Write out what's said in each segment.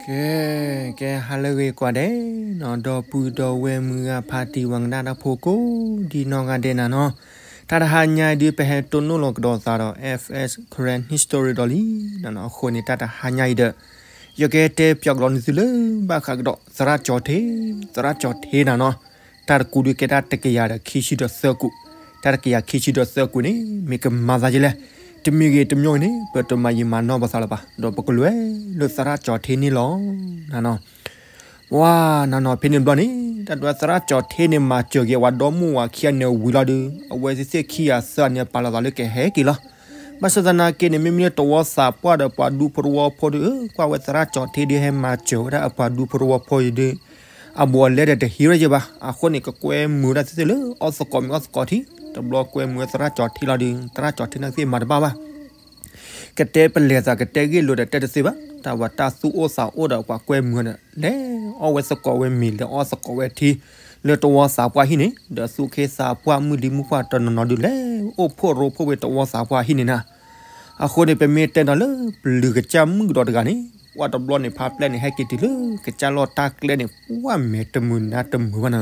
ကဲ, ကဲဟါလၢအဂ့ၤကိးဂၤဒဲးနီၤ, ဒီပုၢ်ဒီဝဲၢ်မုၢ်ဂၤဖါတံၢ်ဝၤကနၣ်တၢ်ဖိကိးဒံနီၢ်ဂၤဒဲးနၤနီၤ, တၢ်တဟါညါအံၤဒုးပဟဲတိၢ်နီၣ်လီၤကဒီးသးဒီး F S Karen History ဒီးလံနီၤ, အဃိန့ၣ် တၢ်တဟါညါအံၤဒီး ယကတဲပၠးကဒီးနသုလၢဘၣ်ဃးကဒီး သရၣ်ကၠီၤထ့, သရၣ်ကၠီၤထ့နၤနီၤ, တၢ်တကူဒုးကဲတၢ်တကယၤဒီးခံဆံဒီးသၢကူး, တၢ်တကယၤခံဆံဒီးသၢကူးန့ၣ် မ့ၢ်ကမၤသးဒ်လဲၣ်, တမံၤဂ့ၤတမံၤဂ့ၤန့ၣ် ပတမၤယံာ်မၤနီၢ်ပသးလၢၤဘၣ်, ဒီးပကလဲၤလၢသရၣ်ကၠီၤထ့န့ၣ်လီၤနၤနီၤ. ပှၤနၤနီၤ ဖဲန့ၣ်တဘျီန့ၣ် တၢ်တဲသရၣ်ကၠီၤထ့န့ၣ် မၤစၢၤက့ၤဝဲဒိၣ်မုၣ်ဝၤခံဂၤန့ၣ်ဝံၤလီၤဒုး အဝဲသ့ၣ်ခံဂၤသၢဂၤန့ၣ် ပာ်လီၤသးလၢကဟဲက့ၤလီၤ. ဘၣ်ဆၣ်သနာ်က့န့ၣ် မ့မ့ၢ်လၢတဝီသးပှၢ်ဒီးပှၤဒူဖိတဝီဖိဒုး ကွၢ်ဝဲသရၣ်ကၠီၤထ့ဒုး ဟဲမၤစၢၤဝဲဒၣ်အပှၤဒူဖိတဝီဖိအံၤဒုး အဘူးအလဲဒီးတဟ့ၣ်ဝဲယဘၣ်, အဃိန့ၣ် ကကွဲမုာ်ဝဲဒၣ်သ့ၣ်သ့ၣ်လၢအီၣ်သကိးမ့ၤအီၣ်သကိးထံ, တဘျီကွဲမုာ်ဝဲသရၣ်ကၠီၤထ့လီၤဒုး သရၣ်ကၠီၤထ့န့ၣ်သ့ၣ်မၤတဘၣ်ဘၣ် ကတဲပလဲၤသးကတဲဂ့ၢ်လိာ်ဒီးတဲတသ့ဘၣ်, တၢ်ဝဲတၢ်သူၣ်အိၣ်သးအိၣ်ဒီးပှၤကွဲမုာ်ဒီး လဲၤအီၣ်ဝဲသကိးဝဲမ့ၤ လဲၤအီၣ်သကိးဝဲထံ လၢတဝီသးပှၢ်ဟံၣ်န့ၣ် ဒီးသူၣ်က့သးပှၢ်မုၢ်လံမုၢ်ပှၢ်တနီၤနီၤဒုး လဲၤအိၣ်ဖှိၣ်ရိဖှိၣ်ဝဲတဝီသးပှၢ်ဟံၣ်န့ၣ်နၤ. အဃိန့ၣ် ပမ့ၢ်တဲဒီးလၢပျုၤကစၢ်မုၣ်ကဒီးတဂၤန့ၣ် ပှၤတဘျီန့ၣ် ဖါပျဲၢ်န့ၣ် ဟဲက့ၤတုၤလၢကစၢ်လီၢ်တၢ်ကျဲန့ၣ် ပှၤမဲာ်တမုာ်နါတမုာ်ဘၣ်နၤ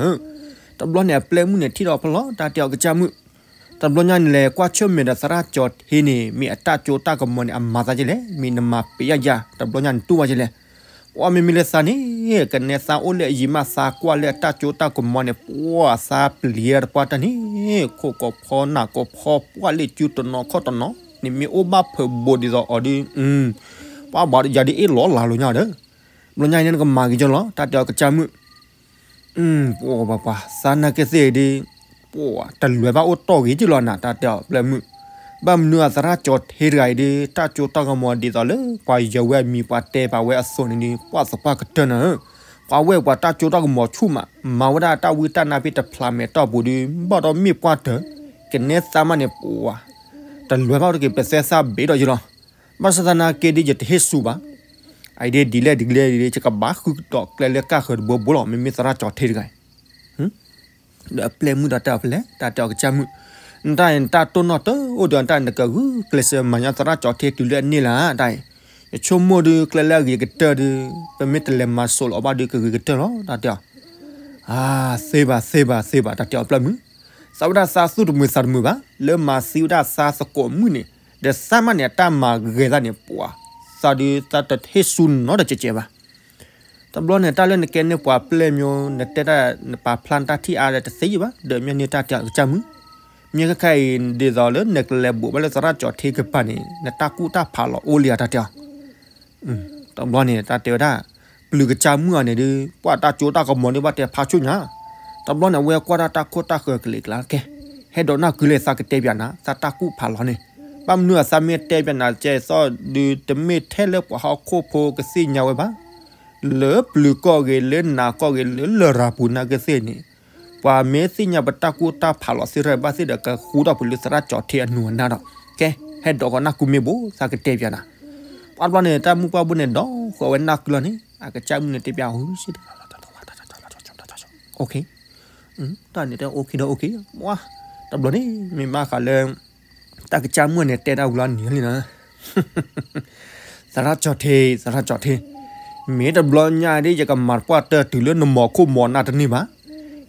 တဘျီန့ၣ် အပျဲၢ်မုၣ်န့ၣ် ထံၣ်ဒီးဖီလီၤ တၢ်တဲအီၤကစၢ်မုၣ်, တဘျီညါန့ၣ်လဲၤကွၢ်ဆၢၣ်မဲာ်ဒီးသရၣ်ကၠီၤထ့န့ၣ် မ့ၢ်အတၢ်ကၠိတၢ်ကမီၤန့ၣ် အမၤသးဒ်လဲၣ်, မ့ၢ်နမၤပ့ၤယါယါ တဘျီညါန့ၣ်တူၢ်ဘၣ်ဒ်လဲၣ်. ပှၤမ့မ့ၢ်လၢသးန့ၣ် ကနဲသးအိၣ်လၢအယံၤမး သးကွၢ်လၢအတၢ်ကၠိတၢ်ကမီၤန့ၣ် ပှၤသးပျံၤတပှၢ်တၢ်န့ၣ် ခိၣ်ကီၤဖီနၢ်ကီၤဖီ ပှၤလၢကၠူတနီၤခီၣ်တနီၤန့ၣ် မ့ၢ်အိၣ်ဘၣ်ဖုးဘူးဒ်သိးအီၤဒုး ပှၤဘၣ်ယၤဒ်အ့ၣ်လီၤလၤလိာ်ညါဒီး တဘျီညါအံၤန့ၣ် နကမၤက့ၤကၠီလီၤ တၢ်တဲအီၤကစၢ်မုၣ် ပှၤပှၤပှၤ သးနာ်က့သ့ၣ်ဒုး ပှၤတလဲၤဘၣ်အိၣ်တီၢ်ဂ့ၤကၠီလီၤနၤ တၢ်တဲအီၤပျဲၢ်မုၣ်, ဘၣ်မနုၤအသရၣ်ကၠီၤထ့တဂၤအံၤဒုး တၢ်ကၠိတၢ်ကမီၤဒ်သိးလၢ ပှၤယဲဝဲအမံၤပှၤတဲပာ်ဝဲအသိးန့ၣ်ဒုး ပှၤသပှၢ်ကတၢၢ်နၤဧၢ, ပှၤဝဲပှၤတၢ်ကၠိတၢ်ကမီၤဆူၣ်မး မၤဝဲဒၣ်တၢ်ဝံတၢ်နါဖဲတဖျးမဲာ်တီၢ်ပူၤဒုး ဘၣ်ဒီးမ့ၢ်ပှၢ်တၢၢ် ကနဲသးမးန့ၣ် ပှၤ တလဲၤဘၣ်အိၣ်တက့ၤ ပသဲသးဘ့ၣ်ဒီးယလီၤ. ဘၣ်ဆၣ်သနာ်က့ဒ်ယတဟ့ၣ်စူၤဘၣ်, အအံၤဒ်ဒ်လဲၣ်ဒ်လဲၣ်ဒ်လဲၣ် ယကဘၣ်ဃုကဒီးကျဲလၢကၢ်ဃၢၤတဘိဘိလီၤ မ့မ့ၢ်သရၣ်ကၠီၤထ့တဂၤအံၤ, ဒီးအပျဲၢ်မုၣ်ဒီးတဲအီၤဖဲလဲၣ် တၢ်တဲအီၤကစၢ်မုၣ်, နတၢ်အံၤနတၢ်တိၢ်နီၣ်တအိၣ်ဒီးနတၢ်နကဂုာ်ကျဲးစၢးမၤညါသရၣ်ကၠီၤထ့တုၤလၢအန့ၢ်လၢၤတၢ်အံၤ, ယဆိကမိၣ်ဒုးကျဲလၢအဂ့ၤကတၢၢ်ဒုး ပမ့ၢ်တလဲၤမၤစိးလီၤအီၤဘၣ်ဒုးကဂ့ၤကတၢၢ်လီၤ တၢ်တဲအီၤ အါ, သ့ဘၣ်သ့ဘၣ်သ့ဘၣ် တၢ်တဲအီၤပျဲၢ်မုၣ်, သးဝဲဒၣ်သးသူၣ်တမုာ်သးတမုာ်ဘၣ် လၢမၤသံဝဲဒၣ်သးသကိးမုၣ်န့ၣ်, ဒီးသးမးန့ၣ် အတၢ်မၤဂဲၤသးန့ၣ် ပှၤ, သးဒုးသးတဟ့ၣ်စူၤနီတစဲးစဲးဘၣ်. တဘျီန့ၣ် တၢ်လၢနကဲန့ၢ်ပှၤပျဲၢ်မၠိ နတဲတၢ် နပာ်ဖျါနတၢ်ထံၣ်အါဒီးတသ့ယဘၣ် ဒီးမ့ၢ်န့ၢ်တၢ်တဲအီၤကစၢ်မုၣ်, မ့ၢ်ခဲခါအံၤ ဒ်သိးလၢနကလဲၤဘိးဘၣ်လၢသရၣ်ကၠီၤထ့ကပၤန့ၣ် နတၢ်ကူၣ်တၢ်ဖးလီၤအိၣ်လံဧါ တၢ်တဲအီၤ တဘျီန့ၣ် တၢ်တဲဝဲဒၣ်, ပျုၤကစၢ်မုၣ်အီၤန့ၣ်ဒုး ပှၤတၢ်ကၠိတၢ်ကမီၤဒုးဘၣ်တဲဖးဆူညါ, တဘျီန့ၣ် အဝဲကွၢ်တၢ်တၢ်ခိၣ်တၢ်ဃၢၤကလံၤကျါကဲ, ဟဲဒိးနၢ်ကုလၢသးကတဲပၠးနၤ သးတၢ်ကူၣ်ဖးလီၤန့ၣ်, ဘၣ်မနုၤအသးမ့ၢ်တဲပၠးနၤကဲသီၣ်ဒုး တမ့ၢ်ထဲလၢပှၤဟီၣ်ခိၣ်ဖိကသ့ၣ်ညါဝဲဘၣ် လၢပျုၤကီၢ်ဂ့ၤ လၢနၤကီၢ်ဂ့ၤ လၢလရာ်ပူၤနာ်က့သ့ၣ်န့ၣ်, ပှၤမ့ၢ်သ့ၣ်ညါပတၢ်ကူၣ်တၢ်ဖးလီၤသ့ၣ်တဖၣ်ဘၣ်သ့ၣ်ဒီး ကဃူထီၣ်ပှၤလၢသရၣ်ကၠီၤထ့အနူအနၢ်ဒီး, ကဲ, ဟဲဒိးဃီၤနၢ်ကူမ့ၢ်ဘိ သးကတဲပၠးနၤ. ပှၤတဘျီန့ၣ် တၢ်မုၣ်ပှၢ်ဘိန့ၣ် ဒိးဃီၤဝဲနၢ်ကူလီၤန့ၣ် အကစၢ်မုၣ်န့ၣ်တဲပၠး, တၢ်န့ၣ်တဲ OK ဒီး OK, ပှၤ, တဘျီန့ၣ် မ့ၢ်ဘၣ်ဃးလၢ တၢ်ကစၢ်မုၣ်န့ၣ်တဲတၢ်ဝံၤလီၤန့ၣ်လံနီၤ, သရၣ်ကၠီၤထ့, သရၣ်ကၠီၤထ့, မ့ၢ်တဘျီညါဒ်ယကမၤတပှၢ်တၢၢ်တုၤလၢနမီၤခိၣ်မီၤနၢ်တန့ၢ်ဘၣ်,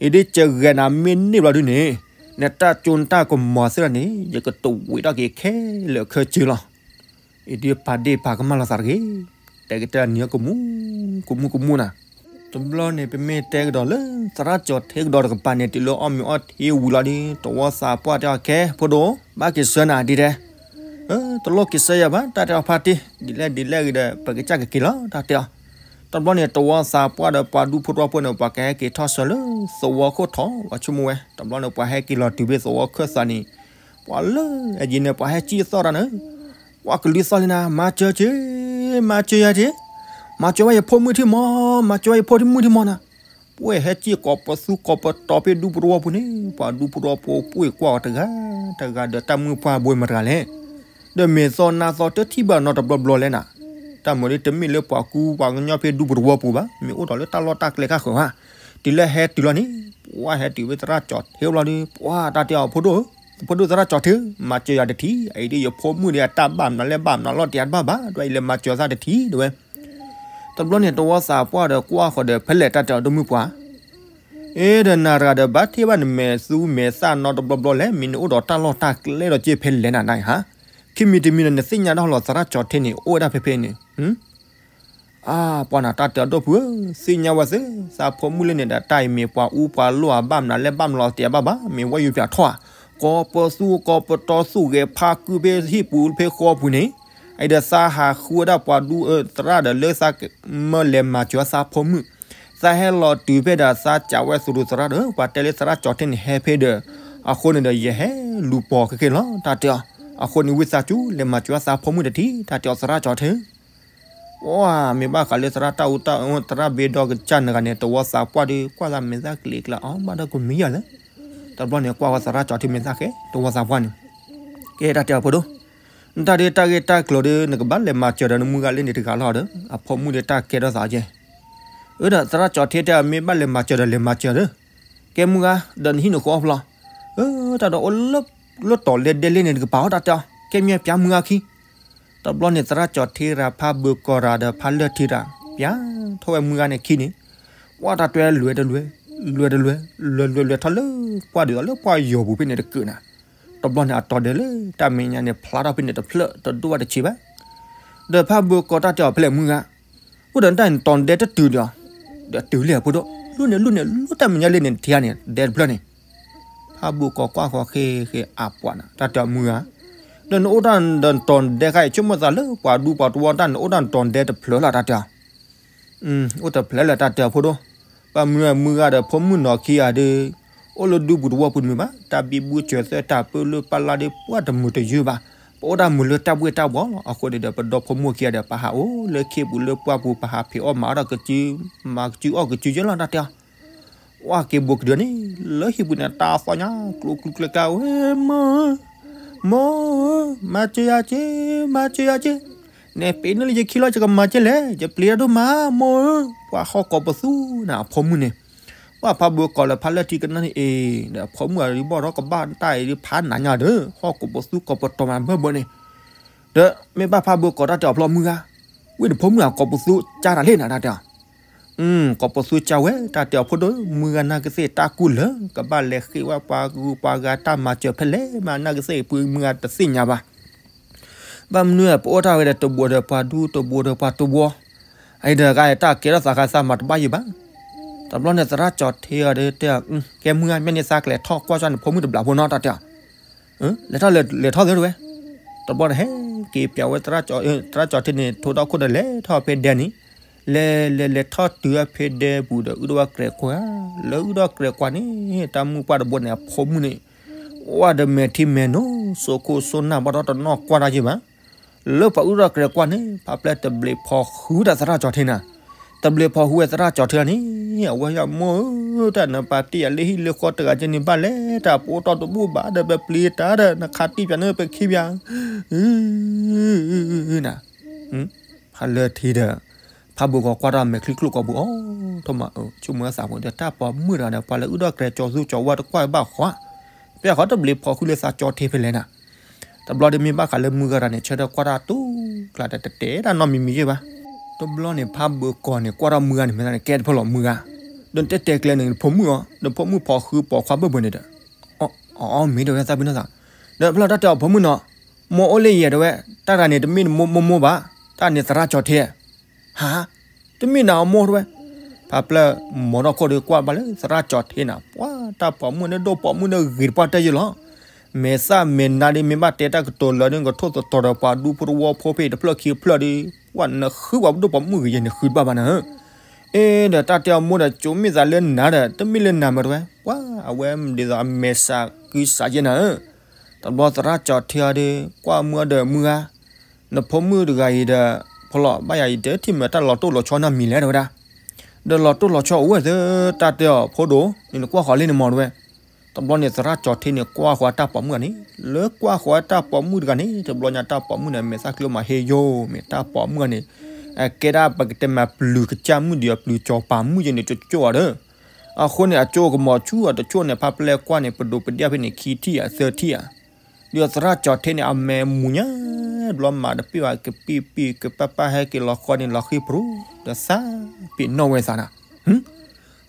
အံၤဒ်ကဂဲၤနၤမ့ၢ်န့ၢ်ဘျီဒုန့ၣ်, နတၢ်ကၠိနတၢ်ကမီၤသ့ၣ်လီၤန့ၣ် ယကတဝံးထီၣ်က့ၤခဲလၢာ်ခဲဆ့လီၤ. အံၤဒ်ပာ်ဒ့ၣ်ပာ်ကမၣ်လိာ်သးတဂ့ၤ, တဲကတၢၢ်နံၤကမူၣ်, ကမူၣ်ကမူၣ်နၤ. တဘျီန့ၣ် ပမ့ၢ်တဲကဒီးလၢ သရၣ်ကၠီၤထ့ကဒီးတကပၤန့ၣ် တုၤလၢအီၣ်မ့ၤအီထံဝံၤလီၤဒီး တဝီသးပှၢ်တဲအီၤ ကဲ ဖိဒိၣ်, ဘၣ်က့ၤဆှၢနၤဒ်တဲ, တလိၣ်က့ၤဆှၢယၤဘၣ် တၢ်တဲအီၤဖါတံၢ်, ဒ်လဲၣ်ဒ်လဲၣ်ဂ့ၤဒီး ပကစၢ်ကက့ၤလီၤ တၢ်တဲအီၤ. တဘျီန့ၣ် တဝီသးပှၢ်ဒီးပှၤဒူဖိတဝီဖိန့ၣ် ပှၤကဟဲက့ၤထီၣ်ဆှၢလၢသဝီခိၣ်ထီၣ် ပှၤဆိကမိၣ်ဝဲ, တဘျီန့ၣ် ပှၤဟဲက့ၤလီၤတုၤဖဲသဝီခၢၣ်သးန့ၣ်, ပှၤလၢအယံၤန့ၣ် ပှၤဟဲစံၣ်အသီၣ်တၢ်န့ၣ်, ပှၤကလုၢ်သီၣ်လံနၤ, မၤစၢၤက့ၤ, မၤစၢၤယၤက့ၤ, မၤစၢၤဝဲယဖိမုၣ်ထံမီၤ, မၤစၢၤဝဲယဖိမုၣ်ထံမီၤနၤ. ပှၤဟဲစံၣ်ကိးပသူကိးပတီၤဖဲဒူဖိတဝီဖိန့ၣ် ပှၤဒူဖိတဝီဖိပှ့ၤကွၢ်အီၤတဂၤ, တဂၤဒီးတၢ်မုၣ်ပှၢ်ဘိမတၤလဲၣ် ဒီးမဲာ်သီၣ်နါသီတထံၣ်ဘၣ်နီတဘျီဘျီလဲၣ်နၤ. တၢ်မၤဒ်တမ့ၢ်လၢပှၤကူပှၤကညီဖဲဒူပတဝီပူၤဘၣ်, မ့ၢ်အိၣ်ဒီးလၢတၢ်လီၢ်တၢ်ကျဲခါဃၢၤဘၣ်. တုၤလၢဟဲတုၤလီၤန့ၣ်, ပှၤဟဲတုၤဖဲသရၣ်ကၠီၤထ့လီၤဒီး ပှၤတၢ်တဲအီၤ ဖိဒိၣ်ဧၢ, ဖိဒိၣ်သရၣ်ကၠီၤထ့ဧၢ, မၤစၢၤယၤတထံၣ်, အအံၤဒ်ယဖိမုၣ်ဒီးအတၢ်ဘၣ်မနုၤလဲၣ်ဘၣ်မနုၤလီၤတယၤတဘၣ်ဘၣ်, ဒီးအံၤလဲၤမၤစၢၤသးတထံၣ် တဲဝဲ. တဘျီန့ၣ် တဝီသးပှၢ်ဒီးကွၢ်ဃီၤဒီး ဖဲလဲၣ်တၢ်တဲအီၤ ဒိၣ်မုၣ်ပှၢ်, အ့ ဒီးနၤတဂၤဒီး ဘၣ်ထံၣ်ဘၣ်နမဲာ်သူမဲာ်သၣ်နီတဘျီဘျီလဲၣ်, မ့ၢ်နအိၣ်ဒီးတၢ်လီၢ်တၢ်ကျဲဒီးက့ဖဲလဲၣ်နၤနၤအံၤဟါ, ခံမံၤတမံၤဒီး နသ့ၣ်ညါဒၣ်လီၤ သရၣ်ကၠီၤထ့န့ၣ် အိၣ်ဝဲဒၣ်ဖဲဖဲန့ၣ် အါ ပှၤနၤတၢ်တဲအီၤ ဒိၣ်ဖုဧၢ, သ့ၣ်ညါဝဲသ့, သးဖိမုၣ်လၢန့ၣ်ဒီး တၢ်အံၤမ့ၢ်ပှၤအူပှၤလိၣ်အဘၣ်မနုၤလဲၣ်, ဘၣ်မနုၤလီၤတဲအဘၣ်ဘၣ်, မ့ၢ်ဝဲယူၤပၠးထီၣ်ဧါ, ကိးပသူကိးပတီသူၣ်ဂဲၤဖးကုဖဲဟံၣ်ပူၤဖဲဃီပူၤန့ၣ်, အံၤဒီးသးဟးဃုဝဲဒၣ်ပှၤဒူ သရၣ်ဒီးလၢသးမၢလဲၤမၤစၢၤသးဖိမုၣ်, သးဟဲလီၤတုၤဖဲဒီး သးစံးဝဲသူၣ်ဒူသရၣ်ဒီး ပှၤတဲလၢသရၣ်ကၠီၤထ့န့ၣ်ဟဲဖဲဒီး, အဃိန့ၣ်ဒီး ယဟဲလူၤပိာ်ခဲက့ၤလီၤ တၢ်တဲအီၤ, အဃိန့ၣ်ဝံသးစူၤ လဲၤမၤစၢၤသးဖိမုၣ်တထံၣ် တၢ်တဲအီၤ သရၣ်ကၠီၤထ့ ပှၤမ့ၢ်ဘၣ်ဃးလၢသရၣ်တၢ်အူတၢ်အၢ သရၣ်ဘ့ဒီကစၢ်နဂၤန့ၣ် တဝီသးပှၢ်ဒီး ကွၢ်သးမဲာ်သၣ်ကလံကလါအီၤ ဘၣ်ဒီးကမံယၤလၢ, တဘျီန့ၣ် ကွၢ်ဝဲသရၣ်ကၠီၤထ့မဲာ်သၣ်ဃဲ တဝီသးပှၢ်န့ၣ်, ကဲတၢ်တဲအီၤဖိဒိၣ်, နတၢ်ဒ့တၢ်ဂ့ၢ်တၢ်ကျိၤဒီး နကဘၣ်လဲၤမၤစၢၤဒီးနမုၢ်ဂၤလၢန့ၣ်တဂၤလီၤဒီး အဖိမုၣ်ဒီးတၢ်ကဲထီၣ်သးကဲ အၢ ဒီးသရၣ်ကၠီၤထ့တဲအီၤ မ့ၢ်ဘၣ်လဲၤမၤစၢၤဒီးလဲၤမၤစၢၤဒီး, ကဲမုၢ်ဂၤ ဒီးနဟံၣ်နဃီအဖျီ, အၢ တၢ်ဒီးအိၣ်လၢတီၤဒဲဒဲလ့န့ၣ် နကပာ်အီၣ်တၢ်တဲအီၤ ကဲမ့ၢ်ပျးမုၢ်ဂၤခံ, တဘျီန့ၣ် သရၣ်ကၠီၤထ့ရၤ ဖးဘၢကီၤရၤဒီးဖးလၢၢ်ထံရၤ ပျးထီၣ်ဝဲမုၢ်ဂၤန့ၣ်ခံန့ၣ်, ဝဲတၢ်တွဲလွဲတလွဲ, လွဲတလွဲ, လွဲလွဲလွဲထီၣ်လၢပှၢ်ဒုးဒီးလၢပှၢ်ယိာ်ပူၤဖဲန့ၣ်တကၢးနၤ, တဘျီန့ၣ် အတီၤဒဲလၢတၢ်မဲာ်ညါန့ၣ် ဖျါထီၣ်ဖဲန့ၣ်တဖျၢၣ်တဒိၣ်ဘၣ်တဆံးဘၣ် ဒီးဖးဘၢကီၤတၢ်တဲအီၤဖဲလဲၣ်မုၢ်ဂၤ, အိၣ်ဒီးတၢ်န့ၣ်တီၤဒဲတတုၤဒီး, ဒီးတုၤလံအဖိဒိၣ် လူၢ်န့ၣ်လူၢ်န့ၣ် လူၢ်တၢ်မဲာ်ညါလံန့ၣ် နထံဂၤန့ၣ် ဒဲတဖျၢၣ်န့ၣ်, ဖးဘၢကီၤကွၢ်ဃီၤဃ့ဃ့အပှၤနၤ တၢ်တဲအီၤမုၢ်ဂၤ, ဒီးနအိၣ်တၢ်ဒီးတီၤဒဲခါအံၤ ဆိကမိၣ်သးလၢပှၤဒူပှၤတဝီတၢ်န့ၣ် အိၣ်တၢ်တီၤဒဲတဖျၢၣ်လီၤ တၢ်တဲအီၤ အိၣ်တဖျၢၣ်လၢတၢ်တဲအီၤဖိဒိၣ်, ဘၣ်မနုၤမုၢ်ဂၤဒီးဖိမုၣ်နီၢ်ခံဂၤဒီး, အိၣ်လၢဒူပူၤတဝီပူၤတမုာ်ဘၣ်, တၢ်ဘံဘူစၢၤသၢတၢ်ပၢလၢပၢ်လါဒီးပှၢ်တမုာ်တယုၢ်ဘၣ်, ပအိၣ်တၢ်မုာ်လၢတၢ်ဘှ့ၣ်တၢ်ဘှီလီၤ, အဃိန့ၣ်ဒီး ပဒီဖိမုၣ်ခံဂၤဒီး ပဟးအိၣ်လၢခ့ပူၤလၢပှၢ်ပူၤ ပဟးဖံးအီၣ်မၤအီၣ်ဒီးကစု, မၤကစုအီၣ်ကစုယဲလီၤ တၢ်တဲအီၤ ဝဲက့ၤဘိးကဒုန့ၣ်, လၢဟံၣ်ပူၤန့ၣ် တၢ်သီညါ ကျိကျူကျဲကျါဝဲ, မိၢ်ဧၢ, မိၢ်ဧၢ, မၤစၢၤယၤက့, မၤစၢၤယၤက့, နဲပ့ၤန့ၢ်လၢယခံလီၤ ယကမၤက့လဲၣ်, ယပျံၤတၢ်ဒိၣ်မး မိၢ်ဧၢ, ပှၤဟီၣ်ကိးပသူနၤအဖိမုၣ်န့ၣ်, ပှၤဖးဘၢကီၤလၢဖးလၢထံကနၣ်န့ၣ်အံၤ, ဒီးအဖိမုၣ်အရံဘီၣ်ထီၣ်ကဘၣ်တၢ်အံၤဒ်ဖးနးညါဒီး ဟီၣ်ကိးပသူကိးပတီၤမးဘၢၣ်ဘၢၣ်န့ၣ်, ဒီးမ့ၢ်ဘၣ်ဖးဘၢကီၤတၢ်တဲအီၤဖျီမုၢ်ဂၤ, ဝ့ၢ်နဖိမုၣ်အကိးပသူကၢ်တၢ်လံနၤ တၢ်တဲအီၤ ကိးပသူကၢ်ဝဲ တၢ်တဲအီၤဖိဒိၣ် မုၢ်ဂၤနာ်ကသ့ၣ်တၢ်ကူၣ်လၢာ် ကဘၣ်လဲၤဃ့ဝဲပှၤဂုၤပှၤဂၤတၢ်မၤစၢၤဖဲလဲၣ်မး နာ်ကသ့ၣ်ပှၤမုၢ်ဂၤတသ့ၣ်ညါဘၣ်. ဘၣ်မနုၤပအိၣ်တၢ်ဝဲဒီးတဘိဒီးပှၤဒူတဘိဒီးပှၤတဝီ, အံၤဒီးဂၤတၢ်ကဲထီၣ်သးခါသးမၤတဘၣ်ယံၤဘၣ်. တဘျီန့ၣ်သရၣ်ကၠီၤထ့အီၤဒီးတဲအီၤ ကဲမုၢ်ဂၤ မ့ၢ်န့ၢ်သးကလဲၤထီၣ်ကွၢ်ကၢ်နဖိမုၣ်တဘျီဖိနီၤ တၢ်တဲအီၤ လဲၤထီၣ်လဲၤထီၣ်သ့တဝဲ. တဘျီန့ၣ်ဟဲက့ၤပၠးဝဲ သရၣ်ကၠီၤထ့န့ၣ် ထိးထီၣ်ခိၣ်ဒီးလဲၤထီၣ်ဖဲဒဲန့ၣ်, လဲၤလဲၤလဲၤထီၣ်တုၤဖဲဒဲပူၤဒီး အုၣ်ထီၣ်ဝဲကြဲးကွၢ်, လၢအုၣ်ထီၣ်ကြဲးကွၢ်န့ၣ် တၢ်မုၢ်ပှၢ်တဘိန့ၣ် အဖိမုၣ်န့ၣ် ဝဲဒီးမဲာ်ထံမဲာ်နိ စိခိၣ်စိနၢ်ဘၣ်ဒီးတနီၣ်ကွၢ်တၢ်ယံၤဘၣ်. လၢပှၤအုၣ်ထီၣ်ကြဲးကွၢ်န့ၣ် ဖးပျဲၢ်တဘျီးဖီၣ်ဃုတၢ်သရၣ်ကၠီၤထ့နၤ, တဘျီးဖီၣ်ဃုဝဲသရၣ်ကၠီၤထ့န့ၣ် အဝဲယမိၢ်ဧၢ တၢ်နပာ်တ့ၢ်ယၤလၢဟံၣ်လၢဃီတဂၤကဲန့ၣ်ဘၣ်လဲၣ် တၢ်ပအိၣ်တီၢ်တဘူၣ်ဘၣ်ဒီး ပပျံၤတၢ်ဒီး နခးတံၢ်ပၠးန့ၣ် ပခံပၠး နၤ ဖးလၢထံဒီး ဖးဘိးကီၤကွၢ်တၢ်မဲာ်ချံကျိၣ်ကီၤပူၤအီၤ ထီၣ်မး ဆိကမိၣ်သးဖိဒီး တၢ်ပိာ်မုၣ်တဂၤဒီး ပှၤလၢအုၣ်ထီၣ်ကြဲးကၠီၤသူကၠီၤဝါတကွၢ်ဘၣ်ဃီ, ပျဲဃီတဘျီးဖီၣ်ဃုလၢသရၣ်ကၠီၤထ့ဖဲလဲၣ်နၤ. တဘျီဒီးမ့ၢ်ဘၣ်ဃးလၢမုၢ်ဂၤတဂၤန့ၣ် ဆၢထၢၣ်ကွၢ်တၢ်တူၢ်ကျါဒီး တတဲတၢ်နီတမံၤမံၤယဲၢ်ဘၣ်. တဘျီန့ၣ် ဖးဘိးကီၤန့ၣ် ကွၢ်ထီၣ်မုၢ်ဂၤန့ၣ် မ့ၢ်သးန့ၣ် ကဲတဖျၢၣ်လီၤမုၢ်ဂၤ, ဒီးနတဲတဲကျဲန့ၣ် နဖိမုၣ်အီၤ နဖိမုၣ်ဖီၣ်ဃုပိာ်ခွါဘၢၣ်ဘၢၣ်န့ၣ်ဒီး အီ မ့ၢ်တဝဲသးပ့ၤနီၣ်သး, ဒီးဖျၢၣ်တၢ်တဲအီၤဖိမုၣ်နီၤ, မိၢ်အိၣ်လၢယဲၢ်တဝဲ, တၢ်တဂၤန့ၣ် တမ့ၢ်နမိၢ်မိၢ်ဘၣ်, တၢ်န့ၣ်သရၣ်ကၠီၤထ့, ဟါ, တမ့ၢ်နၤအမိၢ်တဝဲ, ဖးပျဲၢ်မိၢ်ထီၣ်ခိၣ်ဒီးကွၢ်ဘၣ်လၢသရၣ်ကၠီၤထ့နၤ, ပှၤတၢ်ပိာ်မုၣ်န့ၣ် ဒိၣ်ပိာ်မုၣ်န့ၣ်ဂ့ၤတပှၢ်တၢၢ်ယဲၢ်လီၤ. မဲာ်သၣ်မဲာ်နါဒ်မ့ၢ်ဘၣ်တဲတၢ်ကတိၤလၢာ်န့ၣ် ကထိၣ်သတြီၤဒီးပှၤဒူဖိတဝီဖိဖဲအံၤတဖျၢၣ်ခံတဖျၢၣ်ဒီး, ပှၤနဃုပှၤဒိၣ်ပိာ်မုၣ်ဂ့ၤယဲၢ်န့ၣ်ဃုတဘၣ်ဘၣ်နၤဧၢ အ့ ဒီးတၢ်တဲအီၤမိၢ်ဒီး ကၠိမ့ၢ်သးလၢနၤဒီး တမ့ၢ်လၢနၤမ့ၢ်တဝဲ, ပှၤအဝဲဒ်သိးအမဲာ်စးကုစးယဲၢ်နၤဧၢ. တဘျီသရၣ်ကၠီၤထ့အီၤဒီး ကွၢ်မုၢ်အီၤဒီးမုၢ်ဂၤ, နဖိမုၣ်တဂၤအံၤဒီး ဖီလီၤဘၣ်ယၤအံၤ တထံၣ်မ့ၢ်တၢ်လီၤတိၢ်လီၤဆီနီတမံၤလဲၣ်တဝဲဒၣ်. ဒီးလီၤတိၢ်လီၤဆီအိၣ်ဝဲသၢ တၢ်တဲအီၤဖိဒိၣ်န့ၣ် နကွၢ်ဃီၤလံနမီၤတဝဲ. တဘျီန့ၣ်သရၣ်ကၠီၤထ့န့ၣ် ကွၢ်ဃီၤတၢ်ပိာ်မုၣ်တဂၤန့ၣ်, လၢကွၢ်ဃီၤတၢ်ပိာ်မုၣ်တဂၤန့ၣ် တဘျီညါတၢ်ပိာ်မုၣ်န့ၣ် မဲာ်သၣ်ချံမၤဟ့ယိာ် မ့ၢ်တၢ်ပိာ်မုၣ်န့ၣ် ကဲဒၣ်ပကတဲမးပျုၤကစၢ်မုၣ်ဒံးအပျုၤကၠီၤပၤမုၣ်ယဲၢ်န့ၣ် ကၠိကၠိအီၤဒီး အဃိန့ၣ် အကၠိကမီၤဆူအတကၠိန့ၣ် ဖးပျဲၢ်ကွၢ်န့ၣ် ပဒိၣ်ပဒ့ၣ်ဖဲန့ၣ် ခံထံၣ်ဧါ သၢထံၣ်ဧါ. ဒီးသရၣ်ကၠီၤထ့န့ၣ် အမဲာ်မူညါ တဘျီမၤတပ့ၢ်ဘၣ် ကပံၢ်ပံၢ်ကပၢ်ပၢ် ဟဲက့ၤလီၤဃီန့ၣ် လီၤဃံၤပရူၤ ဒီးသးပ့ၤနီၣ်ဝဲသးနၤ.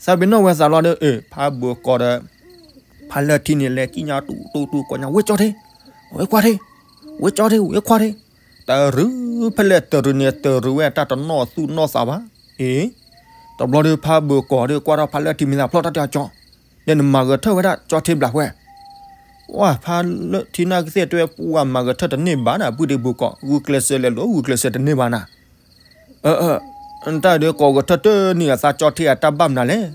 သးပ့ၤနီၣ်ဝဲသးလီၤဒီး အၢ ဖးဘိကီးဒီး ဖးလၢၢ်ထံန့ၣ် လဲၤကံၣ်ညါတူတူတူ ကိးညါ ဝဲကၠီထံ ဝဲခွါထံ, ဝဲကၠီထံ ဝဲခွါထံ, တရူးဖဲလဲၣ်တရူးန့ၣ် တရူးဝဲတၢ်တနီၣ်သူၣ်နီၣ်သးဘၣ်. အ့ တဘျီဒီး ဖးဘိကီးဒီး ကွၢ်ထီၣ်ဖးလၢၢ်ထံမ့ၢ်သးဖျီၣ်တၢ်တဲအီၤ ကၠီ, ဒီးနမၤဂဲၤထၢၣ်ဝဲဒၣ်ကၠီထံဘျးဖဲ ဝဲ ဖးလၢၢ်ထံနာ်ကသ့ၣ်တဲဝဲ ပှၤမၤဂဲၤထၢၣ်တန့ၢ်ဘၣ်နၤ ပုၢ်ဒ့ဘိကီး ဂုာ်ကျဲးစၢးလဲၤလိၤ ဂုာ်ကျဲးစၢးတန့ၢ်ဘၣ်နၤ. အၢ အၢ တၢ်ဒီးကိးဂဲၤထၢၣ်တန့ၢ်အသးကၠီထံအတၢ်ဘၣ်မနုၤလဲၣ်.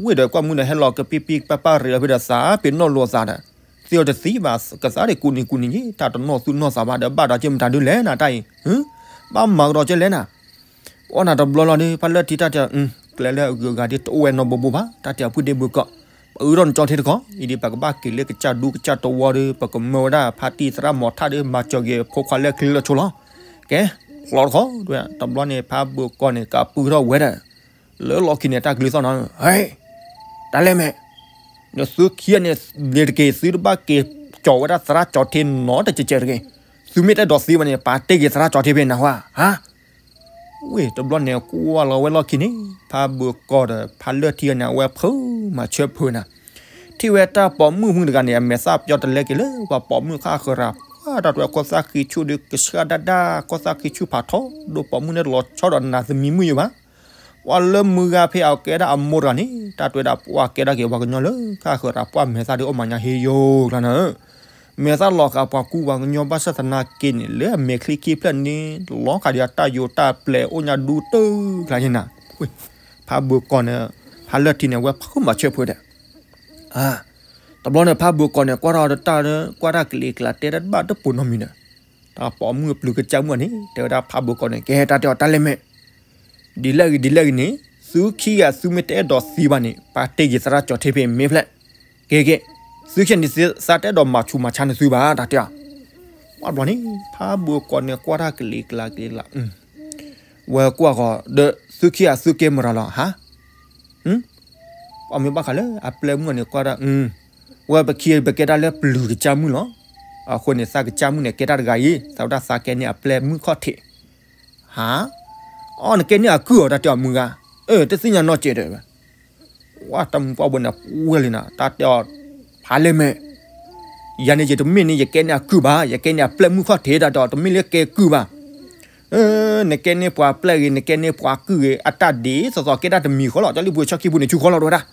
ဝ့ၢ်ဒီးကွၢ်မုၢ်ဒီးဟဲလီၤကပံၢ်ပံၢ်ပၢ်ပၢ်ရ့လီၤဖဲဒီး သးပ့ၤနီၣ်လိာ်သးဒီး သ့ၣ်အီၤတသံဘၣ် ကသးဒံးကူနံၤကူနံၤယ့ တၢ်တနီၣ်သူၣ်နီၣ်သးဘၣ်ဒီး ဘၣ်ဒီးက့မတၤဒုလဲၣ်နၤတၢ်အံၤ, ဘၣ်မၤကဒီးက့လဲၣ်နၤ. ပှၤနၤတဘျီလီၤဒီး ဖးလၢၢ်ထံတၢ်တဲ ကျဲလၢအဂုၤအဂၤဒ်တအိၣ်ဝဲနီတဘိဘိဘၣ် တၢ်တဲအပုၢ်ဒ့ဘိကီး, ပအုထီၣ်နကၠီထံတခီ အံၤဒ်ပကဘၣ်က့ၤလၢကစၢ်ဒူကစၢ်တဝီဒီး ပကမၢဝဲဒၣ်ဖါတံၢ်သရၣ်မီၤထၣ်ဒီး မၤစၢၤက့ၤဖိခွါလၢချံလၢဆိလီၤ. ကဲ ကျီတခီ တဘျီန့ၣ် ဖးဘိကီးန့ၣ် ကပုၢ်ထီၣ်ဝဲဒၣ် လၢလီၢ်ခံန့ၣ် တၢ်ကလုၢ်သီၣ်နီၤ, ဟဲ တၢ်လဲၣ်မဲာ်, နသုခံဂၤန့ၣ် လ့ၤတက့ၢ် သုတဘၣ်က့ၤကၠီၤဝဲဒၣ်သရၣ်ကၠီထံနီတကဲးကဲးတဂ့ၤ, သုမ့ၢ်တအဲၣ်ဒိးသံဘၣ်န့ၣ် ပာ်တ့ၢ်က့ၤသရၣ်ကၠီထံဖဲနၤဟါ, ဟါ ဝ့ၢ်တဘျီန့ၣ် ကွၢ်လီၤဝဲလီၢ်ခံန့ၣ် ဖးဘိကီးဒီး ဖးလၢၢ်ထံဂၤန့ၣ် အဝဲဖုးမၤဆၢဖုးနၤ, ထံၣ်ဝဲတၢ်ပိာ်မုၣ်မုၣ်တဂၤန့ၣ် အမဲာ်သၣ်ပျီတလဲက့ၤလၢ ပှၤပိာ်မုၣ်ဃၣ်ဃၢၤရၤ ပှၤတၢ်တွဲ ခိၣ်သၣ်ဃံဆူၣ်ဒီးကဆှၣ်ဒၣ်ဒၣ် ခိၣ်သၣ်ဃံဆူၣ်ဖးထီ ဒိၣ်ပိာ်မုၣ်န့ၣ်လီၤဆီဒီးနၤသမံမုၣ်ယိာ်ဘၣ် ပှၤလၢမုၢ်ဂၤဖဲအကဲဒၣ်အမိၢ်တဂၤန့ၣ် တၢ်တွဲဒၣ်ပှၤကဲဒၣ်က့ၤပှၤကညီလၢ ဃၣ်ဃၢၤရၤပှၢ်မဲာ်သၣ်ဒီးအိၣ်မၤညါဟ့ယိာ်ကျါနၤဧၢ, မဲာ်သၣ်လီၤဃာ်ပှၤကူပှၤကညီဘၣ်ဆၣ်သနာ်က့န့ၣ် လၢအမဲာ်ချံခံဖျၢၣ်န့ၣ် လီၤဃာ်ဒံးအတၢ်ယိာ်တၢ်ပျဲၤအိၣ်ညါဒူတၢ်ကျါန့ၣ်နၤ, ဖးဘိကီးန့ၣ် ဖးလၢၢ်ထံန့ၣ် အဝဲဖုးမၤဆၢဖုးဒီး တဘျီန့ၣ် ဖးဘိကီးန့ၣ် ကွၢ်ထီၣ်တၢ် ကွၢ်တၢ်ကလံၤကျါတဲတၢ်တဘၣ်တပိာ်နီတမံၤဒီး တၢ်ပိာ်မုၣ်ပျုၤကစၢ်မုၣ်န့ၣ် တဲဝဲဒၣ်ဖးဘိကီးန့ၣ် ကဲတၢ်တဲအီၤတၢ်လဲၣ်မဲာ်, ဒ်လဲၣ်ဂ့ၤဒ်လဲၣ်ဂ့ၤန့ၣ် သုခံဂၤသုမ့ၢ်တအဲၣ်ဒိးသံဘၣ်န့ၣ် ပာ်တ့ၢ်က့ၤသရၣ်ကၠီထံဖဲမ့ၢ်ဖျဲၣ်, ကဲကဲ, သုခံဂၤန့ၣ်သးတအဲၣ်ဒိးမၤဆူးမၤဆါန့ၢ်သုဘၣ် တၢ်တဲအီၤ, ပှၤတဘျီန့ၣ် ဖးဘိကီးန့ၣ် ကွၢ်တၢ်ကလံၤကျါကလံၤကျါ ဝဲကွၢ်ဃီၤ ဒီးသုခံဂၤသုကဲမုာ်ရၤလီၤ ဟါ ပှၤမ့ၢ်ဘၣ်ဃးလၢအပျဲၢ်မုၣ်န့ၣ် ကွၢ်ဒၣ်, ဝဲပခံပကဲတၢ်လၢပျုၤကစၢ်မုၣ်လီၤ. အဃိန့ၣ် သးကစၢ်မုၣ်န့ၣ် ကဲတၢ်တဂၤအံၤ သးဝဲဒၣ်သးကဲန့ၢ်အပျဲၢ်မုၣ်ခီၣ်ထံး, ဟါ, အီ နကဲန့ၢ်အကုၢ်အီၤ တၢ်တဲအီၤမုၢ်ဂၤ, အၢ တသ့ၣ်ညါနီတစဲးဒီး ဝဲတၢ်မုၢ်ပှၢ်ဘိန့ၣ် ပှဲၤလံနၤ တၢ်တဲအီၤ, ဖးလဲၢ်မဲာ်, ယၤန့ၣ် ယတမ့ၢ်န့ၣ် ယကဲန့ၢ်အကုၢ်ဘၣ်, ယကဲန့ၢ်အပျဲၢ်မုၣ်ခီၣ်ထံး တၢ်တဲအီၤ တမ့ၢ်လၢကဲကုၢ်ဘၣ် နကဲန့ၢ်ပှၤပျဲၢ်ဂ့ၤ နကဲန့ၢ်ပှၤကုၢ်ဂ့ၤ အတၢ်ဒ်သိးသိးကဲတၢ်တမံၤဃီလီၤ, တၢ်လၢပှဲၤဆီခံပူၤန့ၣ် ဆူဃီလီၤ တဲဝဲဒၣ်,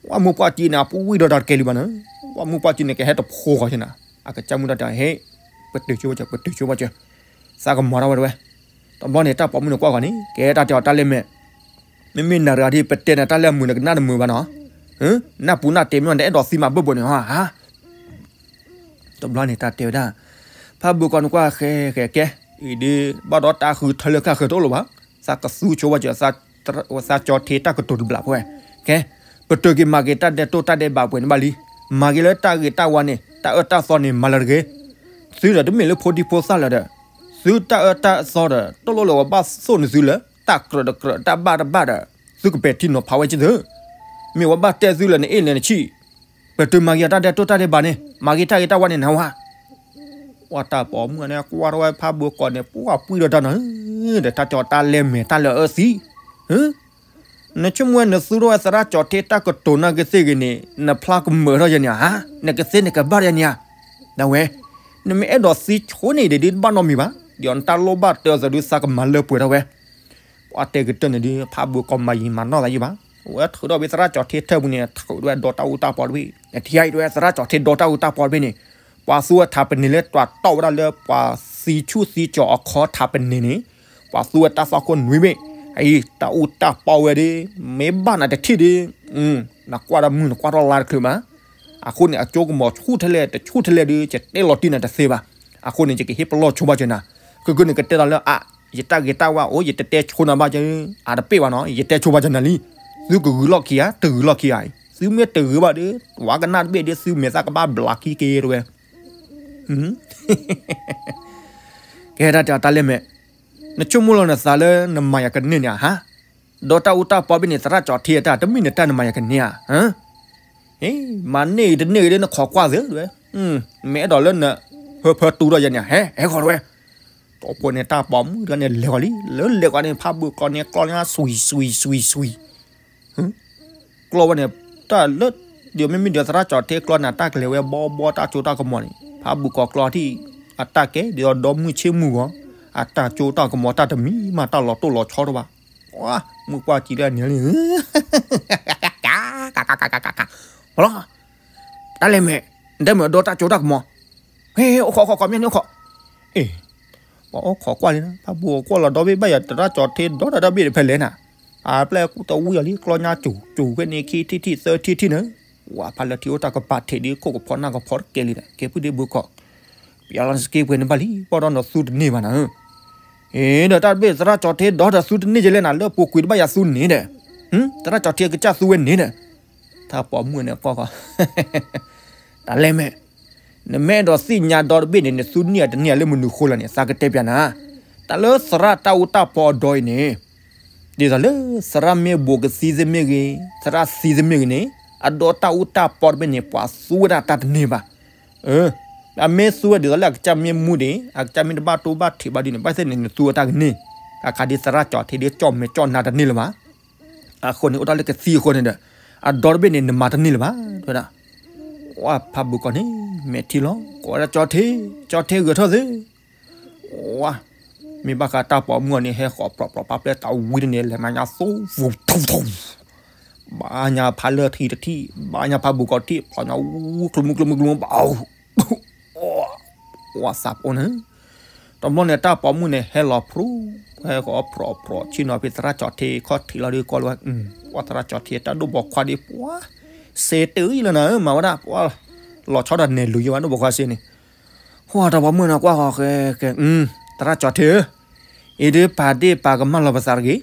ပှၤမုၢ်ပှၢ်ကံန့ၣ် အပူၤဝံၣ်ဒီးတၢ်တကဲလံဘၣ်န့ၣ်, ပှၤမုၢ်ပှၢ်ကံန့ၣ် ကဟဲတဖိဃီက့နၤ, အကစၢ်မုၣ်တၢ်တဲ ဟဲ, ပတုာ်ဆိဝဲကၠီ ပတုာ်ဆိဝဲကၠီ, သးကမၤထီၣ်ဝဲတဝဲ, တဘျီန့ၣ် တၢ်ပိာ်မုၣ်န့ၣ်ကွၢ်ဃီၤန့ၣ် ကဲတၢ်တဲအီၤတၢ်လဲၢ်မဲာ်, မ့မ့ၢ်နၤတဂၤဒ်ပတဲနၤတၢ်လၢအမုာ်န့ၣ် ကနၣ်တမုာ်ဘၣ်နီၤ, နၢ်ပူၤနၢ်တဲာ်မ့ၢ်နတအဲၣ်ဒိးသံ မၤဘၢၣ်ဘၢၣ်န့ၣ်ဟါ တဘျီန့ၣ် တၢ်တဲဝဲဒၣ်, ဖးဘိကီးန့ၣ်ကွၢ်ဃဲဃဲကဲ, အံၤဒ် ဘၣ်ဒီးတၢ်ဃုထၢလၢဃၣ်ဃၢၤတအိၣ်လၢၤဘၣ်, သးကသူဆိဝဲကၠီ သးကၠီထံတၢ်ကတိၤတဘျီဖဲဝဲ, ကဲ, ပတုာ်က့ၤမၤက့ၤတၢ်ဒဲးတိၢ်တၢ်ဒဲးဘးပှဲၤန့ၣ်ဘၣ်လံ, မၤက့ၤလၢတၢ်ဂ့ၤတၢ်ဝါန့ၣ် တၢ်အၢတၢ်သီန့ၣ် မၤလၢတဂ့ၤ, သုဒီးတမ့ၢ်လၢဖိဒံဖိသၣ်လၢၤဒီး, သုတၢ်အၢတၢ်သီဒီး တလိၣ်လၢၤဝဲဘၣ်သိၣ်န့ၢ်သုလၢ တၢ်ကြၢးတကြၢးတၢ်ဘၣ်တဘၣ်ဒီး, သုကပဲာ်ထံနီၤဖးဝဲက့သု, မ့ၢ်ဝဲဘၣ်တဲသုလၢနအ့ၣ်လဲၤနဆံၣ် ပတုာ်မၤက့ၤတၢ်ဒဲးတိၢ်တၢ်ဒဲးဘးန့ၣ် မၤက့ၤတၢ်ဂ့ၤတၢ်ဝါန့ၣ်နဝါ, ပှၤတၢ်ပိာ်မုၣ်န့ၣ် ကွၢ်ထီၣ်ဝဲဖးဘိကီးန့ၣ် ပှၤပှံၢ်ဒီးတၢ်နီၤ, ဒီးတၢ်တဲအီၤတၢ်လဲၢ်မဲာ်တၢ်လၢအအၢသံ, နဆိကမိၣ်ဝဲနသူထီၣ်ဝဲသရၣ်ကၠီထံတၢ်ကတိၤနာ်က့သ့ၣ်ဂ့ၤန့ၣ် နဖျါကမၢၢ်ထီၣ်ယဲန့ၣ်ဧါ, နကသ့နကဘၣ်ယဲန့ၣ်ဧါ, ဒၣ်ဝဲ, နမ့ၢ်အဲၣ်ဒိးသံဆိန့ၣ်ဒ်ဒ်တဘၣ်နီတမံၤဘၣ်, ဒီးနတၢ်လိၣ်ဘၣ်တၢ်သးဒုးသးကမၤလၢပှဲၤထီၣ်ဝဲ ပှၤတဲကတၢၢ်န့ၣ်ဒုး ဖးဘိကီးမၤယံာ်မၤနီၢ်သးယံာ်ဘၣ်, အဝဲထုးထီၣ်ဝဲသရၣ်ကၠီထံထၢပူၤန့ၣ် ထုးဝဲဒီးတၢ်အူတၢ်ပီတဘ့ၣ်, နထံၣ်အံၤတဝဲသရၣ်ကၠီထံဒီးတၢ်အူတၢ်ပီတဘ့ၣ်န့ၣ်, ပှၤသူဝဲထးပနံာ်လၢတွၤတီၢ်ဝဲဒၣ်လၢပှၤသံဆူၣ်သံကၠီၤအခီထးပနံာ်န့ၣ်, ပှၤသူဝဲတၢ်သွၣ်ခိၣ်နွံဘ့ၣ်, အံၤ တၢ်အူတၢ်ပီဝဲဒၣ်, မ့ၢ်ဘၣ်နၤတထံၣ်ဒၣ်, နကွၢ်တၢ်မုၢ်နကွၢ်ထီၣ်လါတချုးဘၣ် အဃိန့ၣ် အကၠိကမီၤဆူၣ်ထဲလဲၣ် တဆူၣ်ထဲလဲၣ်ဒုး ယတဲလီၤတံၢ်နၤတသ့ဘၣ်. အဃိန့ၣ် ယကဟ့ၣ်ပလီၢ်ဆိဘၣ်ကၠီနၤ. ခုကန့ၣ် ကတဲလီၤလၢအါ, ယတၢ်ဂ့ၤတၢ်ဝါအိၣ် ယတတဲဆိနၤဘၣ်ကၠီ, အတပ့ၢ်ဘၣ်နီၤ ယတဲဆိဘၣ်ကၠီနၤလံ. သုကဂုာ်လီၢ်ခံဧါ တဂုာ်လီၢ်ခံဧါ, သုမ့ၢ်တဂုာ်ဘၣ်ဒီး ဝဲကနၣ်တဘ့ၣ်ဒီး သုမဲာ်သၣ်ကဘၣ်ဘျးခံက့ၤတဝဲ ကဲတၢ်တဲအီၤတၢ်လဲၣ်မဲာ်, နဆိကမိၣ်လီၤနသးလၢနမၤယၤကန့ၢ်န့ၣ်ဧါ, ဒီးတၢ်အူတၢ်ပီဘ့ၣ်န့ၣ် သရၣ်ကၠီထံအတၢ် တမ့ၢ်နတၢ်နမၤယၤကန့ၢ်ဧါ. မၤန့ၢ်ဂ့ၤတန့ၢ်ဂ့ၤဒီး နခိးကွၢ်သ့ဝဲ, မ့ၢ်အဲၣ်ဒိးလၢန ဟၢဖၢတူဒီးယဲန့ၣ် ဟဲ ဟဲဃီၤတဝဲ, တီၢ်ဖိန့ၣ် တၢ်ပိာ်မုၣ်တဂၤန့ၣ် လဲၤဃီၤလံ, လၢလဲၤဃီၤန့ၣ် ဖးဘုးကီးန့ၣ် ကျီညါ စွံစွံစွံစွံ ကျီဝဲန့ၣ် တၢ်လၢ ဒ်မ့မ့ၢ်ဒီးသရၣ်ကၠီၤထ့ကျီန့ၣ် အတၢ်ကလဲၤဝဲဘီဘီ တၢ်ကၠိတၢ်ကမီၤန့ၣ် ဖးဘုးကီးကျီထံၣ် အတၢ်ကဲ ဒ်သိးဒီမုၢ်ဆ့ၣ်မုၢ်ဂီၤ အတၢ်ကၠိတၢ်ကမီၤ တၢ်တမံၤမး တၢ်လီၤတိၢ်လီၤဆီတဘၣ်. မုၢ်ကွၢ်ကံလၢအနံၤလံ လီၤ တၢ်လဲၤမဲာ် နတဲမုာ်အဒိတၢ်ကၠိတၢ်ကမီၤ ဟ့ၣ် အိၣ်ခိးခိးခိး မ့ၢ်န့ၣ်အိၣ်ခိး အ့ ပှၤအိၣ်ခိးကွၢ်လံနၤ ဖးဘိကွၢ်လီၤဒီဘ့ၣ်ဘၣ်ယၤ သရၣ်ကၠီၤထ့ဒီတၢ်ဒီဘ့ၣ်တဖဲလဲၣ်နၤ အပျဲၢ်ကူတဝံၣ်အီၤလံ ကျီညါစူၤစူၤဖဲန့ၣ် ခံထံၣ်ထံၣ်သၢထံၣ်ထံၣ်န့ၣ် ဝဲဖးလၢထံအိၣ်တၢ်ကပၤထံးဒ်ခိၣ်ကဖီနၢ်ကဖီတကဲလံဒီး ကဲပုၢ်ဒ့ဘုကီး ပယီၤလီၤစက့ပှဲၤန့ၣ်ဘၣ်လံ ဘီၣ်ဒီးနသူတန့ၢ်ဘၣ်နၤဧၢ အ့ ဒီးတၢ်တဘ့ၣ်သရၣ်ကၠီၤထ့ဒီတၢ်သူတန့ၢ်ကလဲၣ်နၤ လၢပူၤကွံာ်တဘၣ်ယၤသူန့ၣ်ဒီး သရၣ်ကၠီၤထ့ကစၢ်သူဝဲန့ၣ်ဒီး တၢ်ပိာ်မုၣ်န့ၣ်ကွၢ်ဃီ တၢ်လဲၤမဲာ် နမ့ၢ်အဲၣ်ဒိးသ့ၣ်ညါဒီတဘ့ၣ်န့ၣ် နသူန့ၢ်အတန့ၢ်လၢမနုၤဃိလဲၣ်န့ၣ် သးကတဲပျးနၤ တၢ်လၢသရၣ်တၢ်အူတၢ်ပီအဒီအံၤန့ၣ် ဒ်သိးလၢသရၣ်မ့ၢ်ဘူးကသံသ့ၣ်မ့ၢ်ဂ့ၤ သရၣ်သံသ့ၣ်မ့ၢ်ဂ့ၤန့ၣ် အဒီတၢ်အူတၢ်ပီတဘ့ၣ်န့ၣ် ပှၤသူဝဲဒၣ်တၢ်တန့ၢ်ဘၣ်. အမ့ၢ်သူဝဲဒ်သိးလၢအကစၢ်မ့ၢ်မူဒံး အကစၢ်မ့ၢ်တဘၣ်တိၢ်ဘၣ်ထံးဘၣ်ဒ်န့ၣ် ဘၣ်သ့ၣ်န့ၣ် နသူဝဲတၢ်ကန့ၢ် အခါဒ်သရၣ်ကၠီၤထ့ဒ်ကၠီၣ်မဲာ်ကၠီၣ်နါတန့ၢ်လၢၤဘၣ် အဃိန့ၣ် အိၣ်တၢ်လၢကသံအဃိန့ၣ်ဒီး အဒီတဘ့ၣ်န့ၣ် နမၤတန့ၢ်လၢၤဘၣ် တဲဝဲဒၣ်. ဝဲဖးဘုးကီးန့ၣ် မဲာ်ထံလီၤ ကိးဝဲဒၣ်ကၠီၤထ့ ကၠီၤထ့ဂဲၤထၢၣ်သ့ ဝဲ မ့ၢ်ဘၣ်ဃးတၢ်ပိာ်မုၣ်အီၤန့ၣ် ဟဲဃီၤပြီပြီပြီဖျဲတၢ်ဝံတန့ၣ် လဲၤမၤညါသိ ဝူထူထူ ဘၣ်ညါဖးလၢထံတထံၣ် ဘၣ်ညါဖးဘုးကီးထံၣ် ဖျိညါဝူကျိမုကျိမုကျိမုဘၣ် ဝဲသးပအိၣ်န့ၣ် တဘျီန့ၣ် တၢ်ပိာ်မုၣ်န့ၣ် ဟဲလီၤဖျိ ဟဲဃီၤဖျိးဖျိး ဆ့ၣ်နီၤဖဲသရၣ်ကၠီၤထ့ခီၣ်ထံးလီၤဒီး ကွၢ်လီၤဝဲ ပှၤသရၣ်ကၠီၤထ့တၢ်ဒိၣ်ဘီခွါဒီး ပှၤစ့တၢ်အံၤလီၤနၤဧၢ မၤဝဲဒၣ် ပှၤလီၤဆီဒီးနဲၣ်လူၤယိၤဝဲဒိၣ်ဘီခွါစ့န့ၣ် ဟိတၢ်ပိာ်မုၣ်န့ၣ် ကွၢ်ဃီၤဃဲကဲ သရၣ်ကၠီၤထ့ဧၢ အံၤဒုးပာ်ဒ့ၣ်ပာ်ကမၣ်လီၤပသးတဂ့ၤ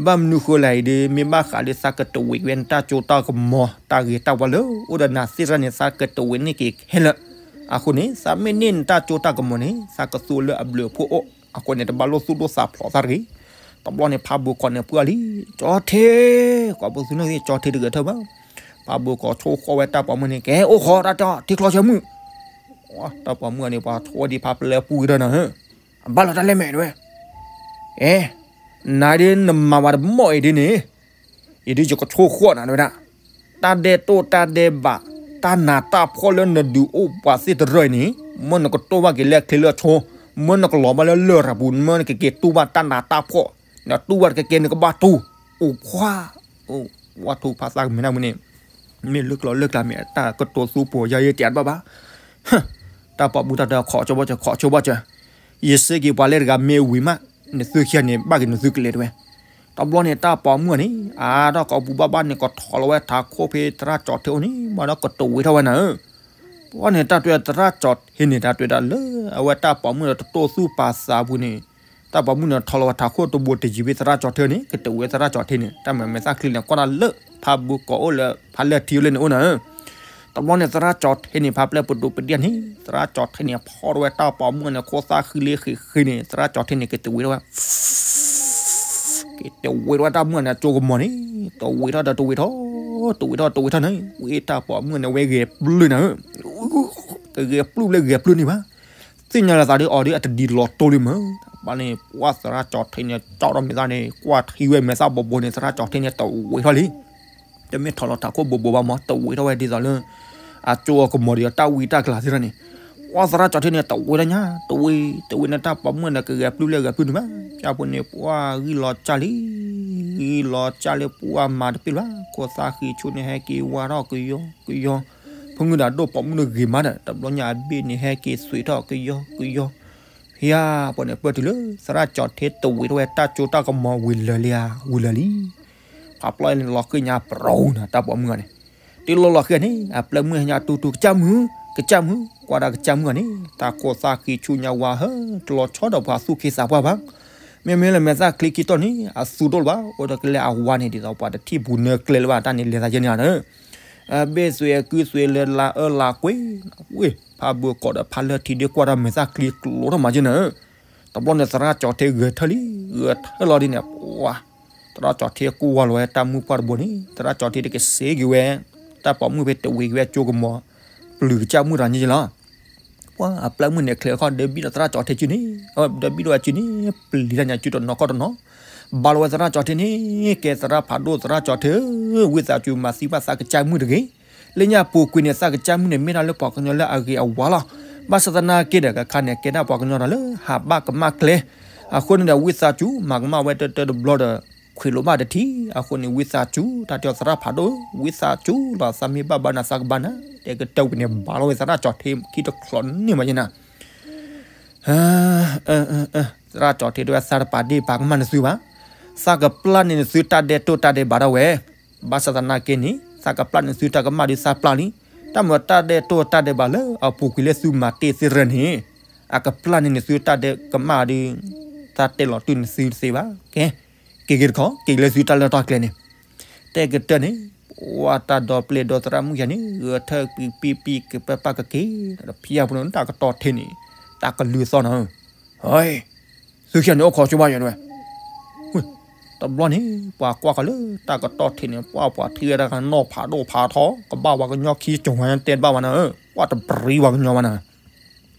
ဘၣ်မနုၤဃိလဲၣ်အံၤဒုး မ့ၢ်ဘၣ်ဃးလၢသးကတဝံးဝဲနတၢ်ကၠိတၢ်ကမီၤ တၢ်ဂ့ၤတၢ်ဝါလၢအိၣ်ဒီးနၤသ့ၣ်တဖၣ်န့ၣ် သးကတဝံးန့ၢ်က့ၤခဲလၢာ်. အဃိန့ၣ် သးမ့ၢ်န့ၢ်နတၢ်ကၠိတၢ်ကမီၤန့ၣ် သးကသူလၢအဘျုးအဖှိၣ်အိၣ် အဃိန့ၣ် တဘၣ်လိၣ်သူၣ်ဒိၣ်သးဖျိးသးတဂ့ၤ. တဘျီန့ၣ် ဖးဘိးကီးန့ၣ်ပှၢ်လံ ကၠီထ့ ကိးပသူန့ၣ် ကၠီထ့တဂဲၤထၢၣ်ဘၣ်. ဖးဘိးကီးဆိၣ်ဃီဝဲတၢ်ပိာ်မုၣ်န့ၣ် ကဲအိၣ်ဃီတၢ်ကၠီထ့ချီဆၢမုၣ် တၢ်ပိာ်မုၣ်န့ၣ် ပှၤဆိၣ်ဝဲဒ်ဖးပျဲပူၤကတၢၢ်နၤဧၢ အဘၣ်လီၤတၢ်လဲၣ်မဲာ်တဝဲ အဲ နၤဒ်နမၤဝဲတမီၢ်အံၤဒ်န့ၣ် အံၤဒ်ယကဆိၣ်ဃီနၤတဝဲဒၣ် တၢ်ဒဲးတိၢ်တၢ်ဒဲးဘး တၢ်နးတၢ်ဖှီၣ်လၢနဒုးအိၣ်ပှၤသ့ၣ်တရၢအံၤန့ၣ် မ့ၢ်နကတိၢ်ဘၣ်က့ၤလၢချ့လၢဆိ မ့ၢ်နကလီၤဘၣ်လၢလရာ်ပူၤ မ့ၢ်နကက့ၤတူၢ်ဘၣ်တၢ်နးတၢ်ဖှီၣ် နတူၢ်ဘၣ်တကဲကဲနကဘၣ်တူၢ် အိၣ်ဖှါ အိၣ်ဝဲထူဖးသးကမဲာ်နၢ်မုၢ်န့ၣ် မ့ၢ်လၢကျီလၢကျါမ့ၢ်တၢ်ကတိၤသူပှိၤယါယဲတၢ်တဘၣ်ဘၣ် တၢ်ပိာ်မုၣ်တၢ်တဲခိးဆိဘၣ်စၢၤ ခိးဆိဘၣ်စၢၤ ယစ့က့ၤပှၤလဲတဂၤမ့ၢ်ဝံၤမး နသုခံဂၤန့ၣ် ဘၣ်က့ၤနသုကလဲၤတဝဲ တဘျီန့ၣ် တၢ်ပိာ်မုၣ်အီၤန့ၣ် အါထီၣ်ကိးပူၤဘၣ်ဘၣ်န့ၣ် ကထီၣ်လီၤဝဲထးခိၣ်ဖဲသရၣ်ကၠီၤထ့အိၣ်န့ၣ် ဘၣ်ဒီးကတဝံးထီၣ်ဝဲနၤဧၢ ပှၤန့ၣ် တၢ်တဲသရၣ်ကၠီၤထ့န့ၣ် တၢ်တဲဒၣ်လၢ အဝဲတၢ်ပိာ်မုၣ်ဒီးတတိၢ်သူၣ်ပာ်သးပူၤန့ၣ် တၢ်ပိာ်မုၣ်န့ၣ် ထီၣ်လီၤဝဲထးခိၣ်တဘိတယံၤဖဲသရၣ်ကၠီၤထ့န့ၣ် ကတဝံးသရၣ်ကၠီၤထ့န့ၣ် တၢ်မဲာ်မဲာ်သၣ်ချံန့ၣ် ကွၢ်တၢ်လၢ ဖးဘိးကီးအိၣ်လၢ ဖးလဲၢ်ထံအိၣ်လၢန့ၣ်အိၣ်နၤဧၢ တဘျီန့ၣ် သရၣ်ကၠီၤထ့န့ၣ် ဖးပျဲပဒိးပဒံၣ်န့ၣ် သရၣ်ကၠီၤထ့န့ၣ် ဖီၣ်ထီၣ်ဝဲတၢ်ပိာ်မုၣ်န့ၣ် ခိၣ်သၣ်ဃံလ့ဃံးဃံးန့ၣ် သရၣ်ကၠီၤထ့န့ၣ် ကတဝံးထီၣ်ဝဲ ကတဝံးထီၣ်ဝဲတၢ်မုၣ်န့ၣ် ကၠိကမီၤန့ၣ် တဝံးထီၣ်ဒီးတဝံးထီၣ် တဝံးထီၣ်တဝံးထီၣ်န့ၣ် ဝဲတၢ်ပိာ်မုၣ်န့ၣ် ဝဲဂဲၤပျုၢ်နၤဧၢ ကဂဲၤပျုၢ်လၢဂဲၤပျုၢ်န့ၣ်ဘၣ် သ့ၣ်ညါလီၤသးဒီးအီၤဒီးအတဒံးလီၤတိၢ်လံမး ဘၣ်န့ၣ် ပှၤသရၣ်ကၠီၤထ့န့ၣ် ကၠီထီၣ်မဲာ်သၣ်န့ၣ် ကွၢ်ထံဝဲမဲာ်သၣ်ဘိးဘိးန့ၣ် သရၣ်ကၠီၤထ့န့ၣ် တဝံးထီၣ်လံ တမ့ၢ်ထီၣ်လီၤထးခိၣ်ဘိးဘိးဘၣ်မး တဝံးထီၣ်ဝဲဒ်သိးလၢ အကၠိအကမီၤဒီးတၢ်ဝံတၢ်ကလၤသ့ၣ်တဖၣ်န့ၣ် ပှၤသရၣ်ကၠီၤထ့န့ၣ် တဝံးထီၣ်ညါ တဝံး တဝံးန့ၣ်တၢ်ပိာ်မုၣ်န့ၣ် ကဂဲၤပျုၢ်လၢဂဲၤပျုၢ်န့ၣ်ဘၣ် ကၠၢ်ပူၤန့ၣ် ပှၤဂံၢ်လီၤကၢ်လံ ဂံၢ်လီၤကၢ်လၢပှၤမၤတပ့ၢ်လၢၤဘၣ် ခိၣ်သၣ်ဃံးဆူၣ်န့ၣ် ဟဲက့ၤဝါထီၣ်ကယီကယီ ဖုမုၢ်ဒၣ်ဒိၣ်ပိာ်မုၣ်န့ၣ်ဂ့ၤမးဒီး တဘျီညါအဘ့ၣ်န့ၣ် ဟဲက့ၤသွံးထီၣ်ကယီကယီ ဖဲပှၤန့ၣ် ပၢၢ်တုၤလၢ သရၣ်ကၠီၤထ့တဝံးထီၣ်ဝဲတၢ်ကၠိတၢ်ကမီၤဝံၤလၢာ်လံဧါ ဝံၤလၢာ်လံ ဖးပျီန့ၣ်လီၤဃံၤညါပရိနၤ တၢ်ပိာ်မုၣ်အီၤန့ၣ် တုၤလီၤလီၤဃံၤန့ၣ် အပျဲၢ်မုၣ်ဟဲညါတူၢ်တူၢ် ကစၢ်မုၣ် ကစၢ်မုၣ် ကွၢ်ဒၣ်ကစၢ်မုၣ်အီၤန့ၣ် တၢ်ခိၣ်သၣ်ဃံးဆူၣ်ညါဝါဟၢ တလီၤဆီဒီးပှၤသူၣ်က့သးပှၢ်ဘၣ် မ့မ့ၢ်လၢမဲာ်သၣ်ချံခံတီၢ်န့ၣ် အသူဒိၣ်လၢၤဘၣ် အိၣ်ဒီးကလဲၤအဝါန့ၣ် ဒ်သိးပှၤတထံၣ်ပူၤနၢကျဲလၢၤဘၣ် တၢ်န့ၣ်လဲၤသးယဲၢ်န့ၣ်လီၤ အဘ့ၣ်သွံးအကုသွံးလၢလါအၢလါကွ့ ဝ့ၢ် ဖးဘိးကီးဒီးဖးလၢထံဒ့ကွၢ်တၢ်မဲာ်သၣ်ချံကျိထီၣ်မးက့နၤ တဘျီန့ၣ် သရၣ်ကၠီၤထ့ဂဲၤထၢၣ်လံ ဂဲၤထၢၣ်လီၤဒ်န့ၣ် ပှၤ သရၣ်ကၠီၤထ့ကူၣ်ဝါလီၤဝဲတၢ်မုၢ်ပှၢ်တဘိန့ၣ် သရၣ်ကၠီၤထ့တကဆှဲက့ၤဝဲ တၢ်ပိာ်မုၣ်ဖဲတဝံးက့ၤဝဲကၠိကမီၤ ပျုၤကစၢ်မုၣ်တၢ်ညါက့လီၤ ပှၤအပျဲၢ်မုၣ်န့ၣ်ချံးအခီၣ် ဒၢဘံၣ်ဒီးသရၣ်ကၠီၤထ့စုန့ၣ်, ဒၢဘံၣ်ဒီးအစုန့ၣ် ပျံၤတၢ်ညါစုတနီၤခီၣ်တနီၤ, ဘၣ်လီၤဝဲသရၣ်ကၠီၤထ့န့ၣ်, ကဲသရၣ်ဖးဒိၣ်သရၣ်ကၠီၤထ့ဧၢ, ဝံသးစူၤမၤသံဘၣ်သးကစၢ်မုၣ်တဂ့ၤ. လၢညါပူၤကွံာ်န့ၣ် သးကစၢ်မုၣ်န့ၣ် မ့ၢ်ဒၣ်လၢပှၤကညီလၢအဂ့ၤအဝါလီၤ. ဘၣ်ဆၣ်သနာ်က့ဒီး ကခါန့ၣ် ကဲဒၣ်ပှၤကညီဒီးလၢဟးဘၣ်ကမၣ်ကျဲ, အဃိန့ၣ်ဒီး ဝံသးစူၤမၤကမၣ်ဝဲတၢတၢတဘျီဒီး ခွံးလိာ်ဘၣ်တထံၣ်, အဃိန့ၣ် ဝံသးစူၤ တၢ်တဲအီၤသရၣ်ဖးဒိၣ်ဧၢ, ဝံသးစူၤလီၤ, သးမ့ၢ်ဘၣ်ဘၣ်နၤသးကဘၣ်နၤ, တဲကတၢၢ်ဝံၤန့ၣ် ဘၣ်လီၤဝဲသရၣ်ကၠီၤထ့ခံတချီးန့ၣ်မးယဲနၤ သရၣ်ကၠီၤထ့တဲဝဲ သးတပာ်ဒ့ၣ်ပာ်ကမၣ်နသုဘၣ်, သးကပျၢ်န့ၢ်နသုတၢ်ဒဲးတိၢ်တၢ်ဒဲးဘးဒၣ်ဝဲ, ဘၣ်ဆၣ်သနာ်က့န့ၣ် သးကပျၢ်န့ၢ်သုတၢ်ကမၣ်ဒီးသးပျၢ်လံ, တၢ်မ့ၢ်တၢ်ဒဲးတိၢ်တၢ်ဒဲးဘးလၢအပူၤကွံာ်လၢသုမၤတ့ၢ်သ့ၣ်တဖၣ်န့ၣ်, အကပျၢ်န့ၢ်နသုတၢ်ဒဲးကမၣ်ဒီး သးတဲလီၤတုၤနသုတသ့ဘၣ်, ကဲ, က့ၤက့ၤတခီ က့ၤလၢသုတၢ်လၢတၢ်ကျဲန့ၣ် တဲကတၢၢ်န့ၣ်, ပှၤတၢ်ဒီပျဲၢ်ဒီသရၣ်မုၣ်ယၤန့ၣ် ဂဲၤထၢၣ်ပံပံပံကပၢပၢ်ကက့ၤ, ဒီးဖံယၤဖိန့ၣ် တၢ်ကတီၢ်ထံးန့ၣ်, တၢ်ကလုၢ်သီၣ်နီၤ, သုခံဂၤန့ၣ်အိၣ်ခိးဆိဘၣ်ယၤဝဲ, တဘျီန့ၣ် ပှၤကွၢ်ဃီၤလၢတၢ်ကတီၢ်ထံးန့ၣ် ပှၤပှၤထံၣ်ဝဲဒၣ်ကနီၣ်ဖးဒိၣ်ဖးထီ, ကဘၣ်ပှၤကညီခံကဝဲတဲတဘၣ်ဘၣ်နၤ, ပှၤတပြံပှၤကညီဘၣ်နၤ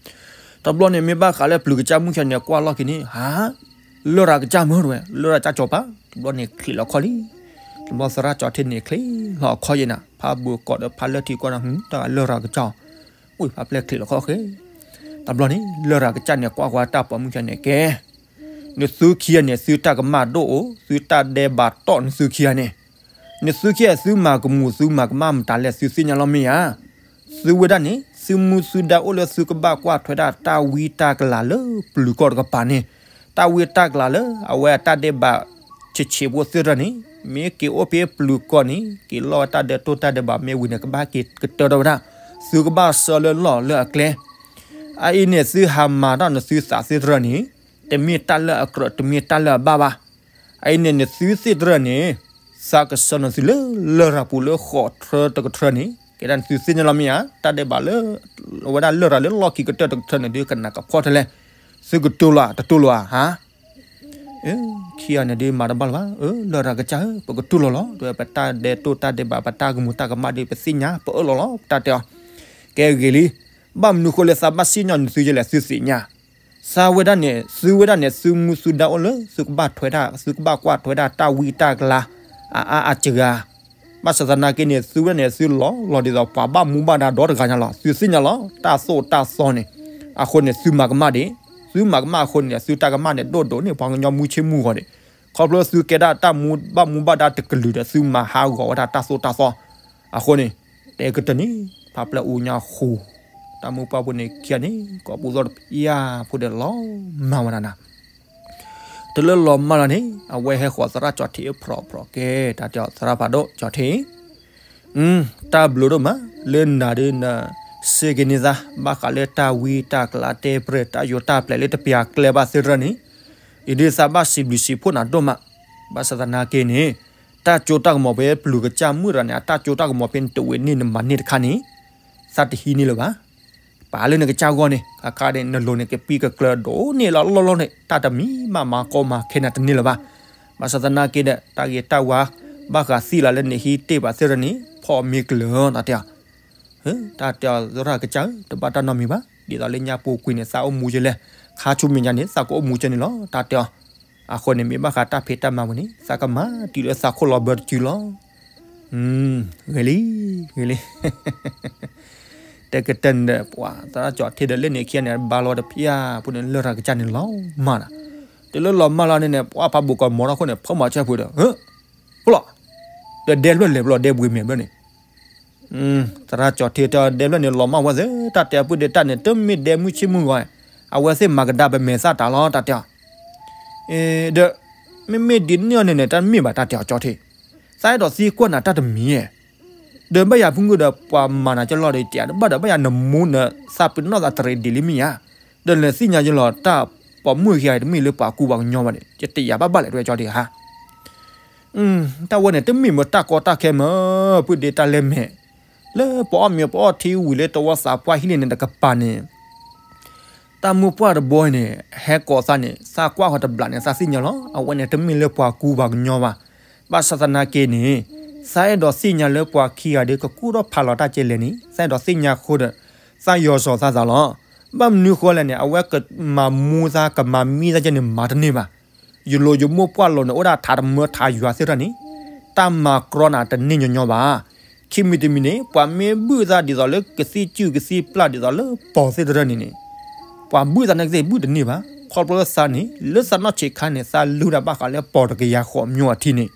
တဘျီန့ၣ် မ့ၢ်ဘၣ်ဃးလၢပျုၤကစၢ်မုၣ်ခံဂၤန့ၣ် ကွၢ်လီၢ်ခံန့ၣ် ဟါ, လရာ်ကစၢ်မ့ၢ်တဝဲ, လရာ်ကစၢ်ကၠီၤပၤ, တဘျီန့ၣ်ချံးလီၤခီၣ်လံ, တဘျီသရၣ်ကၠီၤထ့န့ၣ်ချံးလီၤအခီၣ်ယဲနၤ, ဖးဘိးကိးဒီးဖးလၢထံကွၢ်နၤ တၢ်လရာ်ကစၢ်, ဝံၤဖးပျဲၢ်ချံးလီၤခီၣ်ဃဲ, တဘျီန့ၣ် လရာ်ကစၢ်န့ၣ် ကွၢ်ဃီၤတၢ်ပိာ်မုၣ်ခံဂၤန့ၣ် ကဲ နသုခံဂၤန့ၣ် သုတၢ်ကမၣ်ဒိၣ်အိၣ်, သုတၢ်ဒဲးဘးတီၣ်နသုခံဂၤန့ၣ်, နသုခံဂၤ သုမၤကမူၤ သုမၤကမၣ်မတၤလဲၣ် သုသ့ၣ်ညါလီၤမ့ၢ်ဧါ. သုဝဲဒၣ်န့ၣ် သုမူသုဒါအိၣ်လၢသုကဘၣ်ကွၢ်ထွဲဒၣ်တၢ်ဝံတၢ်ကလၤလၢပျုၤကီၢ်တကပၤန့ၣ်, တၢ်ဝံတၢ်ကလၤလၢအဝဲအတၢ်ဒဲးဘးဆံးဆံးဖိသ့ၣ်တဖၣ်န့ၣ် မ့ၢ်က့ၤအိၣ်ဖဲပျုၤကီၢ်န့ၣ် က့ၤလီၢ်ဝဲတၢ်ဒဲးတိၢ်တၢ်ဒဲးဘးမ့ၢ်ဝံၤန့ၣ် ကဘၣ်က့ၤကတၢၢ်ထီၣ်ဝဲဒၣ်, သုကဘၣ်ဆှၢလၢလီၢ်လၢအကျဲ အအံၤန့ၣ် သုဟးမၤတၢ်နသုသးသ့ၣ်တဖၣ်န့ၣ် တမ့ၢ်တၢ်လၢအကြၢး တမ့ၢ်တၢ်လၢအဘၣ်ဘၣ်. အအံၤန့ၣ် နသုသ့ၣ်တဖၣ်န့ၣ် သးကဆှၢနသုလၢလရာ်ပူၤလၢဃိးထြၢတကထြၢန့ၣ် ကဲဒၣ်နသုသ့ၣ်ညါလီၤမ့ၢ်ဧါ. တၢ်ဒဲးဘးလၢ အဝဲဒၣ်လရာ်လၢလီၢ်ခံကတၢၢ်တကထြၢန့ၣ် ဒုးကနၣ်ကဖီၣ်ထဲလဲၣ်. သုကတူၢ်လိာ်ဧါ တတူၢ်လိာ်ဧါဟါ. ခံဂၤန့ၣ်ဒုးမၤတဘၣ်လၢၤဘၣ်. လရာ်ကစၢ်ဧၢ ပကတူၢ်လိာ်လီၤ. ပတၢ်ဒဲးတိၢ်တၢ်ဒဲးဘး ပတၢ်ကမူၤတၢ်ကမၣ်ဒုး ပသ့ၣ်ညါ ပအၢၣ်လီၤလီၤ ပတၢ်တဲအီၤ. ကဲဂ့ၤလံ. ဘၣ်မနုၤဃိလၢသးဘၣ်စံၣ်ညီၣ်နသုယဲလဲၣ် သုသ့ၣ်ညါ. သးဝဲဒၣ်န့ၣ် သုဝဲဒၣ်န့ၣ် သုမူသုဒါအိၣ်လၢ သုကဘၣ်ထွဲဒၣ် သုကဘၣ်ကွၢ်ထွဲဒၣ်တၢ်ဝံတၢ်ကလၤ အအါအစှၤ. ဘၣ်ဆၣ်သနာ်က့န့ၣ် သုဝဲဒၣ်န့ၣ် သုလီၤလီၤဒ်သိးပှၤဘၣ်မူဘၣ်ဒါဒီတဂၤညါလီၤ. သုသ့ၣ်ညါလီၤ တၢ်သိၣ်တၢ်သီန့ၣ်. အဃိန့ၣ် သုမၤကမၣ်ဒံး, သုမၤကမၣ်အဃိန့ၣ် သုတၢ်ကမၣ်န့ၣ် ဒိၣ်ဒိၣ်န့ၢ် ပှၤကညီမုၢ်ဆ့ၣ်မုၢ်ဂီၤန့ၣ်. ခီဖျိသုကဲဒၣ်တၢ်မူဘၣ်မူဘၣ်ဒါတကလုာ်ဒီး သုမၤဟးဂီၤဝဲဒၣ်တၢ်သိၣ်တၢ်သီ. အဃိန့ၣ် တဲကတၢၢ်န့ၣ် ဖးပျဲၢ်အူညါဃိ တၢ်မုၢ်ပှၢ်ဖိန့ၣ်ခံဂၤန့ၣ် ကိးပူၤသီၣ်တဖၣ်ဖိဒီးလီၤမၢ်ဝဲဒၣ်နၤ. တုၤလၢလီၤမၢ်လီၤန့ၣ် အဝဲဟဲဃီၤသရၣ်ကၠီၤထံးအဖျိးဖျိး ကဲ တၢ်တဲအီၤ သရၣ်ဖးဒိၣ်ကၠီၤထံး တၢ်ဘျုးဒိၣ်မး လၢနၤဒုးန စ့ၢ်ကီးန့ၢ်သး ဘၣ်ဃးလၢတၢ်ဝံတၢ်ကလၤ တဲပြဲၢ်တၢ်ယိးတၢ်ပျဲၤလၢတပျၢ်ကျဲဘၣ်သ့ၣ်တဖၣ်န့ၣ်, အံၤဒုးသးဘၣ်စံးဘျုးစံးဖှိၣ်နၤဒိၣ်မး. ဘၣ်ဆၣ်သနာ်က့န့ၣ် တၢ်ကၠိတၢ်ကမီၤဖဲပျုၤကစၢ်မုၣ်တဂၤန့ၣ် အတၢ်ကၠိတၢ်ကမီၤဖဲနတဝံၤန့ၣ် နမၤန့ၢ်တခါန့ၣ် သးတဟံးန့ၢ်လၢၤဘၣ်. ပာ်လၢနကစၢ်ဂီၢ်န့ၣ် ခါခါန့ၣ် နလိၤန့ၣ် ကပံၢ်ကကျၢၤဒိၣ်န့ၢ်လီၤလီၢ်လီၢ်န့ၣ် တၢ်တမံၤမးမၤကီမၤခဲနၤတန့ၢ်လၢၤဘၣ်. ဘၣ်ဆၣ်သနာ်က့ဒီး တၢ်ဂ့ၤတၢ်ဝါ ဘၣ်ဃးသံလၢလၢနဟံးတ့ၢ်ဘၣ်သ့ၣ်တဖၣ်န့ၣ် ဖီမ့ၢ်ကလၢၤ တၢ်တဲအီၤ. တၢ်တဲအီၤ သရၣ်ကစၢ်ဧၢ တဘၣ်တၢ်နီတမံၤဘၣ်. ဒ်သိးလၢညါပူၤကွံာ်န့ၣ် သးအိၣ်မူကဲလဲၣ်, ခါဆူမဲာ်ညါန့ၣ် သးကအိၣ်မူကဲန့ၣ်လီၤ တၢ်တဲအီၤ. အဃိန့ၣ် မ့ၢ်ဘၣ်ဃးတၢ်ဖံးတၢ်မၤဝဲန့ၣ် သးကမၤတုၤလၢသးခိၣ်လီၤဘၢတစုလီၤ. ဂ့ၤလံ, ဂ့ၤလံ. တဲကတၢၢ်န့ၣ်ဒီး ပှၤသရၣ်ကၠီၤထံးဒီးလၢန့ၣ်ခံဂၤန့ၣ် ဘါလီၤတဖျၢၣ်ဖိန့ၣ် လရာ်ကစၢ်န့ၣ်လီၤမၢ်နၤ. တုၤလၢလီၤမၢ်လီၤန့ၣ်န့ၣ် ပှၤဖးဘိးကိးမီၤထီၣ်ခိၣ်န့ၣ် ဖီမၤဆၢဖုးဒီး ဖီလီၤ, ဒီးဒဲဖျၢၣ်လဲၤဖျီဒဲဘှံးမဲာ်ဘျီန့ၣ် သရၣ်ကၠီၤထံးတဲဒဲဖျၢၣ်န့ၣ် လီၤမၢ်ဝဲသ့ၣ် တၢ်တဲအပုၢ်ဒ့တၢ်န့ၣ် တမ့ၢ်ဒဲမုၢ်ဆ့ၣ်မုၢ်ဂီၤ, အဝဲသ့ၣ်မၤကဒါပမဲာ်သၣ်တၢ်လီၤ တၢ်တဲအီၤ. ဒီး မ့မ့ၢ်ဒ်န့ၣ်အီၤန့ၣ်န့ၣ် တၢ်မ့ၢ်ဘၣ် တၢ်တဲအီၤကၠီၤထံး, သးအဲၣ်ဒိးသံကွၢ်နၤတၢ်တမံၤဧါ. ဒီးဘၣ်ယၤဖုၣ်ငုၢ်ဒီး ပှၤမၤနၤကၠီလီၤဒီး ကဘၣ်ဒီး ဘၣ်ယၤနမူနသးပ့ၤနီၣ်သးတရံးဒံးလံမ့ၢ်ဧါ. ဒီးနသ့ၣ်ညါယလီၤ တၢ်ပိာ်မုၣ်ခံဂၤတမ့ၢ်လၢပှၤကူပှၤကညီဘၣ်န့ၣ် ယတယာ်ဘၣ်ဘၣ်လဲၣ် တဲဝဲကၠီၤထံးဧါ. တၢ်ဝဲန့ၣ် တမ့ၢ်မ့ၢ်တၢ်ကီတၢ်ခဲမ့ၢ် ပုၢ်ဒ့တၢ်လဲမဲာ်, လၢပအီၣ်မ့ၤပအီၣ်ထံဝံၤလၢတဝီသးပှၢ်ဟံၣ်လံန့ၣ်တကပၤန့ၣ် တၢ်မုၢ်ပှၢ်တဘိန့ၣ် ဟဲကိးသးန့ၣ် သးကွၢ်ဃီၤတဘျီန့ၣ် သးသ့ၣ်ညါလီၤ အဝဲန့ၣ် တမ့ၢ်လၢပှၤကူပှၤကညီဘၣ်. ဘၣ်ဆၣ်သနာ်က့န့ၣ် သးအဲၣ်ဒိးသ့ၣ်ညါလၢပှၤခံဂၤဒီး ကကူၣ်ထီၣ်ဖးလီၤတၢ်ကဲလဲၣ်န့ၣ် သးအဲၣ်ဒိးသ့ၣ်ညါအဃိဒီး သးယီၤစီၤသးသးလီၤ. ဘၣ်မနုၤဃိလဲၣ်န့ၣ် အဝဲကမၤမူသး ကမၤမံသးကဲန့ၣ် မၤတန့ၢ်ဘၣ်. ယလိၤယမိၢ်ပှၢ်လိၤန့ၣ် အိၣ်ဒၣ်ထးတမၢထးယွၤသ့ၣ်တဖၣ်န့ၣ် တၢ်မၤကြီနၤတန့ၢ်ညီညီဘၣ်. ခံမံၤတမံၤန့ၣ် ပှၤမ့ၢ်ဘုၣ်သးဒ်သိးလၢကသံၣ်စုၣ်ကသံၣ်ပျၢ်ဒ်သိးလၢပိာ်သ့ၣ်တဖၣ်န့ၣ်န့ၣ် ပှၤဘုၣ်သးန့ၣ်ကသ့ၣ်ဘုၣ်တန့ၢ်ဘၣ်. ခီဖျိလၢသးန့ၣ် လၢသးနီၢ်ဆံးခါန့ၣ် သးလူၤဒၣ်ဘၣ်ဃးလၢပိာ်တကယၤဃိးမၠိအထံန့ၣ်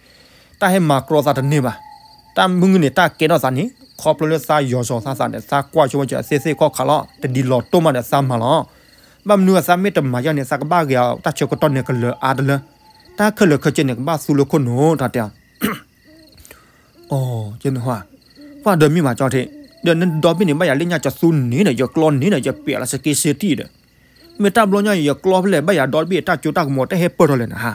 တၢ်ဟဲမၤကြီသးတန့ၢ်ဘၣ်. တၢ်မုၢ်ဂံၢ်န့ၣ် တၢ်ကဲထီၣ်သးန့ၣ် ခီဖျိလၢသးယီၤစီၤသးသးန့ၣ် သးကွၢ်ဆိဝဲကသ့ၣ်သ့ၣ်ခီၣ်ခါလီၤ တဒ်လီၤတိၢ်မးဒီးသးမၤလီၤ. ဘၣ်မနုၤအသးမ့ၢ်တမၤယါန့ၣ် သးကဘၣ်ဂ့ၤအီၤ တၢ်ဆၢကတီၢ်န့ၣ်ကလၢာ်အါတလၢ တၢ်ခဲလၢာ်ခဲဆ့န့ၣ် ကဘၣ်သူလၢခိၣ်နူာ် တၢ်တဲအီၤ အီ ကဲန့ၣ်ဟါ, ပှၢ်ဒီးမ့ၢ်မၤကၠီထံး, ဒီးနဒီဘ့ၣ်န့ၣ် ဘၣ်ယၤလၢညါကသူန့ၣ်ဒီး ယကျီန့ၣ်ဒီး ယပျဲလီၤစက့စ့တံၢ်ဒီး, မ့ၢ်တၢ်ဘျီညါ ယကျီဖဲလဲၣ် ဘၣ်ယၤဒီဘ့ၣ်တၢ်ကၠိတၢ်ကမီၤ တဟဲပၢၢ်ထီၣ်လဲၣ်နဟါ.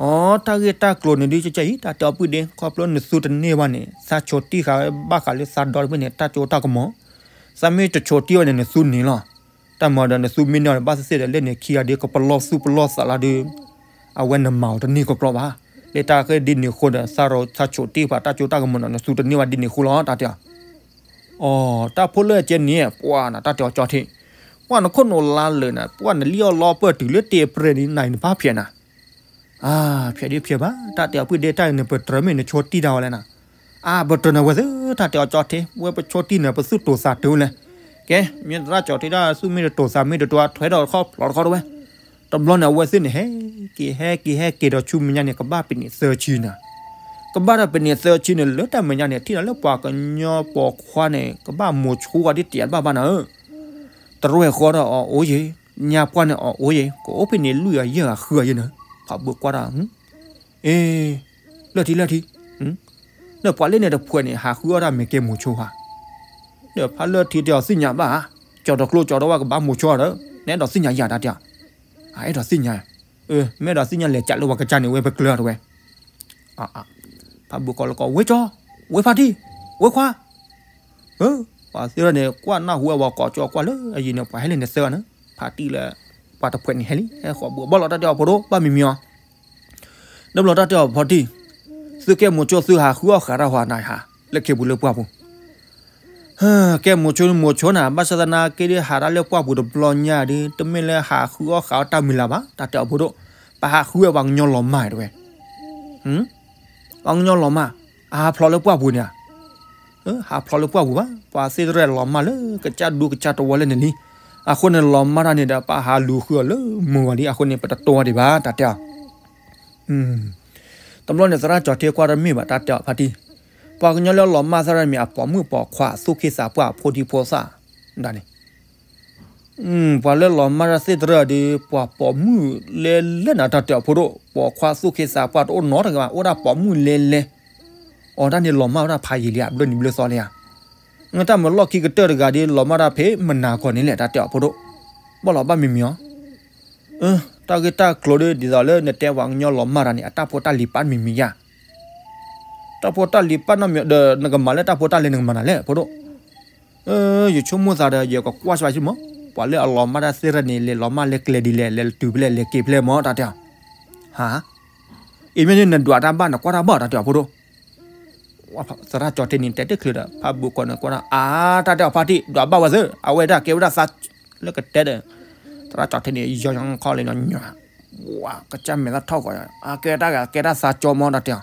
အီ တၢ်ဂ့ၢ်တၢ်ကျိၤန့ၣ်ဒ်ကကဲအံၤ တၢ်တဲအီၤပုၢ်ဒ့ ခီဖျိနသူတန့ၢ်ဘၣ်န့ၣ် သးဆိးတံၢ်ဃာ်ဝဲဘၣ်ဃးလၢသးဒီတဘ့ၣ်န့ၣ် တၢ်ကၠိတၢ်ကမီၤ, သးမ့ၢ်တဆိးတံၢ်ဝဲန့ၣ် နသူန့ၢ်လီၤ. တၢ်မၤဒီးနသူမ့ၢ်န့ၢ်အီၤန့ၣ် ဘၣ်သ့ၣ်သ့ၣ်ဒီး လၢန့ၣ်ခံဂၤဒ်ကပလီၢ်သူၣ်ပလီၢ်သးလီၤဒီး အဝဲနမၤအီၤတန့ၢ်ကကြီဘၣ်. လၢတၢ်ဂ့ၢ်ဒ်န့ၣ်အဃိဒီး သးရိၤသးဆိးတံၢ်ဃာ် တၢ်ကၠိတၢ်ကမီၤန့ၣ် နသူတန့ၢ်ဘၣ်ဒ်န့ၣ်အဃိလီၤ တၢ်တဲအီၤ. အီ တၢ်ဖိလၢအကဲန့ၣ် ပှၢ်နၤ တၢ်တဲအီၤကၠီထံး, ပှၢ်နခိၣ်နူာ်လါလၢာ်နၤ ပှၢ်နလံၣ်အီၣ်လီပၢၢ်တုၤလၢတ့ၢ်ပြဲၤန့ၣ် နၤအံၤနပၢ်ဖျဲးနၤ. အါ ဖျဲးဒ်ဖျဲးဘၣ် တၢ်တဲအီၤပုၢ်ဒ့ တၢ်အံၤန့ၣ် ပတြၢၤမ့ၢ်နဆိးတံၢ်တၢ်ဝဲလဲၣ်နၤ. အါ ပတြၢၤနၤဝဲသ့ၣ် တၢ်တဲအီၤကၠီထံး ဝဲပဆိးတံၢ်နၤ ပသူၣ်တိာ်သးတုၤလဲၣ်. ကဲ မ့ၢ်သရၣ်ကၠီထံးဒၣ် သူၣ်မ့ၢ်တတိာ်သးမ့ၢ်တတိာ် ထွဲဒီးတခီဖျိးတခီတဝဲ. တဘျီန့ၣ် အဝဲသ့ၣ်န့ၣ် ဟဲက့ၤဟဲက့ၤဟဲက့ၤဒီးဆူမဲာ်ညါန့ၣ် ကဘၣ်ပနံာ်သၢဆံနၤ. ကဘၣ်ဒီးပနံာ်သၢဆံန့ၣ် လၢတၢ်မဲာ်ညါန့ၣ် ထံၣ်နၤလၢပှၤကညီပိာ်ခွါန့ၣ် ကဘၣ်မိၤဆိဝဲဒ်တံၢ်အဘၣ်ဘၣ်နၤဧၢ. တရဲၣ်ဃီဒီးအီၤအိၣ်ယ့ၤ, ညါပှၢ်န့ၣ်အီၤအိၣ်ယ့ၤ, ကအိၣ်ဖဲန့ၣ်လွံၢ်အယဲၢ်အဃုအယဲၢ်နၤ. ဖးဘိးကွၢ်ဒီး အ့ လၢထံလၢထံ, ဒီးပှၤလၢန့ၣ်တဖှဲးန့ၣ် ဟးဃုအီၣ်တၢ်မ့ၢ်ကဲမိၤဆိဧါ. ဒီးဖးလၢထံတဲအီၤသ့ၣ်ညါဘၣ်ဧါ, ကၠီၤတကျိကၠီၤတဝၣ်ကဘၣ်မိၤဆိဒီး နအဲၣ်ဒိးသ့ၣ်ညါယၤတၢ်တဲအီၤ. အအဲၣ်ဒိးသ့ၣ်ညါ, မ့ၢ်အဲၣ်ဒိးသ့ၣ်ညါလဲၤကးလၢပှၤကစၢ်န့ၣ် ဝဲပကျၢၤတဝဲ. ဖးဘိးကီးလၢကီး ဝဲကၠီ, ဝဲဖါတံၢ်, ဝဲခွါ ပှၤသ့ၣ်ထီၣ်န့ၣ် ကွၢ်နၢ်ဟူဝဲပှၤကိးကၠီကွၢ်လၢအယံၤန့ၣ် ပှၤဟဲလၢန့ၣ်သၢဂၤန့ၣ် ဖါတံၢ်လၢ ပှၤတဖှဲးန့ၣ်ဟဲလံ ဟဲဃီၤဘှီဘၣ်လီၤတၢ်တဲအီၤဖိဒိၣ် ဘၣ်မံၤမံၤအီၤ. ဒီးဘျီတၢ်တဲအီၤဖါတံၢ်, သုကဲမိၤဆိသုဟးဃုအီၣ်ဃာ်တၢ်ဟီနၤဟါ, လၢခ့ပူၤလၢပှၢ်ပူၤ ကဲမိၤဆိမိၤဆိနၤ ဘၣ်ဆၣ်သနာ်က့ဒ်ဟးတၢ်လၢပှၢ်ပူၤတဘျီညါဒီး တမ့ၢ်လၢဟးဃုအီၣ်ဃာ်အီၣ်တၢ်မံၤလၢၤဘၣ် တၢ်တဲအီၤဖိဒိၣ်, ပဟးဃုဝဲပှၤကညီလီၤမၢ်တဝဲ. ပှၤကညီလီၤမၢ်, အဟးဖျိးလၢပှၢ်ပူၤန့ၣ်ဧါ. ဟးဖျိးလၢပှၢ်ပူၤဘၣ်, ပှၤသ့ၣ်တဖၣ်လီၤမၢ်လၢကစၢ်ဒူကစၢ်တဝီလၢန့ၣ်လံ. အဃိန့ၣ်လီၤမၢ်တၢ်န့ၣ်ဒီး ပဟးလူၤဃုအီၤလၢမုၢ်ဂီၤလံ အဃိန့ၣ် ပတတိၢ်ဒံးဘၣ် တၢ်တဲအီၤ. တဘျီန့ၣ် သရၣ်ကၠီၤထံကွၢ်တမ့ၢ်ဘၣ် တၢ်တဲအီၤဖါတံၢ်, ပှၤကညီလၢလီၤမၢ်သရၣ်မ့ၢ်အပိာ်မုၣ်ပိာ်ခွါ သူၣ်က့သးပှၢ် ဖိဒံဖိသၣ်ဒၣ်န့ၣ် ပှၤလၢလီၤမၢ်တၢ်သ့ၣ်တဖၣ်ဒီး ပှၤပိာ်မုၣ်လဲၤလဲၤနၤ တၢ်တဲအီၤဖိဒိၣ်, ပိာ်ခွါသူၣ်က့သးပှၢ်တအိၣ်နီတဂၤဘၣ် အိၣ်ဒၣ်ပိာ်မုၣ်လဲၤလဲၤ. အီၤတၢ်န့ၣ်လီၤမၢ်ဝဲဒၣ်ဖးယံာ်လံဧါ ဘျၢနံၤဘျၢသီလံဧါ. တၢ်မၤလီၢ်ခံကတၢၢ်တဂၤဒီး လီၤမၢ်တၢ်ဖဲမနၤကီၢ်န့ၣ်လဲၣ် တၢ်တဲအီၤဖိဒိၣ်, ဘၣ်လီၤဘၣ်မံၤမံၤအီၤ. တၢ်ဂ့ၢ်တၢ်ကျိၤဒီး ဒ်သိးလၢနတဲပှၤကညီလီၤမၢ်တၢ်န့ၣ် အတၢ်ဖိတၢ်လံၤပၢ်မံၤမံၤယါ. တၢ်ဖိတၢ်လံၤပၢ်နီတမံၤဒီး နကမၤလၢတၢ်ဖိတၢ်လံၤနကမၤနၤလဲၣ် ဖိဒိၣ်. ယဆိကမိၣ်သးဒီး ယကကွၢ်စှၤဆ့မး, ပှၤလၢအလီၤမၢ်တၢ်သ့ၣ်တဖၣ်န့ၣ် လဲၤလီၤမၢ်လဲၤကျဲဒ်လဲၣ် လဲၤတုၤဖဲလဲၣ် လဲၤက့ၤဖဲလဲၣ်မး တၢ်တဲအီၤ. ဟါ, အံၤမ့ၢ်န့ၣ် နဒွးတၢ်ဘၣ် နကွၢ်တၢ်ဘၣ် တၢ်တဲအီၤဖိဒိၣ်. သရၣ်ကၠီၤထံန့ၣ် တဲတချုးဒီး ဖးဘိးကီးန့ၣ်ကွၢ်ဒီး အါ တၢ်တဲအီၤဖါတံၢ် ဒွးဘၣ်ဝဲသ့ၣ် အဝဲဒၣ်ကဲဝဲဒၣ်သး လၢကတဲဒီး သရၣ်ကၠီၤထံန့ၣ် ယီၤယီၤခီလၢညါ ဝါ ကစၢ်မဲာ်သၣ်ထီၣ်ကီး အကဲတၢ်ဂၤကဲတၢ်သးကၠီမး တၢ်တဲအီၤ.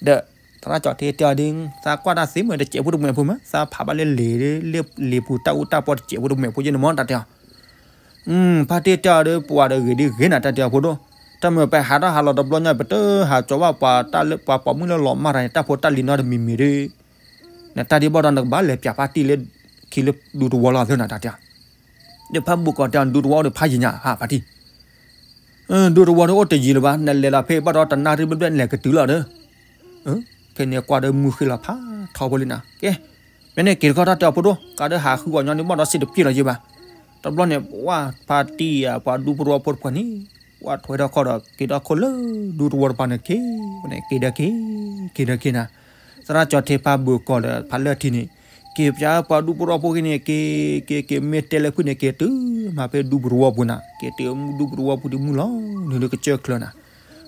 ဒီး သရၣ်ကၠီၤထံတဲအီၤဒ် သးကွၢ်တၢ်သ့မ့ၢ်တစဲးဖိတမှဲၤဖိမး သးဖးဘၣ်လၢလံာ် လံာ်ပူၤတၢ်အူတၢ်ပီတစဲးဖိတမှဲၤဖိယဲန့ၣ်မး တၢ်တဲအီၤ. ဖါတံၢ်တဲအီၤဒီး ပှၤဒီးဂ့ၤဒ်ဂ့ၤနၤ တၢ်တဲအီၤဖိဒိၣ်. တၢ်မ့ၢ်ပဟးထီၣ်ဟးလီၤတဘျီညါ ပတဟးကၠီၤဘၣ်ပှၤတၢ်လၢ ပှၤပိာ်မုၣ်လၢလီၤမၢ်တၢ်န့ၣ် တၢ်ဖိတၢ်လံၤနီတမံၤမံၤဒီး နတၢ်ဒ်ဘၣ်ဒီး နကဘၣ်လဲၤပၠးဖါတံၢ်လၢ ခံလၢဒူသဝီလီၤသ့ၣ်နၤ တၢ်တဲအီၤ. ဒီးဖးဘိးကီးတဲအီၤ ဒူသဝီဒီးဖးယံာ်ညါ ဟးဖါတံၢ် ဒူသဝီဒီးအိၣ်တယံာ်လၢၤဘၣ် နလဲၤလီၤဖဲဘၣ်ဒီးတနၣ်ရံၣ်ဘျဲၣ်ဘျဲၣ်နလဲၤကတုၤလီၤဒီး ဖဲန့ၣ်ကွၢ်ဒီးမုၢ်ဃ့လီၤဖးထီဖိလံနၤ ကဲ မ့ၢ်န့ၣ်က့ၤတခီတၢ်တဲအီၤဖိဒိၣ် ကးဒီးဟးဃုအီၤညီန့ၣ်ဘၣ်ဒီးစံးတပျ့ၤလီၤယံၤဘၣ်. တဘျီန့ၣ် ဝဲဖါတံၢ်ဧါ ပှၤဒူသဝီဖိတဖၣ်န့ၣ် ဝဲထွဲထီၣ်ခီဒီး က့ၤထီၣ်ခိၣ်လၢဒူသဝီတပၤန့ၣ်က့ၤ ဝဲန့ၣ်က့ၤဒီးက့ၤ က့ၤဒီးက့ၤနၤ သရၣ်ကၠီၤထံဖးဘိးကီးဒီးဖးလၢထံန့ၣ် က့ၤပၠးပှၤဒူသဝီဖိက့ၤန့ၣ် က့ၤ က့ၤ က့ၤမ့ၢ်တဲလၢဖုၣ်န့ၣ် က့ၤတုၤမးဖဲဒူသဝီပူၤနၤ က့ၤတုၤဒူသဝီပူၤဒီးမုၢ်လီၤနုာ်လၢကစၢၢ်ချၢနၤ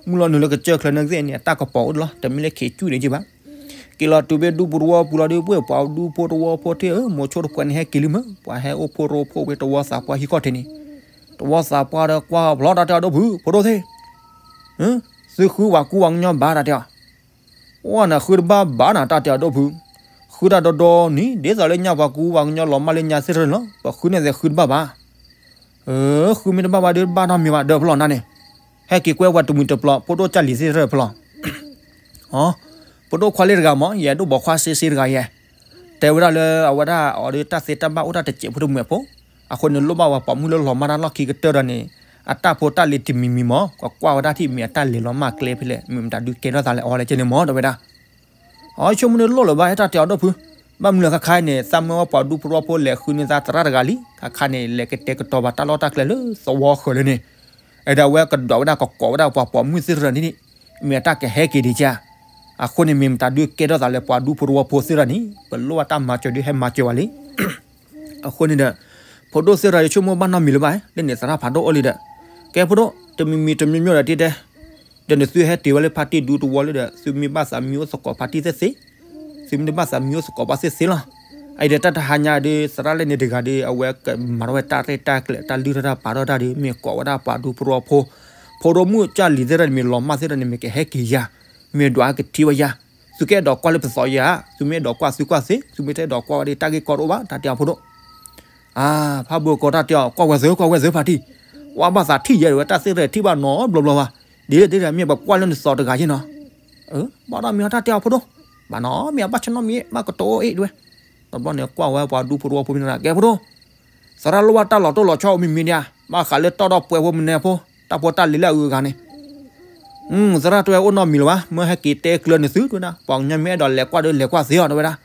မုၢ်လီၤနုာ်လၢကစၢၢ်ချၢန့ၣ်ကသ့ၣ်န့ၣ် အတၢ်ကပီၤအိၣ်လီၤ တမ့ၢ်လၢခ့ၤကၠူၣ်န့ၣ်က့ၤဘၣ်. က့ၤလီၤတုၤဖဲဒူဖိတဝီပူၤလီၤဒီး ပှဲၤပှၤဒူဖိတဝီဖိထံၣ်ဧၢ မိၤဆိတပှဲၤန့ၣ်ဟဲက့ၤလံမ့ၢ် ပှၤဟဲအိၣ်ဖိရိဖိဖဲတဝီသးပှၢ်ဟံၣ်ခီၣ်ထံးန့ၣ်, တဝီသးပှၢ်ဒီးကွၢ်ဖျီတၢ်တဲအီၤဒိၣ်ဖုး ဖိဒိၣ်သ့ၣ်, သုဃုပှၤကူပှၤကညီဘၣ်တၢ်တဲအီၤ, အိၣ်နဃုတဘၣ်ဘၣ်နၤတၢ်တဲအီၤဒိၣ်ဖုး, ဃုတၢ်ဒီဒီနံၤ ဒ်သိးလၢညၣ်ပှၤကူပှၤကညီလီၤမၢ်လၢညါသ့ၣ်တဖၣ်န့ၣ်လီၤ ပဃုန့ၢ်သဲးဃုတဘၣ်ဘၣ် ဃုမ့ၢ်တဘၣ်ဘၣ်ဒီးဘၣ်နီတမံၤဘၣ်ဒီးဖျီနၤန့ၣ်, ဟဲက့ၤကွဲပှၤတမှံၤတပျီၤ ဖိဒိၣ်ကၢ်လံၤသ့ၣ်တဖၣ်ဖျီ ဖိဒိၣ်ခွါလ့တဂၤမ့ၢ် ယအဲၣ်ဒိၣ်ဘီခွါစ့စ့တဂၤယဲ, တဲဝဲဒၣ်လၢအဝဲဒၣ်အီၤဒီးတၢ်သ့တၢ်ဘၣ်အိၣ်တၢ်တစဲးဖိတမှဲၤဖိ, အဃိန့ၣ်လိၣ်ဘၣ်ဝဲပိာ်မုၣ်လၢလီၤမၢ်တၢ်လီၢ်ခံကတၢၢ်ဒီးန့ၣ်, အတၢ်ဖိတၢ်လံၤတမံၤမံၤမ့ၢ် ကကွၢ်ဝဲဒၣ်ထံၣ်မ့ၢ်အတၢ်လဲၤလီၤမၢ်ကျဲဖဲလဲၣ် မ့ၢ်မတၤဒုးကဲထီၣ်သးလဲၣ်အီၤလဲၣ်ကဲန့ၣ်မ့ၢ်တဲဝဲဒၣ် အဆိကမိၣ်န့ၣ်လိၣ်လၢၤဘၣ် ဟဲတၢ်တဲအီၤဒိၣ်ဖုး, ဘၣ်မနုၤလဲၣ်ခါခါအံၤန့ၣ် သးမၢဝဲပှၤဒူဖိတဝီဖိလဲၤဃုန့ၢ်သးသရၣ်တဂၤလံ, ခါခါန့ၣ် လဲၤကတဲာ်ကတီၤဘၣ်တၢ်လီၢ်တၢ်ကျဲလၢသဝီဃၢၤလၢန့ၣ်, အဲၣ်ဒိးဝဲကဒိးဝဲဒၣ်ကကိးဝဲဒၣ်ပှၤပိာ်မုၣ်သ့ၣ်တဖၣ်န့ၣ်, မ့ၢ်အတၢ်ကဟဲက့ၤဒံးကါ, အဃိန့ၣ် မ့ၢ်မတၤဒုးကဲထီၣ်သးလဲၣ် ပှၤဒူဖိတဝီဖိသ့ၣ်တဖၣ်န့ၣ် ပလိၣ်ဘၣ်တၢ်မၤစၢၤဒုးဟဲမၤစၢၤဝဲလံ အဃိန့ၣ်ဒီး ဖိဒိၣ်သ့ၣ်တဖၣ်ယဆိကမိၣ်ဘၣ်နီတမံၤလၢၤဘၣ်, လၢန့ၣ်သရၣ်ဖးဒိၣ်အိၣ်လံဒီး, ကဲဖိဒိၣ် တမံၤမံၤတမံၤမံၤဒီးတံၢ်တဲ, ဒီးနသုဟဲတ့ၢ်ဝဲလၢဖါတံၢ်ဒူတဝီလၢဒီး သုမ့ၢ်ဘၣ်သးမံအိၣ်သကိးဖါတံၢ်သ့ၣ်သ့ၣ်, သုမ့ၢ်တဘၣ်သးမံအိၣ်သကိးဘၣ်သ့ၣ်သ့ၣ်လီၤ. အအံၤဒီးတၢ်တဟါညါဒီး သရၣ်လၢန့ၣ်တဂၤဒီး အဝဲကမၤထီၣ်ဝဲတၢ်ရဲၣ်တၢ်ကျဲၤ တၢ်လုၢ်ထီၣ်တၢ်ပာ်ထီၣ်တၢ်ဒီး မ့ၢ်ကိးဝဲဒၣ်ပှၤဒူဖိတဝီဖိ, ဖိဒိၣ်မုၣ်ကၢ်လံၤသ့ၣ်တဖၣ်န့ၣ် မ့ၢ်လီၤမၢ်သ့ၣ်တဖၣ်န့ၣ် မ့ၢ်ကဟဲက့ၤယၤ, မ့ၢ်ဒွးကထံၣ်ဝဲယၤ, သုကအဲၣ်ဒိးကွၢ်လၢပသီယၤ, သုမ့ၢ်အဲၣ်ဒိးကွၢ်သုကွၢ်သ့, သုမ့ၢ်တအဲၣ်ဒိးကွၢ်ဝဲဒီး တၢ်ဂ့ၢ်ကီတအိၣ်ဘၣ် တၢ်တဲအီၤဖိဒိၣ် ဖးဘိကီးတၢ်တဲအီၤ ကွၢ်ဝဲသ့ ကွၢ်ဝဲသ့ဖါတံၢ်, ဝဲဘၣ်သးထံၣ်ယဲဒၣ်ဝဲတၢ်သ့ၣ်တဖၣ်ထံၣ်ဘၣ်နီတဘျီဘျီဘၣ်, ဒ်လဲၣ်ဒ်လဲၣ်မ့ၢ်ပကွၢ်လၢနသီတဂၤယဲနီၤ, ဘၣ်ဒီးမ့ၢ်အီၤတၢ်တဲအီၤဖိဒိၣ်, ဘၣ်နီၤမ့ၢ်အဘၣ်ဆၢနီတမံၤ ဘၣ်ကတိၤအိၣ်အ့ၣ်ဒဝဲ, တဘျီန့ၣ်ကွၢ်ဝဲပှၤဒူဖိတဝီဖိမ့ၢ်တဂၤ ကဲဖိဒိၣ်, သရၣ်လိၣ်ဘၣ်တၢ်လီၤတိၢ်လီၤဆီအိၣ်မံၤမံၤဒံးဧါ, ဘၣ်ဃးလၢတီၢ်ဒီးပှဲၤဖိမနုၤဖိ, တၢ်ဖိတၢ်လံၤလၢအဂုၤအဂၤန့ၣ် သရၣ်တဲဝဲအိၣ်နီတမံၤလၢၤဘၣ်, မ့ၢ်ဟဲက့ၤတဲကျၢၤနသုတဝဲဒၣ် ပှၤကညီမ့ၢ်အဲၣ်ဒိးလဲၤကွၢ်ဒီးလဲၤကွၢ်သ့အီၤတဝဲဒၣ်,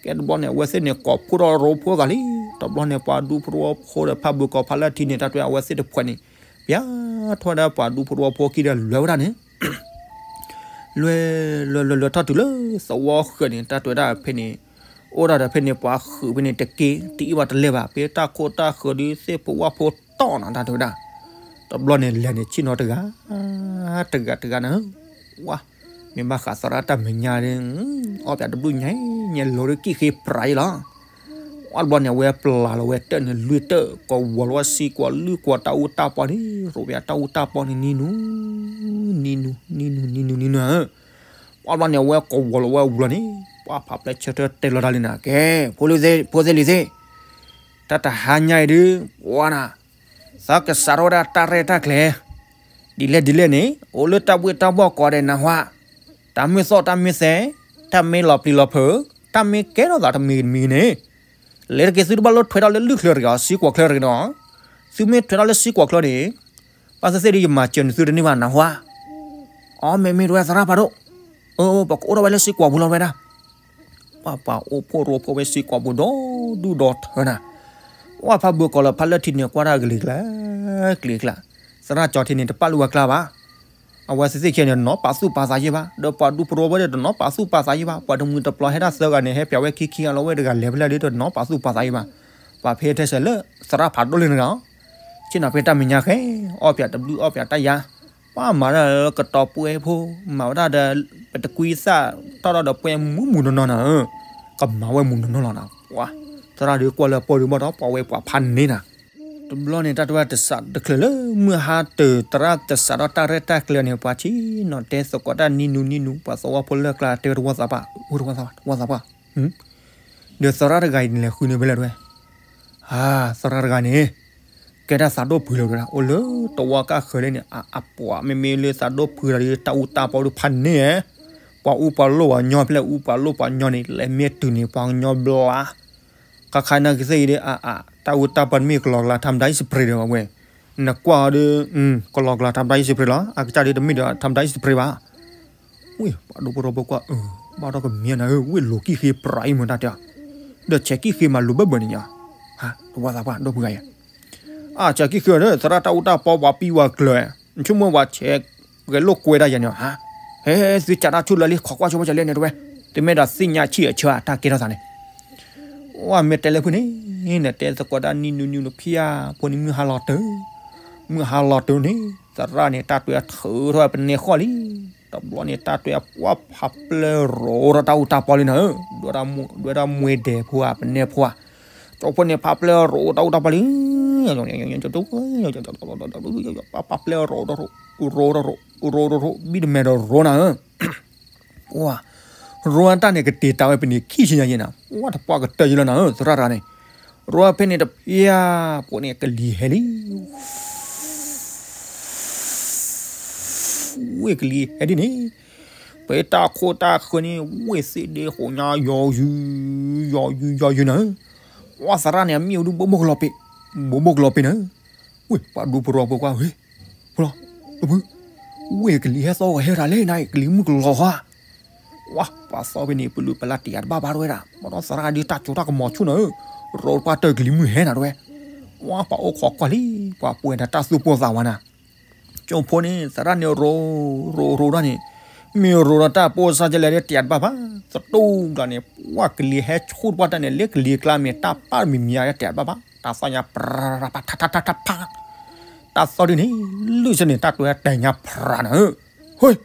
ကဲတဘျီန့ၣ် အဝဲသ့ၣ်န့ၣ် ကိးဖှိၣ်ထီၣ်ရိဖှိၣ်သးလံ, တဘျီန့ၣ် ပှၤဒူဖိတဝီဖိဒီးဖးဘိကီးဖးလၢထံန့ၣ် တၢ်တဲအဝဲသ့ၣ်တဖှဲးန့ၣ်, ပျဲထီၣ်ဝဲဒၣ်ပှၤဒူဖိတဝီဖိခံဒီးလဲၤဝဲဒၣ်န့ၣ် လဲၤ လဲၤလဲၤလဲၤထီၣ်တုၤလၢသဝီဃၢၤန့ၣ် တၢ်တဲဝဲဒၣ်ဖဲန့ၣ်, အိၣ်ဒၣ်ဒီးဖဲန့ၣ် ပှၤဃုာ်ဖဲန့ၣ်တက့ၢ် တအံၣ်ဘၣ်တလဲၢ်ဘၣ် ဖဲတၢ်ခိၣ်တၢ်ဃၢၤဒီးသ့ၣ်ဖိဝၣ်ဖိတီၢ်နီၤ တၢ်တဲဝဲဒၣ်, တဘျီန့ၣ်လဲၤန့ၣ်ဆ့ၣ်နီၤတဂၤ တဂၤတဂၤန့ၣ်, ဝါ, မ့ၢ်ဘၣ်ဃးသရၣ်တၢ်မဲာ်ညါဒီး, အီၣ်ပၠးတဘျုးညါ ညါလီၤဒီးကံၣ်ဃ့ပြးအံၤလီၤ ဝါတဘျီန့ၣ် အဝဲပျၢ်လီၤဝဲတၢၢ်န့ၣ်လွံၢ်တၢၢ် ကဝီၤလီၤဝဲစံကွီၤလွံၢ်ကွီၤ တၢ်အူတၢ်ပီန့ၣ် ရိးဝဲတၢ်အူတၢ်ပီန့ၣ် နံၤနူၤ နံၤနူၤ နံၤနူၤ နံၤနူၤ နံၤနူၤ ပှၤတဘျီန့ၣ် အဝဲကဝီၤလီၤဝဲအူလီၤန့ၣ် ပှၤဖးဖျဲၣ်ဆၢထၢၣ်တဲလီၤတၢ်လံန့ၣ် ကဲ ဖိသ့ၣ်လံၤသ့ၣ် တၢ်တဟါညါအံၤဒုး ပှၤနၤ သးကစးထီၣ်ဝဲဒၣ်တၢ်ရဲၣ်တၢ်ကျဲၤ ဒ်လဲၣ်ဒ်လဲၣ်န့ၣ် အိၣ်လၢတၢ်ဘှ့ၣ်တၢ်ဘှီၣ်ကိးဂၤဒဲးနၢ်ဟူဧါ, တၢ်မ့ၢ်သီၣ်တၢ်မ့ၢ်သဲး, တၢ်မ့ၢ်လီၤပျံၤလီၤဖုး, တၢ်မ့ၢ်ကဲထီၣ်သးတမံၤတမံၤန့ၣ်, လဲၤတက့ၢ်သုတဘၣ်လိၣ်ထွဲထီၣ်လၢလုၢ်ချၢတဂ့ၤအီၤ စံကွီၤချၢတဂ့ၤဒီး, သုမ့ၢ်ထွဲထီၣ်လၢစံကွီၤချၢန့ၣ်, ဘၣ်သ့ၣ်သ့ၣ်ဒ်ယမၤစၢၤနသုတန့ၢ်ဘၣ်နၢ်ဟူဧါ, အီ မ့ၢ်မ့ၢ်တဝဲသရၣ်ဖးဒိၣ်, အၢ ပကအိၣ်ထီၣ်ဝဲလၢစံကွီၤပူၤလီၤဝဲဒၣ် ပှၤပှၤအိၣ်ဖှိၣ်ရိဖှိၣ်ဝဲစံကွီၤပူၤဒီဒူၣ်ဒီထၢနၤ, ဝဲဖးဘိးကိးလီၤဖးလၢထံန့ၣ် ကွၢ်တၢ်ကလံၤကျါ, ကလံၤကျါ, သရၣ်ကၠီထံန့ၣ် တပာ်လုၢ်ဝဲကျါဘၣ်, အဝဲသ့ၣ်သ့ၣ်ခဲန့ၣ် တနီၤပာ်သူၣ်ပာ်သးယဲၢ်ဘၣ်, ဒီးပှၤဒူဖိတဝီဖိန့ၣ် တနီၤပာ်သူၣ်ပာ်သးယဲၢ်ဘၣ်, ပှၤတမှံၤတပျီၤဟဲဒၣ်သၢဂၤန့ၣ် ဟဲပၠးဝဲခံခံဂၤလီၤဝဲတဂၤလဲၤဖဲလဲၣ်ဒီး တနီၤပာ်သူၣ်ပာ်သးယဲၢ်ဘၣ်, ပှၤဖဲထဲစဲးလၢ သရၣ်ဖးဒိၣ်လၢနဂၤ, ဆ့ၣ်နီၤဖဲတၢ်မဲာ်ညါဃဲ, အီၣ်ပၠးတဘျုးအီၣ်ပၠးတၢ်ယါ ပှၤမၤတၢ်လၢကတီၤပှဲၤဖိ, မၤဝဲဒၣ်ဒီး ပတကွံသၣ်ထီၣ်ဒီးပှဲၤမူးမူးနီၢ်နီၢ်နီၤ, ကမၤဝဲမူးနီၢ်နီၢ်လီၤနီၤ, ပှၤသရၣ်ဒုးကွၢ်လၢအပီၢ်ဒုးဘၣ်ဒီး ပှၤဝဲပှၤဖးန့ၢ်နၤ, တဘျီန့ၣ် တၢ်တဝဲတစးတချုးလၢ မုၢ်ဟါတၢၤ သရၣ်တစးထီၣ်တၢ်ရဲၣ်တၢ်ကျဲၤန့ၣ် ပှၤဆ့ၣ်နီၤတဲသကိးတၢ်နံၤနူၤနံၤနူၤ ပှၤသဝီဖိလၢကျါတဲဝဲတဝီသးပှၢ် ဝဲတဝီသးပှၢ်, ဒီးသရၣ်တဂၤအံၤန့ၣ်လဲၤဃုန့ၢ်ဖဲလဲၣ်တဝဲ ဟါ, သရၣ်တဂၤန့ၣ် ကဲတၢ်သးဒိၣ်ဖုးလီၤတဝဲဒၣ် အိၣ်လၢတဝီကၢ်ဃၢၤလၢန့ၣ် အပှၤမ့မ့ၢ်လၢသးဒိၣ်ဖုးတၢ်ဒီး တၢ်အူတၢ်ပီဒုးဖးန့ၢ်ဧါ, ပှၤအူပှၤလိၣ်ပှၤကညီဖဲလဲၣ် အူပှၤလိၣ်ပှၤကညီန့ၣ် လဲၤမ့ၢ်တုၤန့ၣ် ပှၤကညီဘျါ, ခါခါနာ်က့သ့ၣ်အံၤဒီး အါအါ တၢ်အူတၢ်ပီတမ့ၢ်ကလီၤကလး ထါမတၤအံၤစပရ့ၤဒီးဝဲ, နကွၢ်အီၤဒီး ကလီၤကလး ထါမတၤအံၤစပရ့ၤလီၤ, အကစၢ်ဒီးတမ့ၢ်ဒီး ထါမတၤအံၤစပရ့ၤဘၣ် ဝံၤ ပှၤဒူဖိတဝီဖိကွၢ် အၢ ဘၣ်ထီၣ်ကမံၤနၤဧၢ ဝ့ၢ်လိၤကံၣ်ဃ့ပြးအံၤမ့ၢ်တၢ်တဲအီၤ, ဒီးဆဲးကံၣ်ဃ့မးလိၤဘၢဘၢန့ၣ်ညါ, ဟါ တဝီသးပှၢ် ဒီပုၢ်ဂၤယဲ, အါ ဆဲးကံၣ်ဃ့ဒီး သရၣ်တၢ်အူတၢ်ပီပှၤပံပှၤကျၢၤ, နဆိကမိၣ်ပှၤဆဲးဂဲၤလိာ်ကွဲတၢ်ယဲန့ၣ်, ဟဲ သုကးတၢ်ဆူၣ်လၢလံ ခိးကွၢ်ဆိဝဲကလဲၣ်န့ၣ်တဝဲ, တမ့ၢ်ဒီးသ့ၣ်ညါဆံၣ်အဆၢတၢ်ကဲထီၣ်သးန့ၣ် ဝဲမ့ၢ်တဲလၢဖုန့ၣ် နတဲသကိးတၢ်နံၤနုၤနံၤနုၤဖံဧါ, ဖိန့ၣ်မုၢ်ဟါလီၤတုၤ, မုၢ်ဟါလီၤတုၤန့ၣ် သရၣ်န့ၣ် တၢ်တွဲထုးထီၣ်ပနဲဃီၣ်လံ, တ တဘျီန့ၣ် တၢ်တွဲအပှၢ်ဖးပျဲၢ်ရိးဒီးတၢ်အူတၢ်ပီလံနၤဧၢ, ဒွဲဒၣ်မွဲဒဲးဖိဧါ ပနဲဖိဧါ, ကၠီဖိန့ၣ် ဖးပျဲၢ်ရိးတၢ်အူတၢ်ပီလံ ဖးပျဲၢ်ရိးဒီးရိး, ရိးဒီးရိး, ရိးဒီးရိး ဘံၣ်တမဲာ်ဒီးရိးနၤဧၢ. ပှၤ ရိးတၢ်န့ၣ်ကတ့ၤတၢ်ဝဲဖဲန့ၣ်ခံဆံညါယဲနၤ, ပှၤတပှၢ်ကတၢၢ်ယဲလီၤနၤဧၢ သရၣ်တဂၤန့ၣ်, ရိးဖဲန့ၣ်တပျၢ် ပှၤန့ၣ်ကလံၤဟဲလံ ဝ့ၢ်ကလံၤဟဲဒ်န့ၣ်, ပတၢ်ခိၣ်တၢ်ဃၢၤန့ၣ် ဝ့ၢ်သ့ၣ်ဒ့ဟိးညါယီၤယုာ်, ယီၤယုာ်ယီၤယုာ်နၤဧၢ, ပှၤသရၣ်န့ၣ် အမ့ၣ်အူဒုးဘိဘိကလီၤပ့ၤ, ဘိဘိကလီၤပ့ၤနၤဧၢ, ဝ့ၢ် ပှၤဒူဖိရိဖိကွၢ်ဝဲ ဖိလီၤ, လၢဖု, ဝ့ၢ်ကလံၤဟဲသီဂီၤဟဲတၢ်လဲၣ်နၤ ကလံၤမုၢ်ကလီၤဧါ, ဝါ ပှၤသီဖဲန့ၣ် ပလုၢ်ပလၢ်တယာ်တဘၣ်ဘၣ်တဝဲဒၣ်, ဘၣ်ဒီးသရၣ်ဒုးတၢ်စိတၢ်ကမီၤဆူၣ်နၤဧၢ, ရိးပှၤတၢၢ်ကလံၤမုၢ်ဟဲနၤတဝဲ, ဝါ ပှၤအိၣ်ခိးကွၢ်လံ, ပှၤပှဲၤဒီးတၢ်သူၣ်ပိၢ်သးဝးနၤ ကၠိဖိန့ၣ် သရၣ်န့ၣ်ရိး, ရိးရိးဒၣ်န့ၣ်, မ့ၢ်ရိးဒီးတၢ်ပိၢ်စၢ်ကလဲၣ်ဒီးတယာ်တဘၣ်ဘၣ်, သတူၢ်ဒီးန့ၣ် ပှၤကလံၤဟဲဆူၣ်တပှၢ်တၢ်န့ၣ် လၢကလံၤကျါမ့ၢ်တၢ်ပာ်မံၤမံၤယါတယာ်တဘၣ်ဘၣ်, တၢ်သီၣ်ညါ ပြၤဖးထးထးထးထးဖး, တၢ်သီၣ်ဒ်န့ၣ် လုၢ်ဆ့ၣ်န့ၣ် တၢ်တွဲတဲာ်ညါဖြးနၤဧၢ, ဟ့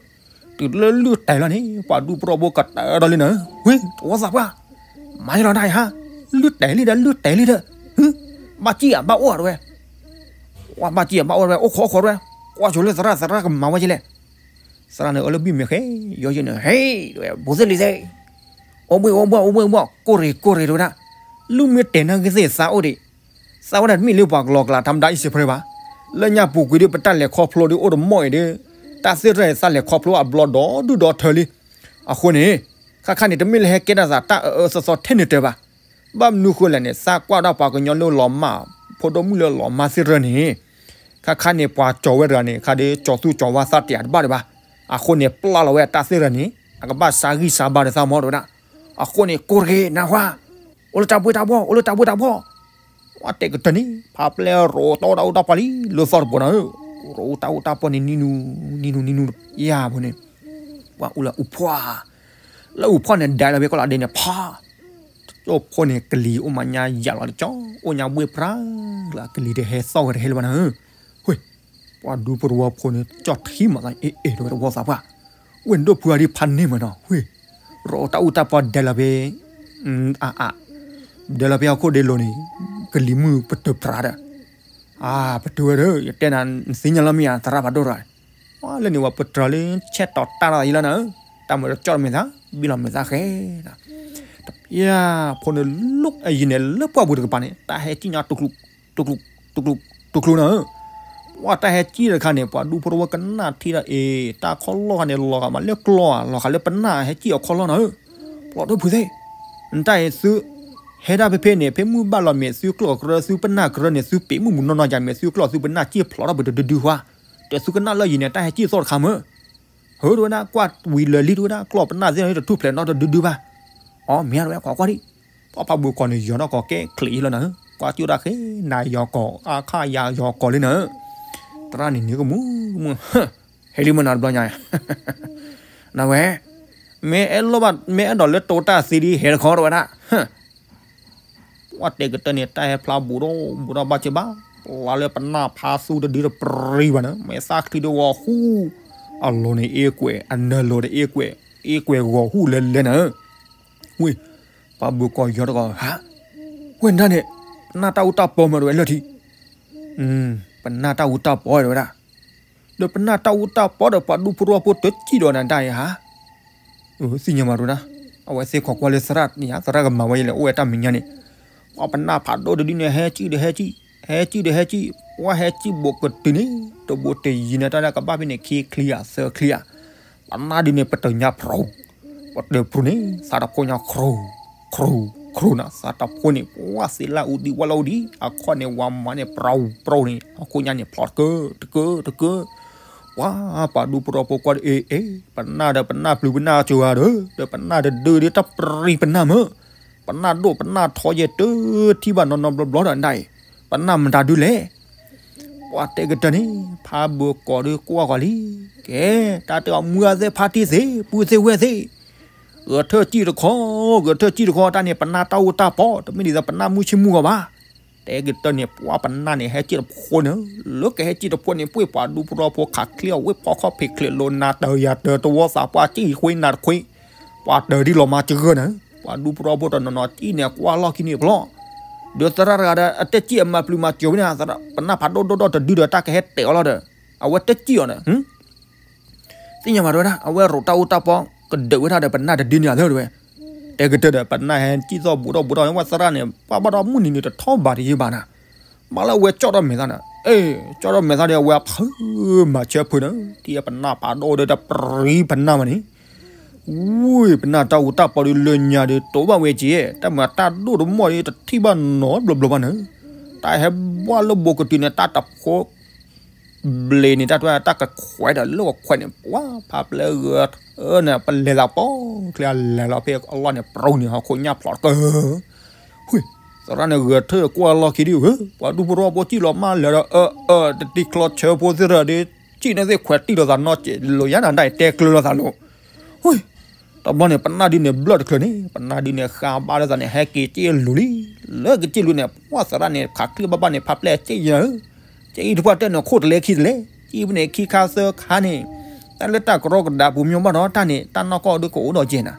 တုၤလၢလုၢ်တဲာ်လီၤန့ၣ် ပှၤဒူဖိရိဖိကတၢၢ်ဒီးလံနၤဧၢ, ဝ့ၢ် တဝီသးပှၢ်, မၤယလီၤနၤအံၤဟါ, လုၢ်တဲာ်လံဒီး လုၢ်တဲာ်လံဒီး, ဘၣ်စံၣ်အဘၣ်အိၣ်တဝဲ ဝဲဘၣ်စံၣ်အဘၣ်အိၣ်တဝဲ အိၣ်ခိးအိၣ်ခိးတဝဲ, ကွၢ်ဆိလၢသရၣ် သရၣ်ကမၤဝဲကလဲၣ်, သရၣ်န့ၣ်အၢလၢဘံၣ်မဲာ်ဃဲ, ယီၤယဲန့ၣ် ဟ့ တဝဲ ဘိသ့ၣ်လံသ့ၣ်, အိၣ်ဘှံးအိၣ်ဘှီၣ်အိၣ်ဘှံးအိၣ်ဘှီၣ် ကိၢ်ရ့ၣ်ကိၢ်ရ့ၣ်တဝဲဒၣ်, လုၢ်မ့ၢ်တဲာ်နၤဂ့ၤသ့ၣ်သးအိၣ်ဒံး, သးဝဲဒၣ်တမ့ၢ်လၢပှၤကလီၤကလး ထါမတၤအံၣ်စ့ဖရ့ဘၣ်, လၢညါပူၤကွံာ်ဒီး ပတၢ်လဲၤခီဖျိဒီးအိၣ်တမီၢ်အံၤဒီး, တၢ်သ့ၣ်တဖၣ်န့ၣ် သးလဲၤခီဖျိအဘျီဒီဒူၣ်ဒီထၢလံ, အဃိန့ၣ်, ခါခါန့ၣ် တမ့ၢ်လၢဟဲကဲထီၣ်သးတၢ်အၢအၢသီသီထဲန့ၣ်တၢၤဘၣ်, ဘၣ်မနုၤဃိလဲၣ်န့ၣ် သးကွၢ်ဒၣ်ပှၤကညီလၢလီၤမၢ်, ဖိဒိၣ်မုၣ်လၢလီၤမၢ်သ့ၣ်တဖၣ်န့ၣ်, ခါခါန့ၣ် ပှၤကၠီၤဝဲတဂၤန့ၣ် ခါဒီးကၠီၤသူၣ်ကၠီၤဝါသးတယာ်တဘၣ်ဒံးဘၣ်, အဃိန့ၣ် ပျၢ်လီၤဝဲတၢ်သ့ၣ်တဖၣ်န့ၣ် အကဘၣ်ဆါဂံၢ်ဆါဘါဒီးသးမီၢ်တဝဲဒၣ်, အဃိန့ၣ် ကိၢ်တဂ့ၤနၢ်ဟူ, အိၣ်လၢတၢ်ဘှ့ၣ်တၢ်ဘှီၣ် အိၣ်လၢတၢ်ဘှ့ၣ်တၢ်ဘှီၣ်, ဝဲတဲာ်ကတၢၢ်န့ၣ် ဖးပျဲၢ်ရိးတၢ်အူတၢ်ပီလံ လၢသီတဘိနၤဧၢ, ရိးတၢ်အူတၢ်ပီန့ၣ် နံၤနူၤ, နံၤနူၤနံၤနူၤ, ယၤဘိန့ၣ်, ပှၤအိၣ်လၢအူဖှီၣ်, လၢအူဖှီၣ်န့ၣ် ဒဲးလီၤဖဲကီၢ်လၢဒဲးန့ၣ် ဖး ကၠိဖိန့ၣ် ကလံၤအိၣ်မးညါယၤလီၤတကၠီ, အိၣ်ညါဘှ့ၣ်ပြၤလၢကလံၤတဟဲသီၣ်ဂ့ၤတဟဲလၢၤဘၣ်နၤဧၢ, ဝ့ၢ်, ပှၤဒူဖိတဝီဖိန့ၣ် ကၠီၣ်ထံမးသး အ့ၣ်အ့ၣ်တဝဲတဝီသးပှၢ်, ဝ့ၢ် နဒိၣ်ဖုအဒံးဖးန့ၢ်မးနီၤ, ဝ့ၢ်, ရိးတၢ်အူတၢ်ပီဒဲးလီၤဖဲ, အါအါ, ဒဲးလီၤဖဲဟီၣ်ခိၣ်ဒ့လိၤန့ၣ်, ကလံၤမုၢ်ပတၢၢ်ပြၤဒီး, အါ ပတၢၢ်ဝဲဒီး ယတဲနၤ နသ့ၣ်ညါလီၤမ့ၢ်ဧါ သရၣ်ဖးဒိၣ်ရၤ လၢန့ၣ်ဝဲပတြၢၤလၢဆဲးတီၤတၢ်ရၤယံၤလီၤနၤဧၢ, တၢ်မၤတကၠီၣ်တမ့ၢ်သး ဘံၣ်လီၤမ့ၢ်သးဃဲ, တပျၢ်ဖိန့ၣ်လိၣ်အယံၤန့ၣ် လၢပှၢ်ပူၤတကပၤန့ၣ် တၢ်ဟဲကံၣ်ညါတူၢ်ကျူၢ်, တူၢ်ကျူၢ်, တူၢ်ကျူၢ်, တူၢ်ကျူၢ်နၤဧၢ, ပှၤတၢ်ဟဲကံၣ်တခါန့ၣ် ပှၤဒူဖိတဝီကနၣ်ထံဒီးအ့ၣ် တၢ်ခီလီၢ်ခါန့ၣ် လီၤဂာ်မးလၢကျီၢ်ဧါ လီၤဂာ်လၢပနၢ်ဟဲကံၣ်အခီလီၢ်နၤဧၢ, ပျီဒိၣ်ဖုသ့ၣ်, နတၢ်အံၤသု ဟဲဒၣ်ဖဲဖဲန့ၣ် ဖဲမုၢ်ဘၣ်လီၤမ့ၢ်သုကျိၣ်ကြၢး သုပနၢ်ကြၢးန့ၣ် သုပ့ၤမုၢ်မုၢ်နီၢ်နီၢ်ယၤမ့ၢ်သုကျိၣ်သုပနၢ်ကံၣ်ဖျိးထီၣ်ပတဒုဒုဝါ, ဒီးသုကနၣ်လၢယံၤန့ၣ် တၢ်ဟဲကံၣ်သီၣ်တခါမၢ်, ဟၢတဝဲဒၣ် ကွၢ်ဝံၤလၢာ်လံတဝဲဒၣ် ကျိၣ်ပနၢ်သ့ၣ်န့ၣ်တထူၣ်ဖျဲးနီတဒုဒုဘၣ်, အီ မ့ၢ်တဝဲကွၢ်ကွၢ်ဒံး, ပှၤဖးဘိကိးန့ၣ် ယီၤထီၣ်ကိးကဲချံးယံၤလီၤနၤဧၢ, ကွၢ်ကၠိၣ်တၢ်ဃဲ နၤယီၤကိး အခါယၤယီၤကိးလံနၤဧၢ, သရၣ်န့ၣ်န့ၣ်ကမူမူ ဟဲလံမနီတဘျီညါ နဝဲ, မ့ၢ်အဲၣ်လိၣ်ဘၣ် မ့ၢ်အဲၣ်ဒိးလၢတိတၢ်သံဒ်ဟဲတခီတဝဲဒၣ်, ပှၤတဲာ်ကတၢၢ်န့ၣ် တၢ်ဟဲဖျါဘူးဒီးဘူးဒီးဘၣ်က့ဘၣ်, ပျၢ်လၢပနၢ်ဖးသူတဒုတပြံၤဘၣ်နၤ, မ့ၢ်သၣ်ချံဒီးဂီၤဟူ, အလိၤန့ၣ်အ့ကွဲး အနၢၤလိၤဒီးအ့ကွဲး, အ့ကွဲးဂီၤဟူလၢလဲၣ်နၤဧၢ, ဝ့ၢ်, ပှၤဘိကိးယီၤတကိးဟါ, ဝဲဒၣ်န့ၣ်, ပနၢ်တၢ်အူတၢ်ပီမၢတဝဲလၢထံ, ပနၢ်တၢ်အူတၢ်ပီတဝဲဒၣ် ဒီးပနၢ်တၢ်အူတၢ်ပီဒီးပှၤဒူဖိတဝီဖိတကံၣ်ဒီးနၤတၢ်အံၤဧါ, သ့ၣ်ညါမးတဝဲဒၣ်, အဝဲသ့ၣ်ခိးကွၢ်လၢသရၣ်န့ၣ်ဧါ သရၣ်ကမၤဝဲယလဲၣ် အိၣ်ဝဲတၢ်မဲာ်ညါန့ၣ်, ပှၤပနၢ်ဖးဒိၣ်တဒုန့ၣ် ဟဲကံၣ်ဒီးဟဲကံၣ်, ဟဲကံၣ်ဒီးဟဲကံၣ်, ပှၤဟဲကံၣ်ဘူးကတုၤန့ၣ်, တဘူးတယံၤန့ၣ် တၢ်လၢကဘၣ်ဖဲန့ၣ် ခံချံဧါ သၢချံဧါ, ပနၢ်ဒုန့ၣ် ပတၢၢ်ညါဖြူ, ပတၢၢ်ဖြူန့ၣ် သးတဖိညါ ခြူ, ခြူ, ခြူနၤ, သးတဖိန့ၣ် ပှၤသ့လၢအူဒံးဝဲလၢအူဒံး, အခီၣ်န့ၣ် ဝၤမၤန့ၣ် ပြူပြူန့ၣ် အခိၣ်ညါန့ၣ် ဖျိးတကၢ တကၢ တကၢ, ပှၤပှၤဒူဖိတဝီဖိကွၢ်ဒီး အ့ၣ်အ့ၣ် ပနၢ်ဒီးပနၢ်ပျုၤပနၢ်စှၤဒီး ဒီးပနၢ်တဒုဒ်တၢ်ပြံၤပနၢ်မၢ်, ပနၢ်ဒိၣ်ပနၢ်ထီယဲၢ်တထံၣ်ဘၣ်နီၢ်နီၢ်ဘျီဘျီဒီးနဒၣ်အံၤ, ပနၢ်မတၤဒုလဲၣ် ပှၤတဲကတၢၢ်န့ၣ် ဖးဘၢၣ်ကီၤဒီးကွၢ်ကီၤလံ, ကဲ, တၢ်တဲအီၤမုၢ်ဂၤသ့ၣ်ဖါတံၢ်သ့ၣ် ပုၢ်သ့ၣ်ဝဲၢ်သ့ၣ်, ဂဲၤထၢၣ်ကံၣ်တခီ, ဂဲၤထၢၣ်ကံၣ်တခီ တၢ်န့ၣ် ပနၢ်တၢ်အူတၢ်ပီ, တမ့ၢ်ဒ်သိးပနၢ်မုၢ်ဆ့မုၢ်ဂီၤဘၣ်, တဲ အဲကတၢၢ်န့ၣ် ပှၤပနၢ်န့ၣ် ဟဲစံၣ်တဖိန့ၣ်, လၢကဟဲစံၣ်တဖိန့ၣ် ပှ့ၤပှၤဒူဖိထီဖိခးချ့အီၤ ဝ့ၢ်ဖီခီၣ်ဖံးချ့လိၤနၤ တၢ်ယၤတၢၤတဝီသးပှၢ် စံၣ်ဃ့နၤတခွ့, ပှၤတၢၤဒ်လီၤမါစှၢၢ်နၤ, ပှၤဒူဖိထီဖိတနီၤနီၤစံၣ်န့ၣ် ကွၢ်လီၢ်ခံန့ၣ်ဖျီၣ်, ဒီးသရၣ်တဂၤဒီး အတစံၣ်အမၤပျုၤမၤစၢၤဝဲန့ၣ်, ပနၢ်ဖးဒိၣ်ဒိၣ်ဒီတဒုဒီး တၢ်ကဟဲတဲာ်အီၤလီၤဒီး, အဝဲတစံၣ်အီၤဒီး သ့ၣ်ညါဘၣ်တဝဲဒၣ် အဝဲရိးတၢ်အူတၢ်ပီ ကဒုးဝဲဒၣ်ဒီး ပနၢ်တဒုန့ၣ်အသၢတဝဲ, တဲကတၢၢ်ဒီး ပနၢ်ဟဲစံၣ်သီၣ်ဘူးထီၣ်ဘူးထီၣ်န့ၣ် ဝဲသရၣ်န့ၣ် ပှၤဘၣ်ဒီးမုၢ်နံၤန့ၣ် တထီၣ်ဘးတယံၤဘၣ်နၤ, မ့ၢ်လၢအဝဲကၠီၣ်ထီၣ်မဲာ်သၣ်န့ၣ်, အ့ ကၠီၣ်ထီၣ်မဲာ်သၣ်ဒီး အဝဲဖုမၤဆၢဖုန့ၣ် ထံၣ်ပနၢ်ဖးဒိၣ်ဒီး တပြံပနၢ်မးန့ၣ်, ဝ့ၢ် ပနၢ်တၢ်အူတၢ်ပီဒီး လၢညါဒီး တိၢ်ဘၣ်ဝဲက့ၤ, တၢ်မၤတၢ်ဒိၣ်တမီၢ်ဒီး တထံၣ်ဘၣ်နီတဘျီဘျီဘၣ်န့ၣ်, တၢ်ဟဲဘၣ်လၢဘိးကတုၤန့ၣ် တၢ်တဖိ ဘျ့န့ၣ် တၢ်တဝဲတၢ်ကခွဲးဒီး လၢကခွဲးန့ၣ် ပှၤဖးပျဲၢ်ဂဲၤထၢၣ်န့ၣ် ပလဲၤသးပိာ်ချ့ အလဲၤလီၤဖဲအလီၢ်န့ၣ် ပရိန့ၣ် ဟီၣ်ခိၣ်ညၣ်ဖျိးတကၢၢ်, ဝ့ၢ် သရၣ်န့ၣ်ဂဲၤထၢၣ်ကွၢ်လီၢ်ခံဒီး ပှၤဒူဖိထီဖိစံၣ်လီၤမၢ်လဲၤဒီး အၢ အၢ တတံၤချီဆၢဖိသ့ၣ်ဒီး စံၣ်န့ၣ်သ့ၣ်ခွဲးတံၢ်လိာ်သးနီတစဲးလိာ်ယါနၤ ဒၣ်အံၤတဲကျၢၤလိာ်သးလိာ်, ဝ့ၢ် တဘျီန့ၣ် ပနၢ်ဒုန့ၣ် ဘျၢၣ်တချုးန့ၣ် ပနၢ်ဒုန့ၣ် ဃါဘၣ်လၢသးန့ၣ် ဟဲက့ၤစ့ၣ်လူၤလံ, လၢကစ့ၣ်လူၤန့ၣ် ပှၤသရၣ်န့ၣ် ခးချ့ဘၣ်ဘၣ်န့ၣ် ဖးပျဲၢ်စ့ၣ်ယၤဧၢ, စ့ၣ်အံၤတပှၢ်တၢၢ်န့ၣ် ခိၣ်တလဲခံတလဲ, စ့ၣ်အံၤပူၤန့ၣ်ခံခါသၢခါန့ၣ်, တၢ်လၢတၢ်ကရီကဒါပူၤမ့ၢ်ဘၣ်ဒီးတၢ်န့ၣ် တၢ်နီၢ်ကီၢ်ဒုကအိၣ်ဒီးကဲနၤ,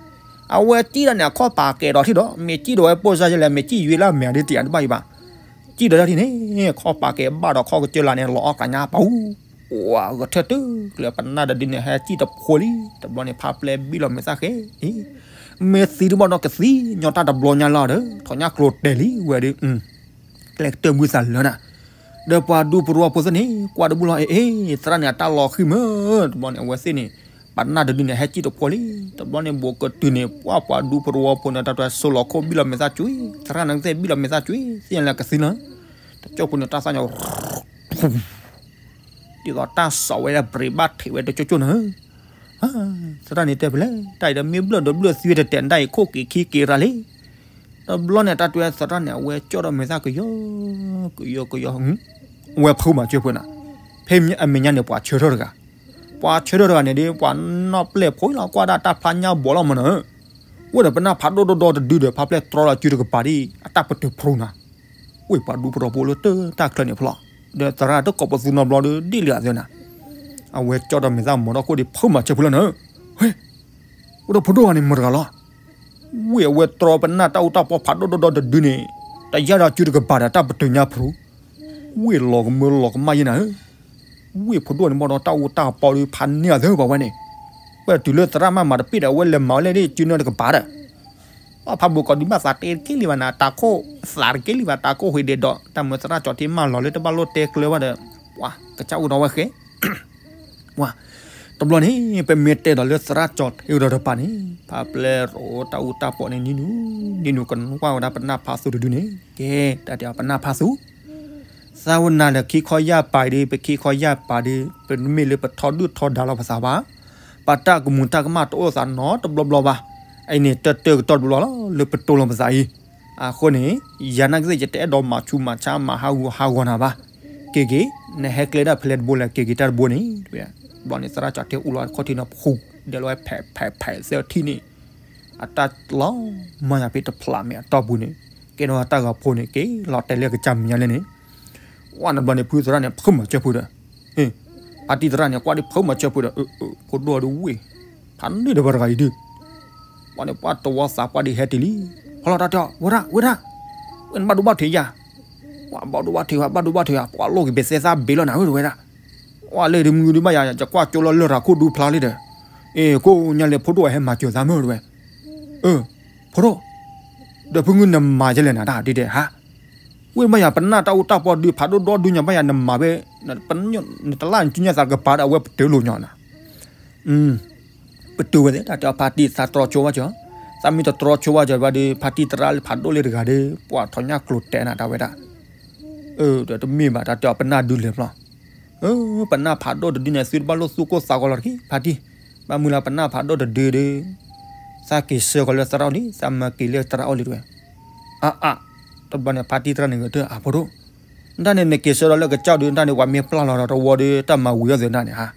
အဝဲစံၣ်ဒၣ်န့ၣ် အခီၣ်ပာ်ကဲၤဒီးထံၣ်ဒီး မ့ၢ်စံၣ်ဒီးဝဲပိၢ်စၢ်ယဲလဲၣ် မ့ၢ်စံၣ်ယွ့လၢအမဲာ်ဒုတယၤတဘၣ်အံၤဘၣ်, စံၣ်ဒီးတၢ်ထံၣ်န့ၣ် ခီၣ်ပာ်ကဲၤဘၣ်ဒီးခီၣ်ကစၢၢ်လၢန့ၣ် လီၤအီၣ်ကျးညါပူၤ ဝဲဂဲၤထၢၣ်တုၤကျၢၤ ပနၢ်တဒုန့ၣ် ဟဲစံၣ်တဖိလံ, တဘျီန့ၣ် ဖးပျဲၢ်ဘံၣ်လီၤမဲာ်သၣ်ဃဲအံၤ, မ့ၢ်သံတဘၣ်ဒီးကသံညီတၢ်တဘျီညါလီၤဒီး ထီၣ်ညၣ်ကျိၤတဲာ်လံဝဲဒီး, ကျဲကတၢၢ်ဘုသးလၢနၤ, ဒီးပှၤဒူဖိထီဖိသ့ၣ်န့ၣ် ကွၢ်တဘူၣ်လီၤ အ့ အ့ သရၣ်န့ၣ် အတၢ်လီၤဃံၢ်မၢ, တဘျီန့ၣ် အဝဲသ့ၣ်န့ၣ် ပနၢ်တဒုန့ၣ် ဟဲစံၣ်တဖိလံ, တဘျီန့ၣ် ဘိးကတုၤန့ၣ် ပှၤပှၤဒူဖိထီဖိန့ၣ် တၢ်တၢ်ဆိလီၤခိၣ်ဘံၣ်လီၤမဲာ်သၣ်ကွံာ်, သရၣ်န့ၣ်ကသ့ၣ်ဘံၣ်လီၤမဲာ်သၣ်ကွံာ် သ့ၣ်ညါလၢကသံလီၤ, တကၠိၢ်ဖိန့ၣ် တၢ်သၣ်ညါ ဒ်သိးတၢ်စီၣ်ဝဲလၢ ပရံးဘၣ်ထံးဝဲတကၠိၢ်ကၠိၢ်န့ၣ်, သရၣ်န့ၣ်တဲဖဲလဲၣ် တၢ်အံၤဒီးမ့ၢ်ဘျၢၣ်ဒီးဘျၢၣ်သံဝဲတတဲာ်ဒၣ်အံၤ ခိၣ်က့ၤခံက့ၤရၤလံ, တဘျီန့ၣ် တၢ်တဲသရၣ်န့ၣ် အဝဲကၠီၣ်ထီၣ်မဲာ်သၣ်ကယီကယီကယီ, ဝဲဖုမၤစၢၤဖိနၤ, ဖဲအမဲာ်ညါန့ၣ် ပှၤဆၢထၢၣ်တဂၤ, ပှၤဆၢထၢၣ်တဂၤန့ၣ်ဒီး ပှၤနီၢ်ပျဲၢ်ဖိလီၤ ကွၢ်ဒၣ်တၢ်ဖျါညါဘီလီၤမးနၤ, ဝဲဒီးပနၢ်ဖးဒိၣ်ဒိၣ်ဒီတဒုဒီး ဖးပျဲၢ်တြီလီၤစုတကပၤဒ်အံၤ အတၢ်ပတုာ်ဖရူနၤ ဝ့ၢ်ပှၤဒူဖိထီဖိလၢတၢ်ချၢန့ၣ်ဖျီၣ်, ဒီးသရၣ်တကိးပသူနီတဘျီဒီး ဒ်လဲၣ်အသးနၤ, အဝဲကၠီၣ်ထီၣ်မဲာ်သၣ်မၤထီၣ်ခိၣ်ဒီး ဖုမၤစၢၤဖိလီၤနၤ, ဟဲ, ဝဲဒီးဖိဒိၣ်ဂၤန့ၣ်မတၤတဂၤလီၤ, ဝ့ၢ်အဝဲတြီပနၢ်တၢ်အူတၢ်ပီဖးဒိၣ်ဒိၣ်ဒီတဒုန့ၣ်, တယါဒီးစုတကပၤဒီးတၢ်ပတုာ်ညါဖရူ, ဝ့ၢ်လီၤကမၢလီၤကမၣ်ယဲနၤဧၢ ဝ့ၢ်ဖိဒိၣ်န့ၣ်ဘၣ်ဒီးတၢ်အူတၢ်ပီဒီးဖးန့ၢ်အသးဘၣ်ဝဲန့ၣ်, ဝဲတုၤလၢသရၣ်မၤမၤတပ့ၢ်ဒီး အဝဲလဲၤမၤဝဲလဲၣ်ဒ်စုနီတကပၤဒီး, အဖးဘိးကီးဒုးဘၣ်သးတ့တက့ၢ်လံဘၣ်နၤ တၢ်ခိၣ်သးတက့ၢ်လံဘၣ် တၢ်ခိၣ်ဃ့ဒဲးဒီး တၢ်မၢသရၣ်ကၠီၣ်ထံမၢလီၤလၢတဘၣ်လိၣ်တဲကျၢၤဘၣ်ဒီး, ပှၤကစၢ်အိၣ်ဒီးဝဲဃဲ ဝဲ, တဘျီန့ၣ် ပမ့ၢ်တဲဒီးလၢသရၣ်ကၠီၣ်ထံဒီးတပၤန့ၣ် ဖးပျဲၢ်ရိးတၢ်အူတၢ်ပီန့ၣ် နံၤနူၤ, နံၤနူၤကနွၢ်ဝဲဒၣ်ပနၢ်ဖးသူတဒုန့ၣ် ကဲ, တၢ်တဲအီၤပနၢ်ဖးသူ, သးဝဲနၤဒီးခံခီယၢ်ပၤဒီး ပခံခီယၢ်ပၤဒီး ပမ့ၢ်လၢပထီဒုၣ်ထီဒါလီၤပသးဘၣ်, ပတၢ်ကမူၤတၢ်ကမၣ်တအိၣ်သးနီတဘျီဘျီဘၣ်, အံၤန့ၣ် တၢတၢကတီၢ်တဘျီလီၤ လၢပတိၢ်လီၤပသးအံၤ, အဃိန့ၣ် ယၤနာ်ကသ့ၣ် ယတအဲၣ်ဒိးမၤဆူးမၤဆါမၤဟးဂူာ်ဟးဂီၤနၤဘၣ်, က့ၤက့ၤ, နဟဲကျဲဒၣ်ဖဲလဲၣ်တဘိလဲၣ် က့ၤက့ၤတၢ်တဘိန့ၣ်, တဘျီန့ၣ် သရၣ်ကၠီၣ်ထံအိၣ်လီၤခီၣ်ထံးနီၤ ဖူး, ဒဲးလီၤဝဲဖဲးဖဲးဖဲးသၢထံၣ်န့ၣ်, အတၢ်လီၤမၢ်ယၤဖဲတဖျးမဲာ်အတီၢ်ပူၤန့ၣ်, ကဲထီၣ်တၢ်ဂီၤဖိန့ၣ် က့ၤလီၤတဲာ်လၢကစၢ်မဲာ်ညါလဲၣ်န့ၣ်, ဝဲတဘျီန့ၣ် ဖုသရၣ်န့ၣ် ဖုမၤစၢၤဖုဒီး, ဖါတံၢ်သရၣ်န့ၣ် ကွၢ်ဒ်ဖုမၤစၢၤဖုဒီး, ဖိဒိၣ်ဒုးဝ့ၢ်, ဖးန့ၢ်ဒီးပှၤတဂၤအံၤဒုး ပှၤန့ၣ် ပှၤတဝီသးပှၢ်ဒ်ဟဲတုၤလံ, ဖီလီၤတၢ်တဲအီၤ ဝဲဒၣ် ဝဲဒၣ်, ဝဲနဘၣ်ဒိဘၣ်ထံးယၤ, ပှၤဘၣ်ဒိဘၣ်ထံး ပှၤဘၣ်ဒိဘၣ်ထံး ပှၤလိၣ်က့ၤပသဲသၣ်ဘ့လီၤနၤဧၢ တဝဲဒၣ်, ပှၤလၢဒုးမုၢ်ဒုးဘၣ်ယၤ ယကွၢ်ကၠိလီၤလၢတၢ်ခိၣ်ဒူဖျါလံဒီး, အ့ ကိးညါလဲၣ် ဖိဒိၣ်ဟဲမၤစၢၤသးမ့ၢ်တဝဲ, အၢ ဖိဒိၣ်, ဒီးဖုမုၢ်နမၤယဲလဲၣ်နၤတၢ်ဒ်တဲဟါ, ဝ့ၢ်ဘၣ်ယၤ ပနၢ်တၢ်အူတၢ်ပီဒုးဖးဒိၣ်ဒီဒုညါဘၣ်ယၤ နမၤဝဲ, နတလၢ်နစုညါသးကပၤဒီး အဝဲပတုာ်လိာ်ညီနၤ ပတုာ်ဝဲသ့ၣ် တၢ်တဲအီၤ ဖါတံၢ်သးတြီဆိဝဲကၠီ, သးမ့ၢ်တတြီဆိဝဲကၠီဘၣ်ဒီး ဖါတံၢ်သရၣ်လၢဖးဒိၣ်လၢတဂၤဒီး ပှၤထီၣ်ညၣ်ကျိၤတဲာ်နၤတၢ်ဝဲဒၣ်, အၢ ဒီးတမ့ၢ်ဘၣ် တၢ်တဲအီၤ ပနၢ်ဒုးလဲၤဖျီၣ်, အၢ ပနၢ်ဖးဒိၣ်တဒုန့ၣ် သုတဘၣ်လိၣ်သူၣ်ကိၢ်သးဂီၤလီၤတက့ၢ် ဖါတံၢ်, ဘၣ်မုၢ်လၢပနၢ်ဖးဒိၣ်တဒုဒီး, သးက့ၤဆှၢဃီၤလၢသရၣ်အိၣ်လံ သးမၤက့ၤလၢသရၣ်အိၣ်လံတဝဲ, အါအါ, တဘျီန့ၣ် ဖါတံၢ်သရၣ်န့ၣ်ဂဲၤတၢၢ် အၢ ဖိဒိၣ် နတၢ်န့ၣ် နက့ၤဆှၢဒီးလၢကစၢ်ဒုး နတၢ်န့ၣ် ပှၤမ့ၢ်ပျၢ်လီၤဒီးတဝီဒီး တၢ်မၤဝံၤအီၤသ့ၣ်နတၢ်န့ၣ်ဧါ,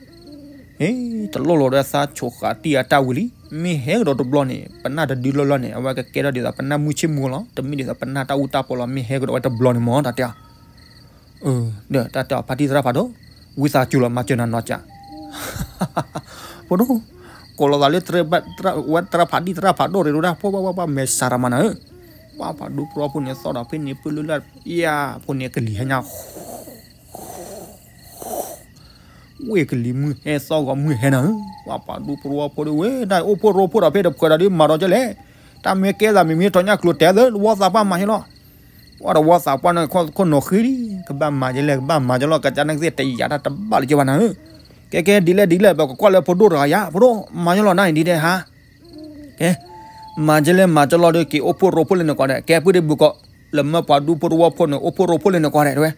အ့ တလိၣ်လီၤဒီးသးဆိၣ်ဃာ်တံၢ်အတၢ်ဝံၤလံ မ့ၢ်ဟဲကဒီးတဘျီန့ၣ် ပနၢ်တဒုလီၢ်လီၢ်န့ၣ် အဝဲကကဲထီၣ်ဒ်သိးပနၢ်မုၢ်ဆ့ၣ်မူလီၤ. တမ့ၢ်ဒ်သိးပနၢ်တၢ်အူတၢ်ပီလီၤ. မ့ၢ်ဟဲကဒီးဝဲတဘျီန့ၣ်မ့ၢ်တၢ်တဲအီၤ ဒီးတၢ်တဲအီၤဖါတံၢ်သရၣ်ဖးဒိၣ်, ဝံသးစူၤလီၤ မၤစၢၤနၤနီၤကၠး. ဖိဒိၣ်, ကိးလီၤသးလၢ ဝဲသရၣ်ဖးတံၢ်သရၣ်ဖးဒိၣ်ရ့ဒိၣ်ဒၣ် ဖိဘၣ်ဘၣ်ဘၣ် မဲာ်ဆှးတၢ်မၤနၤဧၢ. ပှၤပှၤဒူဖိတဝီဖိန့ၣ် သီၣ်ဒီးဖဲန့ၣ် ပၢၢ်လၢလၢ် ယၤဖိန့ၣ်ကလံၤဟဲညါ ဝ့ၢ်ကလံၤမုၢ်ဟဲသီၣ်ဂီၤမုၢ်ဟဲနၤဧၢ, ပှၤပှၤဒူဖိတဝီဖိဒၣ်ဝဲ တၢ်အိၣ်ဖှိၣ်ရိဖှိၣ်ဒီးဖဲတဖှဲးဒီးဒ်မၤဒီးကလဲၣ်, တၢ်မ့ၢ်ကဲသးမ့မ့ၢ်ထီညၣ်ကျိၤတဲသၢ တဝီသးပှၢ်မၤဟဲလီၤ. ပှၤတဝီသးပှၢ်န့ၣ် ခိၣ်နီၤဃ့လံ, ကဘၣ်မၤကလဲၣ် ကဘၣ်မၤကလီၤ ကစၢ်နကသ့ၣ်တယာ်တၢ်တဘၣ်လၢကဘၣ်မၤကလီၤ. ကဲကဲဒ်လဲၣ်ဒ်လဲၣ် ပကကွၢ်လၢဖိဒိၣ်တဂၤယၤ ဖိဒိၣ် မၤကလီၤနၤန့ၣ်ဒ်တဲဟါ ကဲ, မၤကလဲၣ်မၤကလီၤဒီး က့ၤအိၣ်ဖှိၣ်ရိဖှိၣ်လၢနကီၢ်ဒဲး ကဲပုၢ်ဒ့ၣ်ဘုကီး, လၢမၢပှၤဒူဖိတဝီဖိန့ၣ် အိၣ်ဖှိၣ်ရိဖှိၣ်လၢနကီၢ်ဒဲးတဲဝဲ.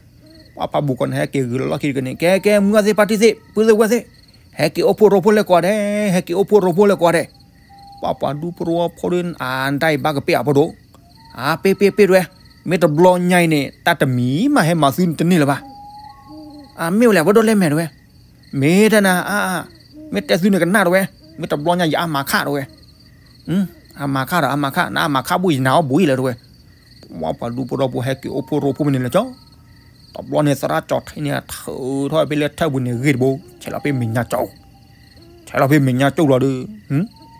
ပှၤဖးဘုကီးန့ၣ် ဟဲက့ၤဂုာ်လီၤလီၢ်ခံတက့ၢ်န့ၣ် ကဲကဲ မုၢ်ဂၢ်သ့ၣ်ဖါတံၢ်သ့ၣ် ပုၢ်သ့ၣ်ဝဲၢ်သ့ၣ်, ဟဲက့ၤအိၣ်ဖှိၣ်ရိဖှိၣ်လၢကီၢ်ဒဲး, ဟဲက့ၤအိၣ်ဖှိၣ်ရိဖှိၣ်လၢကီၢ်ဒဲး. ပှၤပှၤဒူဖိတဝီဖိဒီး အတၢ်အံၤဘၣ်ကပ့ၢ်အဖိဒိၣ်, အပ့ၢ်ပ့ၢ်ပ့ၢ်တဲဝဲ, မ့ၢ်တဘျီညါအံၤန့ၣ် တၢ်တမံၤမးဟဲမၤသုတန့ၢ်လၢၤဘၣ်. အမ့ၢ်ဝဲလဲၣ် ဖိဒိၣ်လဲၣ်မဲာ်တဲဝဲ, မ့ၢ်တဲနၤ အါ မ့ၢ်တဲသုန့ၣ်ကနၣ်တဲဝဲ, မ့ၢ်တဘျီညါယအါမးခါတဲဝဲ. အါမးခါဒီး အါမးခါ နအါမးခါဘၣ်ယနၤအီၣ်ဘှံးလၢၤတဲဝဲ. ပှၤပှၤဒူဖိတဝီဖိဟဲက့ၤအိၣ်ဖှိၣ်ရိဖှိၣ်ဖဲန့ၣ်လၢၤကၠီ, တဘျီန့ၣ်သရၣ်ကၠီထံန့ၣ် ထုးထီၣ်ဖဲလၢထၢၣ်ပူၤန့ၣ်ဂ့ၢ်တဘိ, ဆဲးလီၤဖဲမဲာ်ညါကၠီ, ဆဲးလီၤဖဲမဲာ်ညါကၠီလီၤဒီး,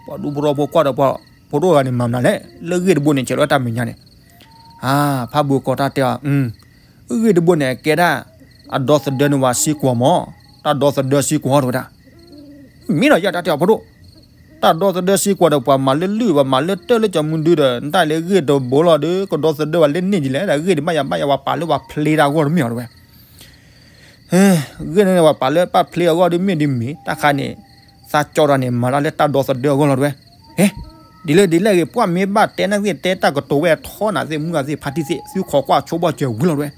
ပှၤဒူဖိတဝီဖိကွၢ်ဒီးပှၤဖိဒိၣ်ဂၤန့ၣ်မၤမနုၤလဲၣ်, လၢဂ့ၢ်တဘိန့ၣ် ဆဲးလီၤတၢ်မဲာ်ညါန့ၣ် အါ ဖးဘုကီးတၢ်တဲအီၤ, ဂ့ၢ်တဘိန့ၣ် ကဲဒၣ် အဒီသဒၢန့ၣ်ဝဲစ့ကွီးမး, တၢ်ဒီသဒၢစ့ကွီးတဲဝဲဒၣ်. မ့ၢ်ဒီးယတၢ်တဲအီၤဖိဒိၣ်, တၢ်ဒီသဒၢစ့ကွီးဒီး ပှၤမၤလၢလုၢ် ပှၤမၤလၢတၢၢ်လၢကၠီမုၢ်ဒုဒီး နတၢ်လဲၤဂ့ၢ်တဘိလီၤဒီး ကဒီသဒၢပှၤလၢန့ၢ်ဒ်လဲၣ်, ဒီးဂ့ၢ်ဒ်ဘၣ်ယၤဘၣ်ယၤ ပှၤပာ်လၢပှၤဖျ့တၢ်အဂီၢ်တမ့ၢ်အီၤတဲဝဲ ဂ့ၢ်န့ၣ် ပှၤပာ်လၢပှၤဖျ့အဂီၢ်ဒ်မ့ၢ်ဒ်မ့ၢ် တၢ်ခါန့ၣ် သးကၠီတၢ်န့ၣ် မၤတၢ်လၢတၢ်ဒီသဒၢအဂီၢ်လီၤတဲဝဲ. ဟဲ, ဒ်လဲၣ်ဒ်လဲၣ်ဂ့ၤ ပှၤမ့ၢ်ဘၣ်တဲနာ်က့ၤတဲတၢ်ကတိၤဝဲထီနာ်က့ၤ မုၢ်ဂၤသ့ၣ်ဖါတံၢ်သ့ၣ် သုခိးကွၢ်ဆိဘီၣ်စၢၤဝံၤလီၤတဲဝဲ.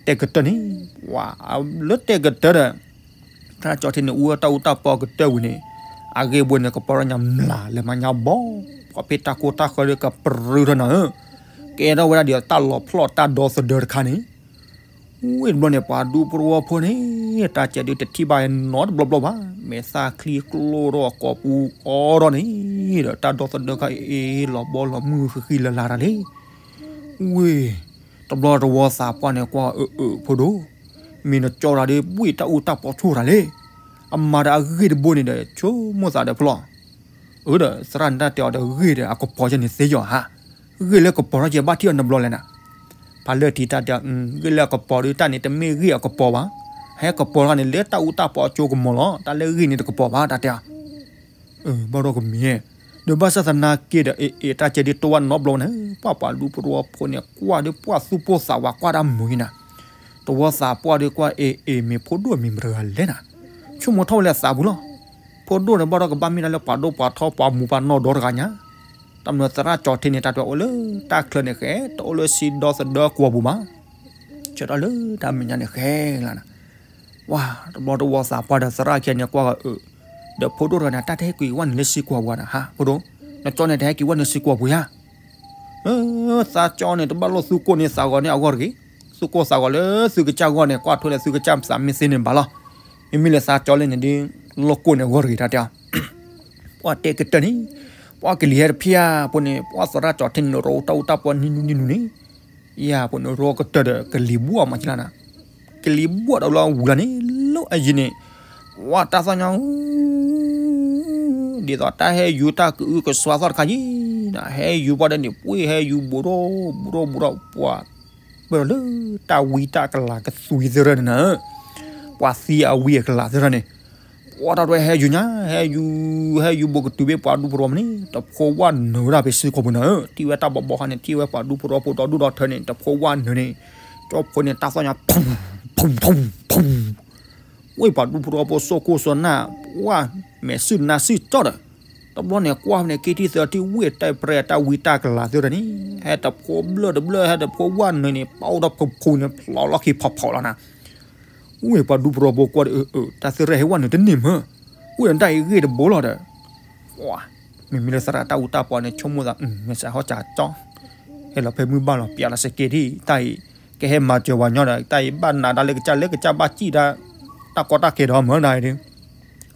တဲကတၢၢ်န့ၣ်, ပှၤလၢတဲကတၢၢ်ဒီး တၢ်ကၠီထံန့ၣ် အူတၢ်အူတၢ်ပီကတၢၢ်ဝံၤန့ၣ်, အဂ့ၢ်ဘိန့ၣ် ကပီၤထီၣ်ညါမျးလၢမၤညါဘီ, ပှၤဖဲတၢ်ကိၢ်တၢ်ဃၢဒီးကပြုထီၣ်နၤဧၢ, ကဲထီၣ်ဝဲဒၣ်ဒ်သိးတၢ်လီၤဖျီၣ်တၢ်ဒီသဒၢတခါန့ၣ်, ဝ့ၢ်တဘျီန့ၣ် ပှၤဒူဖိတဝီဖိန့ၣ် တၢ်ကဲဒုးတထံၣ်ဘၣ်နီတဘျီဘျီဘၣ်, မဲာ်သၣ်ချံကျိထီၣ်ကိာ်ပူၤအီထီၣ်န့ၣ်, ဒီးတၢ်ဒီသဒၢခါအ့ၣ်လီၤဘီလီၤမုၢ်ဃံဃံလၤလၤတၢ်လံ. ဝ့ၢ်, တဘျီတဝီသးပှၢ်န့ၣ်ကွၢ်အၢအၢဖိဒိၣ်, မ့ၢ်နကၠီတၢ်ဒီး ဘှံးတၢ်အူတၢ်ပီဆိတၢ်လံ. အမၤဒီးအဂ့ၢ်တဘိန့ၣ်ဒီး ဆိကမိၣ်သးဒီးဖျီၣ်, အၢဒီးသရၣ်န့ၣ်တၢ်တဲအီၤဒီးဂ့ၢ်ဒီးအကပီၤယဲန့ၣ်သ့ယီၤဧါ, ဂ့ၢ်လၢကပီၤထီၣ်ကဲဘၣ်ထံၣ်အီၤနဘျီလဲၣ်နၤ. ဖးလၢထံၣ်တၢ်တဲအီၤ, ဂ့ၢ်လၢအကပီၤဒီးတၢ်န့ၣ် တမ့ၢ်ဂ့ၢ်အကပီၤဘၣ်, ဟဲကပီၤတခါန့ၣ် လၢတၢ်အူတၢ်ပီအကၠိကမီၤလီၤ, တၢ်လၢဂ့ၢ်န့ၣ်တကပီၤဘၣ်တၢ်တဲအီၤ. ဘၣ်ဒီးကမ့ၢ်, ဒီးဘၣ်ဆၣ်သနာ်က့ဒီး အ့ၣ်အ့ၣ် တၢ်ကဲဒုးတဝၢ်နီတဘျီန့ၣ်, ပှၤပှၤဒူဖိတဝီဖိန့ၣ် ကွၢ်ဒီးပှၤသူၣ်ပိၢ်သးဝးကွၢ်တၢ်မုာ်အံၤနၤ, တဝီသးပှၢ်ဒီးကွၢ်အ့ၣ်အ့ၣ် မ့ၢ်ဖိဒိၣ်မ့ၢ်မတၤတဂၤလဲၣ်နၤ, ဆိကမိၣ်ထီၣ်ဝဲလၢသးပူၤလီၤ. ဖိဒိၣ်န့ၣ်ဘၣ်ဒီးကဘၣ်မ့ၢ်ဒၣ်လၢပှၤဒိၣ်ပှၤထီပှၤမူးပှၤနီၢ်ဒီတဂၤညါ တၢ်မနုၤသရၣ်ကၠီထံန့ၣ် တၢ်တဲအိၣ်လၢတၢ်ချၢန့ၣ်ဃဲ, တအိၣ်လၢစံးဒီသဒၢကွီာ်ပူၤဘၣ်, ဆၢထၢၣ်လၢတၢ်မဲာ်ညါန့ၣ်ဃဲလၢနၤ. ဝါ, တဘျီတဝီသးပှၢ်ဒီးသရၣ်ခံဂၤန့ၣ်ကွၢ်အၢ, ဒီးဖိဒိၣ်တဂၤန့ၣ် တၢ်တဟဲက့ၤဝဲနုာ်လၢစ့ကွီာ်ပူၤနၤဟါ, ဖိဒိၣ်, နကၠီန့ၣ်တဟဲက့ၤဝဲနုာ်စ့ကွီာ်ပူၤဧါ. သးကၠီန့ၣ် တဘၣ်လိာ်သူၣ်ကိၢ်န့ၢ်သးဂီၤန့ၢ်အဂီၢ်တဂ့ၤ, သူၣ်ကိၢ်သးဂီၤလၢသုကစၢ်ဂီၢ်န့ၣ် ကွၢ်ထွဲလၢသုကစၢ်မသးမ့ၢ်သ့န့ၣ်ဘၣ်လီၤ. မ့မ့ၢ်လၢသးကၠီလဲၣ်န့ၣ်ဒီး လိၣ်ကိၢ်န့ၢ်အဂီၢ်တဂ့ၤတၢ်တဲအီၤ. ပှၤတဲကတၢၢ်န့ၣ်, ပှၤကလံၤဟဲတဖျၢၣ်ဖိန့ၣ် ပှၤသရၣ်ကၠီထံန့ၣ် ရိတၢ်အူတၢ်ပီနံၤနံၤနံၤနံၤန့ၣ်, ယၤဖိန့ၣ် ရိကတၢၢ်ဒီးကလံၤဘှီၣ်မးကလါနၤ, ကလံၤဘှီၣ်ဒီးလီၤဝံၤလီၤန့ၣ် လၢအယံၤန့ၣ်, ဝါတၢ်သီၣ်ညါ ဒ်သိးတၢ်ဟဲယူၤတၢ်ကအုကစွါသီၣ်တခါယံၤနၤ, ဟဲယူၤပှၤဒီးန့ၣ် ပှ့ၤဟဲယူၤဘူးဒီးဘူးဒီးဘူးဒီး ပှၤ ပၢၢ်လၢတၢ်ဝံတၢ်ကလၤကသွံသရၢန့ၣ်နၤ, ပှၤသံအဝံအကလၤသရၢန့ၣ်, ပှၤတၢ်တဝဲဟဲယူၤညါ ဟဲယူၤ, ဟဲယူၤဘူးကတုၤဘၣ်ပှၤဒူဖိတဝီဖိန့ၣ် တဖိဝၢ်နုာ်ဝဲဒၣ်ဖဲစ့ၢ်ကီးပူၤနၤဧၢ, ထံၣ်ဝဲတၢ်ဘီဘီခါန့ၣ် ထံၣ်ဝဲပှၤဒူဖိတဝီဖိဒီဒူၣ်ဒီထၢန့ၣ် တဖိဝၢ်နုာ်န့ၣ်, ကၠီဖိန့ၣ် တၢ်သီၣ်ညါ ဖူ ဖူ ဖူ ဝ့ၢ်ပှၤဒူဖိတဝီဖိစိၢ်ကိၢ်စိၢ်နၢ်, ပှၤမဲာ်စုၣ်နါစုၣ်ကၠီဒီး, တဘျီန့ၣ်ကွၢ်န့ၣ် က့ၤထံၣ်သၢထံၣ်ဝ့ၢ်တၢ်ပြဲတၢ်ဝံတၢ်ကလၤသရၢန့ၣ်, ဟဲတဖိဘျၢၣ်တဘျၢၣ် ဟဲတဖိဝၢ်နုာ်န့ၣ် ပာ်အိၣ်ဒီးဖူဖူန့ၣ် ဖျိးလီၤခံဖီဖီလီၤနၤ, ဝ့ၢ်ပှၤဒူဖိတဝီဖိကွၢ်ဒီး အၢ အၢ တၢ်သရၢဟဲဝၢ်နုာ်တန့ၢ်မၢ်, ဝ့ၢ်တၢ်အံၤဂ့ၢ်တဘိလီၤဒီး, မ့မ့ၢ်လၢသရၣ်တၢ်အူတၢ်ပီန့ၣ် ဆိကမိၣ်သး မဲာ်စးဟီၣ်စးကၠီ, ဟဲလီၤဖဲမုၢ်ဘၣ်လီၤ ပျးလီၤစက့ဒ်တၢ်အံၤ, ကဟဲမၤစၢၤပှၤညီဒီး တၢ်အံၤဘၣ်နးတၢ်လၢကစၢ်လၢကစၢ်ဘၣ်စံၣ်တၢ်, တၢ်ကီတၢ်ခဲဒီးမၢ်နၤအံၤဒီး,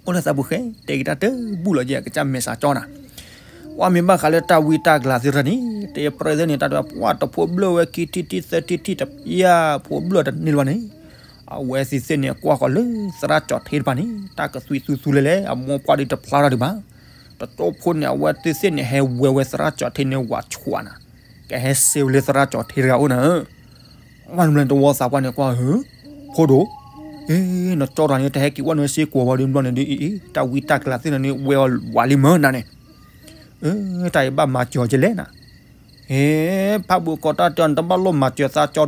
အိၣ်လၢသးပူၤဃဲ တဲက့ၤတၢ်တဘူၣ်လီၤယဲ ကစၢ်မဲာ်စးကၠီနၤ ပှၤမ့ၢ်ဘၣ်ဃးလၢတၢ်ဝံတၢ်ကျးသ့ၣ်တဖၣ်န့ၣ် တဲပြဲၢ်သ့ၣ်န့ၣ် တၢ်တဲပှၤတဖိးဘျၢၣ်ဝဲခံထံၣ်ထံၣ်သၢထံၣ်ထံၣ်တပျၢ်ဖိးဘျၢၣ်တန့ၢ်လၢၤဘၣ်န့ၣ်, အဝဲသ့ၣ်သ့ၣ်န့ၣ် ကွၢ်ဃီၤလၢသရၣ်ကၠီၤထ့တဖၣ်န့ၣ် တၢ်ကသွံသူသူလဲၣ်လဲၣ် အမိၢ်ပှၢ်ဒုးတဖျါထီၣ်ဒံးဘၣ်. တကၠိဖိန့ၣ် အဝဲသ့ၣ်သ့ၣ်န့ၣ် ဟဲဝဲဝဲသရၣ်ကၠီၤထ့န့ၣ်ဝးဆှးနၤ, ကဟဲစ့ဝဲလၢသရၣ်ကၠီၤထ့တဂၤအိၣ်နၤ ဝဲန့ၣ်တဝီသးပှၢ်န့ၣ်ကွၢ်ဧၢ, ဖိဒိၣ်, အ့ နကၠီတၢ်န့ၣ် တဟဲက့ၤဝဲနုာ်စ့ကိးဝဲဒ်ဘျီန့ၣ်ဒ်အံၤအံၤ တၢ်ဝံတၢ်ကျးသ့ၣ်န့ၣ် ဝဲဝးလံမၢနၤန့ၣ်, အ့ တၢ်အံၤဘၣ်မၤစၢၤကလဲၣ်နၤ, အ့ ဖးဘိးကီးတၢ်တဲအီၤန့ၣ် တဘၣ်လိၣ်မၤစၢၤသးကၠီတဂ့ၤ,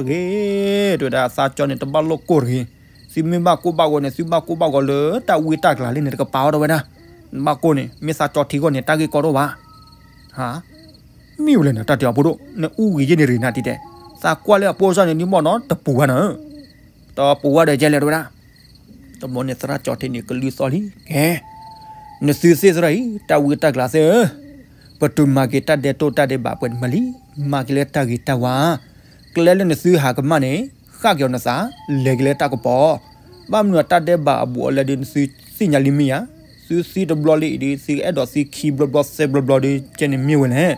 တဲဝဲဒၣ်သးကၠီန့ၣ် တဘၣ်လိၣ်ကိၢ်တဂ့ၤ, သုမ့ၢ်ဘၣ်ကိၢ်ဘၣ်ဂီၤန့ၣ် သုဘၣ်ကိၢ်ဘၣ်ဂီၤလၢတၢ်ဝံတၢ်ကျးလံန့ၣ် တကပၤအီၤတဲဝဲဒၣ်, နဘၣ်ကိၢ်န့ၣ် မ့ၢ်သးကၠီထ့ဂီၢ်န့ၣ် တၢ်ဂ့ၢ်ကီတအိၣ်ဘၣ်, ဟါ မ့ၢ်ဝဲလဲၣ်နတၢ်တဲအီၤဖိဒိၣ် နအူဂ့ၤယဲၢ်န့ၣ်ရ့ၣ်နၤတံၤတဲ, သးကွၢ်လၢအပိစၢ်န့ၣ် ဒ်မီၢ်နီၤ တပူၤဘၣ်နၤ, တပူၤဘၣ်ဒီးကဲလဲၣ်တဲဝဲဒၣ်, တဘျီန့ၣ်သရၣ်ကၠီၤထ့န့ၣ် ကလုၢ်သီၣ်လံ, ကဲ, နသုသ့ၣ်သရၣ်အံၤ တၢ်ဝံတၢ်ကျးသ့ၣ်ဧၢ, ပတုာ်မၤက့ၤတၢ်ဒဲးတိၢ်တၢ်ဒဲးဘးပှဲၤတမံၤလံ, မၤက့ၤလၢတၢ်ဂ့ၤတၢ်ဝါ, ကျဲလၢနသုဟးကမၣ်န့ၣ် ဃၣ်က့ၤအီၤနသး, လဲၤက့ၤလၢတၢ်ကပီၤ, ဘၣ်မနုၤအတၢ်ဒဲးဘးအဘူးအလဲဒ်နသုသ့ၣ်ညါလံမ့ၢ်ဧါ, သုသံတဘျီလံအံၤဒီး သုကအဲၣ်ဒိးသံခံဘျီဘျီသၢဘျီဘျီဒီး ကဲန့ၣ်မ့ၢ်ဝဲလဲၣ်,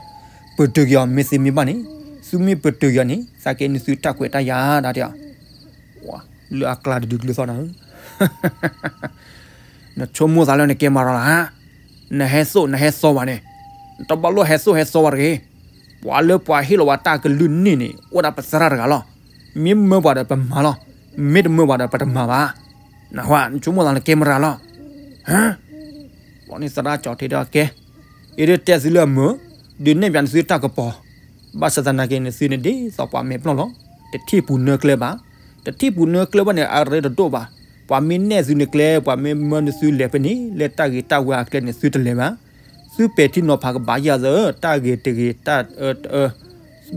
ပတုာ်က့ၤအီၤမ့ၢ်သ့မ့ၢ်ဘၣ်န့ၣ်, သုမ့ၢ်ပတုာ်က့ၤအီၤန့ၣ် သးကဲနသုတၢ်ခွဲးတၢ်ယာ်ဒၣ်တဲအီၤ, လၢအကျါတဒုကလုၢ်သီၣ်နၤဧၢ နဆိကမိၣ်သးလၢနကဲမၤရၤလီၤဧါ, နဟဲသိၣ်နဟဲသီဘၣ်န့ၣ်, နတဘၣ်လိၣ်ဟဲသိၣ်ဟဲသီဘၣ်တဂ့ၤ, ပှၤလၢပှၤဟ့ၣ်လီၤဝဲတၢ်ကလုၢ်န့ၢ်န့ၣ် အိၣ်ဒၣ်ပသရၣ်တဂၤလီၤ, မ့ၢ်မၢပှၤဒီးပမၤလီၤ, မ့ၢ်တမၢပှၤဒီးပတမၤဘၣ်, နဟါ နဆိကမိၣ်သးလၢကဲမၤရၤလီၤ, ဟါ ဘျီန့ၣ်သရၣ်ကၠီၤထ့တဲအီၤကဲ, အံၤဒ်တဲသုလၢအမုာ်, ဒုးနဲၣ်ပၠးနသုတၢ်ကပီၤ, ဘၣ်ဆၣ်သနာ်က့ နသုန့ၣ်ဒ်သိးပှၤမဲာ်ပျီၢ်လီၤ, တထံၣ်ပူၤနၢကျဲဘၣ်, တထံၣ်ပူၤနၢကျဲဘၣ်န့ၣ် အရ့တဒိၣ်ဘၣ်, ပှၤမ့ၢ်နဲၣ်သုနကျဲ ပှၤမ့ၢ်မၢနသုလဲၤဖဲန့ၣ် လၢတၢ်ဂ့ၤတၢ်ဝါအကျဲန့ၣ် သုတလဲၤဘၣ်, သုပဲာ်ထံနီၤဖးကဘၣ်ယၤသၢ တၢ်ဂ့ၤတဂ့ၤတၢ်အၢတအၢ,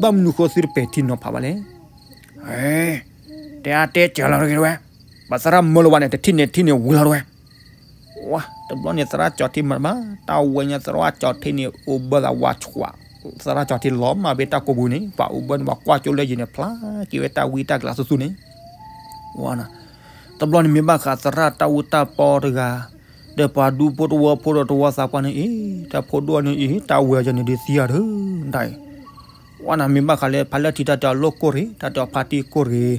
ဘၣ်မနုၤဃိသုတပဲာ်ထံနီၤဖးဘၣ်လဲၣ် တဲအါတဲစၢၤလီၤတဂ့ၤတဝဲ, ပှၤသရၣ်မၢလၢၤဝဲန့ၣ် တထံၣ်န့ၣ်ထံၣ်န့ၣ်ဝံၤလီၤတဝဲ, ဝါ တဘျီန့ၣ်သရၣ်ကၠီၤထ့မၤတဘၣ်, တၢ်ဝဲညါသရၣ်ကၠီၤထ့န့ၣ် အိၣ်ဘၢသးဝးဆှး, သရၣ်ကၠီၤထ့လီၤမၢ်ဖဲတၢ်ကိးပူၤန့ၣ် ပှၤအိၣ်ဘၢန့ၣ် ပှၤကွၢ်ကၠိလၢယံၤန့ၣ် ဖျါက့ၤဝဲတၢ်ဝံတၢ်ကျးသူသူန့ၣ်, ဝါ တဘျီန့ၣ်မ့ၢ်ဘၣ်ဃးသရၣ်တၢ်အူတၢ်ပီတဂၤ, ဒီးပှၤဒူဖိတဝီဖိဒီးတဝီသးပှၢ်န့ၣ်အံၤ, တၢ်ဖိဒိၣ်န့ၣ်အံၤ တၢ်ဝဲအီၤန့ၣ်ဒ်သံအီၤတဒၣ်အံၤ, ဝါ နမ့ၢ်ဘၣ်ဃးလၢဖးလၢထံတၢ်တဲအီၤလိၣ်ကိၢ်တဂ့ၤ, တၢ်တဲအီၤဖးတံၢ်ကိၢ်တဂ့ၤ,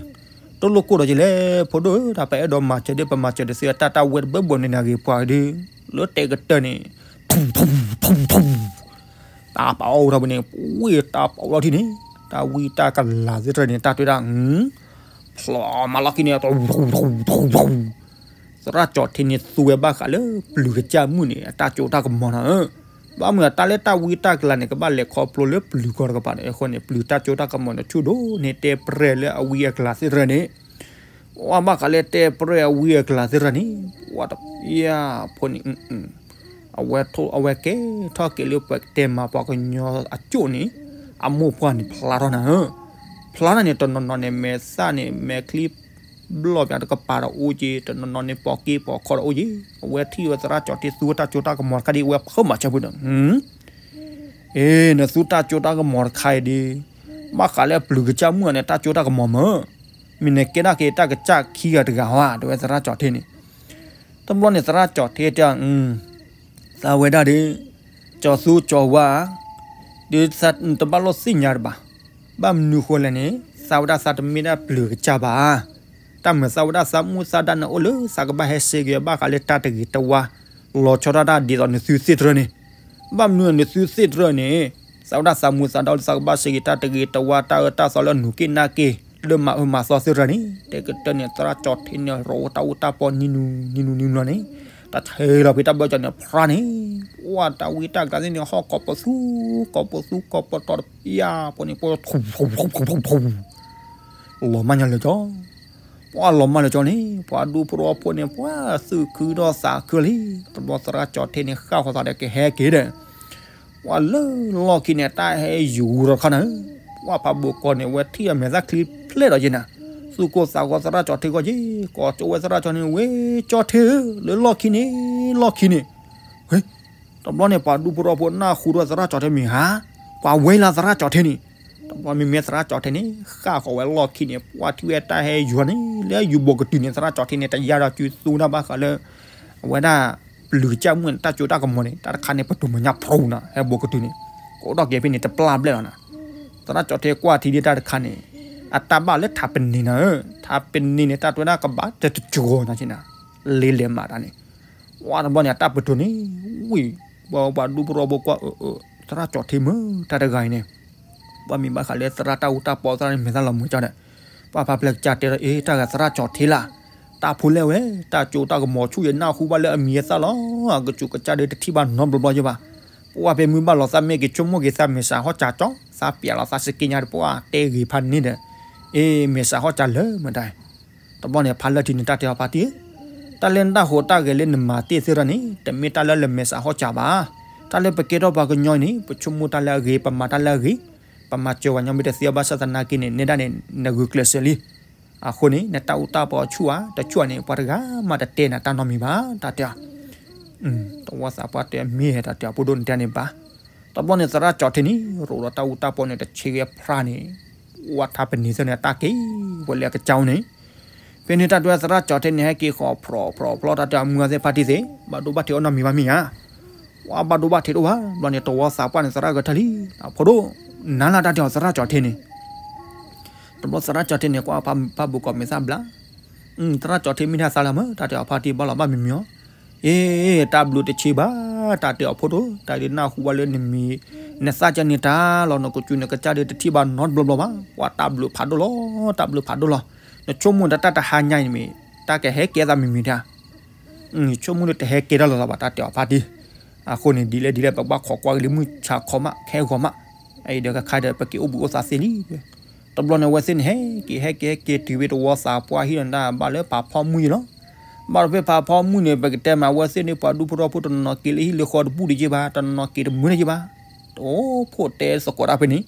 တလိၣ်ကိၢ်ဒီးက့ၤလဲၣ် ဖိဒိၣ်ဧၢ, တၢ်ပအဲၣ်ဒိးမၤစၢၤဒ်ပမၤစၢၤဒ်သ့ၣ် တၢ်တၢ်ဝဲတဘၢဘၢန့ၣ်နဂ့ၤပှၤဒ်, လၢတဲာ်ကတၢၢ်န့ၣ်, တၢ်ပာ်အိၣ်ထီၣ်ဝဲန့ၣ် ဝံတၢ်ပာ်အိၣ်လီၤထံန့ၣ်, တၢ်ဝံတၢ်ကလၤသ့ၣ်တဖၣ်န့ၣ် တၢ်တဲဒၣ်, ဖျီမးလီၢ်ခံန့ၣ် သရၣ်ကၠီၤထ့န့ၣ်သူဝဲဘၣ်ဃးလၢပျုၤကစၢ်မုၣ်န့ၣ် အတၢ်ကၠိတၢ်ကမီၤနၤဧၢ, ဘၣ်မနုၤအတၢ်လၢတၢ်ဝံတၢ်ကလၤန့ၣ် ကဘၣ်လဲၤခီဖျိလၢပျုၤကီၢ်တကပၤန့ၣ်အဃိန့ၣ် ပျုၤတၢ်ကၠိတၢ်ကမီၤန့ၣ်ဆူၣ်ဒိၣ်န့ၣ် တဲပြဲၢ်လၢအဝံအကလၤသ့ၣ်တဖၣ်န့ၣ်, ပှၤဘၣ်ဃးလၢတဲပြဲၢ်အဝံအကလၤသ့ၣ်တဖၣ်န့ၣ် ပှၤတပျၢ်ဖိန့ၣ် အဝဲထိၣ်အဝဲကဲထီၣ်က့ၤလၢပှၤတဲမၤပှၤကညီအကၠိန့ၣ်, အမိၢ်ပှၢ်န့ၣ်ဖျါထီၣ်နၤဧၢ, ဖျါထီၣ်န့ၣ် တနီၤနီၤန့ၣ် မဲာ်သၣ်န့ၣ် မဲာ်ချံဘျီၣ်ပၠးတကပၤဒီးအိၣ်က့ၤ, တနီၤနီၤန့ၣ် ပိာ်က့ပိာ်ခီဒီးအိၣ်က့ၤ, အဝဲထံၣ်ဝဲသရၣ်ကၠီၤထ့သူဝဲတၢ်ကၠိတၢ်ကမီၤတခါဒ်အဝဲဖုးမၤဆၢဖုးဒီး, အ့ နသူတၢ်ကၠိတၢ်ကမီၤတခါအံၤဒ်, ဘၣ်ဃးလၢပျုၤကစၢ်မုၣ်အန့ၣ် တၢ်ကၠိတၢ်ကမီၤမၢ်, မ့ၢ်နကဲဒၣ်က့ၤတၢ်ကစၢ်ခံဂၤတဂၤဧါ တဲဝဲသရၣ်ကၠီၤထ့န့ၣ်, တဘျီန့ၣ်သရၣ်ကၠီၤထ့တဲ, သးဝဲဒၣ်ဒီး, ကၠီၤသူကၠီၤဝါ, ဒီးတဘၣ်လိၣ်သ့ၣ်ညါတဘၣ်, ဘၣ်မနုၤဃိလဲၣ်န့ၣ် သးဝဲဒၣ်သးတမ့ၢ်ဒၣ်ပျုၤကစၢ်ဘၣ်, တၢ်မၤသးဝဲဒၣ်သးမူသးဒါန့ၣ်အိၣ်လၢသးကဘၣ်ဟဲစ့က့ၤဘၣ်ဃးလၢတၢ်တဂ့ၤတဝါ, လီၤဆီဒၣ်တၢ်ဒ်သိးနသုသ့ၣ်တဖၣ်န့ၣ်, ဘၣ်မနုၤနသုသ့ၣ်တဖၣ်န့ၣ်, သးဝဲဒၣ်သးမူသးဒါလၢသးကဘၣ်စ့က့ၤတၢ်တဂ့ၤတဝါတၢ်အၢတၢ်သီလၢနူၤက့နၢ်က့, လၢမၤအၢမၤသီသ့ၣ်တဖၣ်န့ၣ် တဲကတၢၢ်န့ၣ် သရၣ်ကၠီၤထ့န့ၣ် ရိးတၢ်အူတၢ်ပီနံၤနူၤနံၤနူၤနံၤနူၤန့ၣ်, တၢ်ဆဲးလီၤဖဲတၢ်ဘၢၣ်စၢၤန့ၣ်ဖျါန့ၣ်, ပှၤတၢ်ဝံတၢ်ကလၤသ့ၣ်န့ၣ် ဟီၣ်ကိးပသူ, ကိးပသူကိးပတီၤတပျၢ်ဖိန့ၣ် ပှၤထူ လီၤမၢ်ညါလၢာ်ကၠီ, ပှၤလီၤမၢ်လၢာ်ကၠီန့ၣ် ပှၤဒူဖိတဝီဖိန့ၣ် ပှၤသုးခုဒီးသးခုလံ, တဘျီသရၣ်ကၠီၤထ့န့ၣ် ဃၣ်ဃီၤသးဒီးကဟဲက့ၤဒီး, ပှၤလၢလီၢ်ခံန့ၣ် တၢ်ဟဲယူၤဒီးခီနၤ, ပှၤဖးဘိးကီးန့ၣ် အဝဲထံၣ်အမဲာ်သၣ်ချံဖျဲးဒီးက့ၤနၤ, သူၣ်ကိၢ်သးဂီၤသရၣ်ကၠီၤထ့ဂီၢ်က့ၤ, ကိးကၠိဝဲသရၣ်ကၠီၤန့ၣ် ဝဲကၠီၤထ့ဧၢ, လၢလီၢ်ခံန့ၣ်, လီၢ်ခံန့ၣ်, ဝဲ တဘျီန့ၣ် ပှၤဒူဖိတဝီဖိနၢ်ဟူဒီးသရၣ်ကၠီၤထ့မ့ၢ်ဧါ, ပှၤဝဲလၢသရၣ်ကၠီၤထ့န့ၣ်, တဘျီမ့မ့ၢ်သရၣ်ကၠီၤထ့န့ၣ် ဃၣ်ဃီၤဝဲလီၢ်ခံန့ၣ် ပှၤထံၣ်ဝဲတၢ်ဟဲယူၤန့ၣ် လၢယူၤဘိးကတုၤန့ၣ် သရၣ်ကၠီၤထ့န့ၣ် တယါဒီးစုသူဒၣ်ဘၣ်ဃးလၢ အဝဲဒၣ် ပျုၤကစၢ်မုၣ်န့ၣ် တၢ်ကၠိတၢ်ကမီၤန့ၣ် တၢ်တခါန့ၣ် ပတုာ်မဲာ်ညါဖရိနၤ ဟဲဘိကတုၤန့ၣ် ကအိၣ်ထီၣ်က့ၤဖဲန့ၣ် တပျၢ်ဘျဲၣ်လီၤနၤ. သရၣ်ကၠီၤထ့ကွၢ်ထံဒ်တၢ်တခါန့ၣ် အတၢ်ဘၣ်လၢထးပနံၤနၤဧၢ, ထးပနံၤန့ၣ် တၢ်တွဲဒၣ်ကဘၣ်တတကီၤနၤက့နၤ, လ့လဲၤမးတၢ်န့ၣ်, ဝါတဘျီန့ၣ် အတၢ်ပတုာ်န့ၣ် ဝံၤ ပှၤဒူဖိထီဖိကွၢ်အၢ သရၣ်ကၠီၤထ့မ့ၢ်တၢ်တဂၤအံၤန့ၣ် ပှၤမ့ၢ်ဘၣ်ဃးလၢသရၣ်တၢ်အူတၢ်ပီသရၣ်န့ၣ် မဲာ်သၣ်လီၤမုာ်ကၠီဒီး ပှၤဖါဖျဲၣ်ကစၢ်တဲဒီး အ့ တၢ်ဂၤသရၣ်ကၠီၤထ့လၢ်, တၢ်ဖိလဲၣ်ဝဲ, တၢ်ကၠိတၢ်ကမီၤဆူၣ်ယနၢ်ဟူဘၣ်လၢအမံၤအသၣ်လီၤ, အကစူးကစၢ်ဒီးတထံၣ်ဘၣ်နီတဘျီဘျီယဘၣ်, ပှၤဖဲမုၢ်ဘၣ်လီၤသးမ့ၢ်က့ၤဆိကမိၣ်က့ၤသးမဲာ်ဆှးဟီၣ်စးကၠီ, သးပျဲလီၤသးစက့ညါဒီး ပှၤတဲဂ့ၤဖးန့ၣ်ဒီး အ့ မဲာ်ဆှးဟီၣ်စးလၢမတၤ တဘျီန့ၣ် ဖါလၢထံန့ၣ် တၢ်တဲအီၤဖါတံၢ်ဧၢ, တၢ်လၢနတၢ်ဟူးတၢ်ဂဲၤလၢနမၤတ့ၢ်သ့ၣ်တဖၣ်န့ၣ် တမ့ၢ်တၢ်လၢလၢမဲာ်ဆှးဟီၣ်စးဘၣ်. တၢ်လၢပကဲထီၣ်ပှၤကညီအံၤန့ၣ် ပဆိကမိၣ်တၢ်လၢအဂ့ၤ ပမၤတၢ်လၢအဂ့ၤ, ပမၤစၢၤပှၤကညီမ့ၢ်တသ့အီၤဘၣ်ဆၣ်သနာ်က့န့ၣ် နဲဒၣ်န့ၣ် နဂုာ်ကျဲးစၢးလံ. အဃိန့ၣ် နတၢ်အူတၢ်ပီဆူၣ်ဧါ တဆူၣ်ဧါန့ၣ် ပှၤတဂၤမးတတဲနၤတၢ်နီတမံၤဘၣ် တၢ်တဲအီၤ. တဝီသးပှၢ်တဲမ့ၢ်ဟဲ တၢ်တဲအီၤ ဖိဒိၣ်နတဲန့ၣ်ဘၣ်. တဘျီန့ၣ် သရၣ်ကၠီၤထ့န့ၣ် ရိးဒီးတၢ်အူတၢ်ပီန့ၣ် တဆ့ဂဲဖျါန့ၣ် ဝါထးပနံၤသ့ၣ်န့ၣ် တၢ်က့ၤဝဲလၢအကစၢ်အိၣ်န့ၣ်, ဖဲန့ၣ်တၢ်တဲသရၣ်ကၠီၤထ့န့ၣ် ဟဲက့ၤဃီၤဖျိးဖျိးဖျိး တၢ်တဲအီၤ မုၢ်ဂၤသ့ၣ်ဖါတံၢ်သ့ၣ် ဘၣ်ဒိဘၣ်ထံးအိၣ်နီတမံၤဘၣ်မ့ၢ်ဧါ. ဝါဘၣ်ဒိဘၣ်ထံးတအိၣ်ဘၣ် ဘျီန့ၣ် တဝီသးပှၢ်န့ၣ် သရၣ်ဂဲၤထၢၣ်လံ, ဖိဒိၣ် နၤလၢ တၢ်တဲအီၤ သရၣ်ကၠီၤထ့န့ၣ် တဘျီသရၣ်ကၠီၤထ့န့ၣ် ကွၢ်ဖးဘူးကိးမဲာ်သၣ်ဘျါ, သရၣ်ကၠီၤထ့မ့ၢ်တၢ်သးလၢမ့ၢ် တၢ်တဲအီၤ ဖါတံၢ်ဘၣ်လီၤဘၣ်မံၤမံၤအီၤ, အ့ တၢ်ဘျုးတဆံးဘၣ် တၢ်တဲအီၤ ဖိဒိၣ် တၢ်ဒုးနၢ်ဟူဘၣ်လၢနမံၤ နသၣ်ကဲန့ၣ်တၢ်လီၤ နကစူးနကစၢ်ဒီးတထံၣ်ဘၣ်နီတဘျီဘျီဘၣ်, ပှၤတၢ်ဘျုးဖးဒိၣ်လီၤ တၢ်ဘျုးဖးဒိၣ်လီၤ, နဆိကမိၣ်ဒီးတၢ်တဟါညါအံၤမ့ၢ် တၢ်ကဟဲကဲသးမံၤမံၤတၢ် ဆိကမိၣ်ဒီးတဟဲကဲထီၣ်လိာ်သးဘၣ် တၢ်တဲအီၤ ဖါတံၢ်, အဃိန့ၣ် ဒ်လဲၣ်ဒ်လဲၣ် ပကဘၣ်ခိးကွၢ်က့ၤလၢမုၢ်ဆါခီမး ခဲဂီၤမး, အအံၤဒီးခါခါဒီး ပက့ၤအိၣ်ဘှံးအိၣ်သါသ့လံ. တဘျီန့ၣ် အဝဲသ့ၣ်န့ၣ် ဟဲက့ၤဟဲက့ၤဟဲက့ၤတုၤဖဲတဝီသးပှၢ်ဟံၣ်ဒီး ဘၣ်လၢပာ်ဖီမုၢ်ယံၤလီၤ. ဘၣ်ဒီးဖဲပာ်ဖီမုၢ်န့ၣ် ပကတဲမး အဝဲသ့ၣ်န့ၣ် ပှၤဒူဖိထီဖိတနီၤနီၤက့ၤလၢဟံၣ်လၢဃီတဘူၣ်တယ့ၢ်ဘၣ် တနီၤနီၤက့ၤတမုာ်တယ့ၢ်ဘၣ်, တအိၣ်ဖှိၣ်တဲသကိးတၢ်ဖဲန့ၣ်,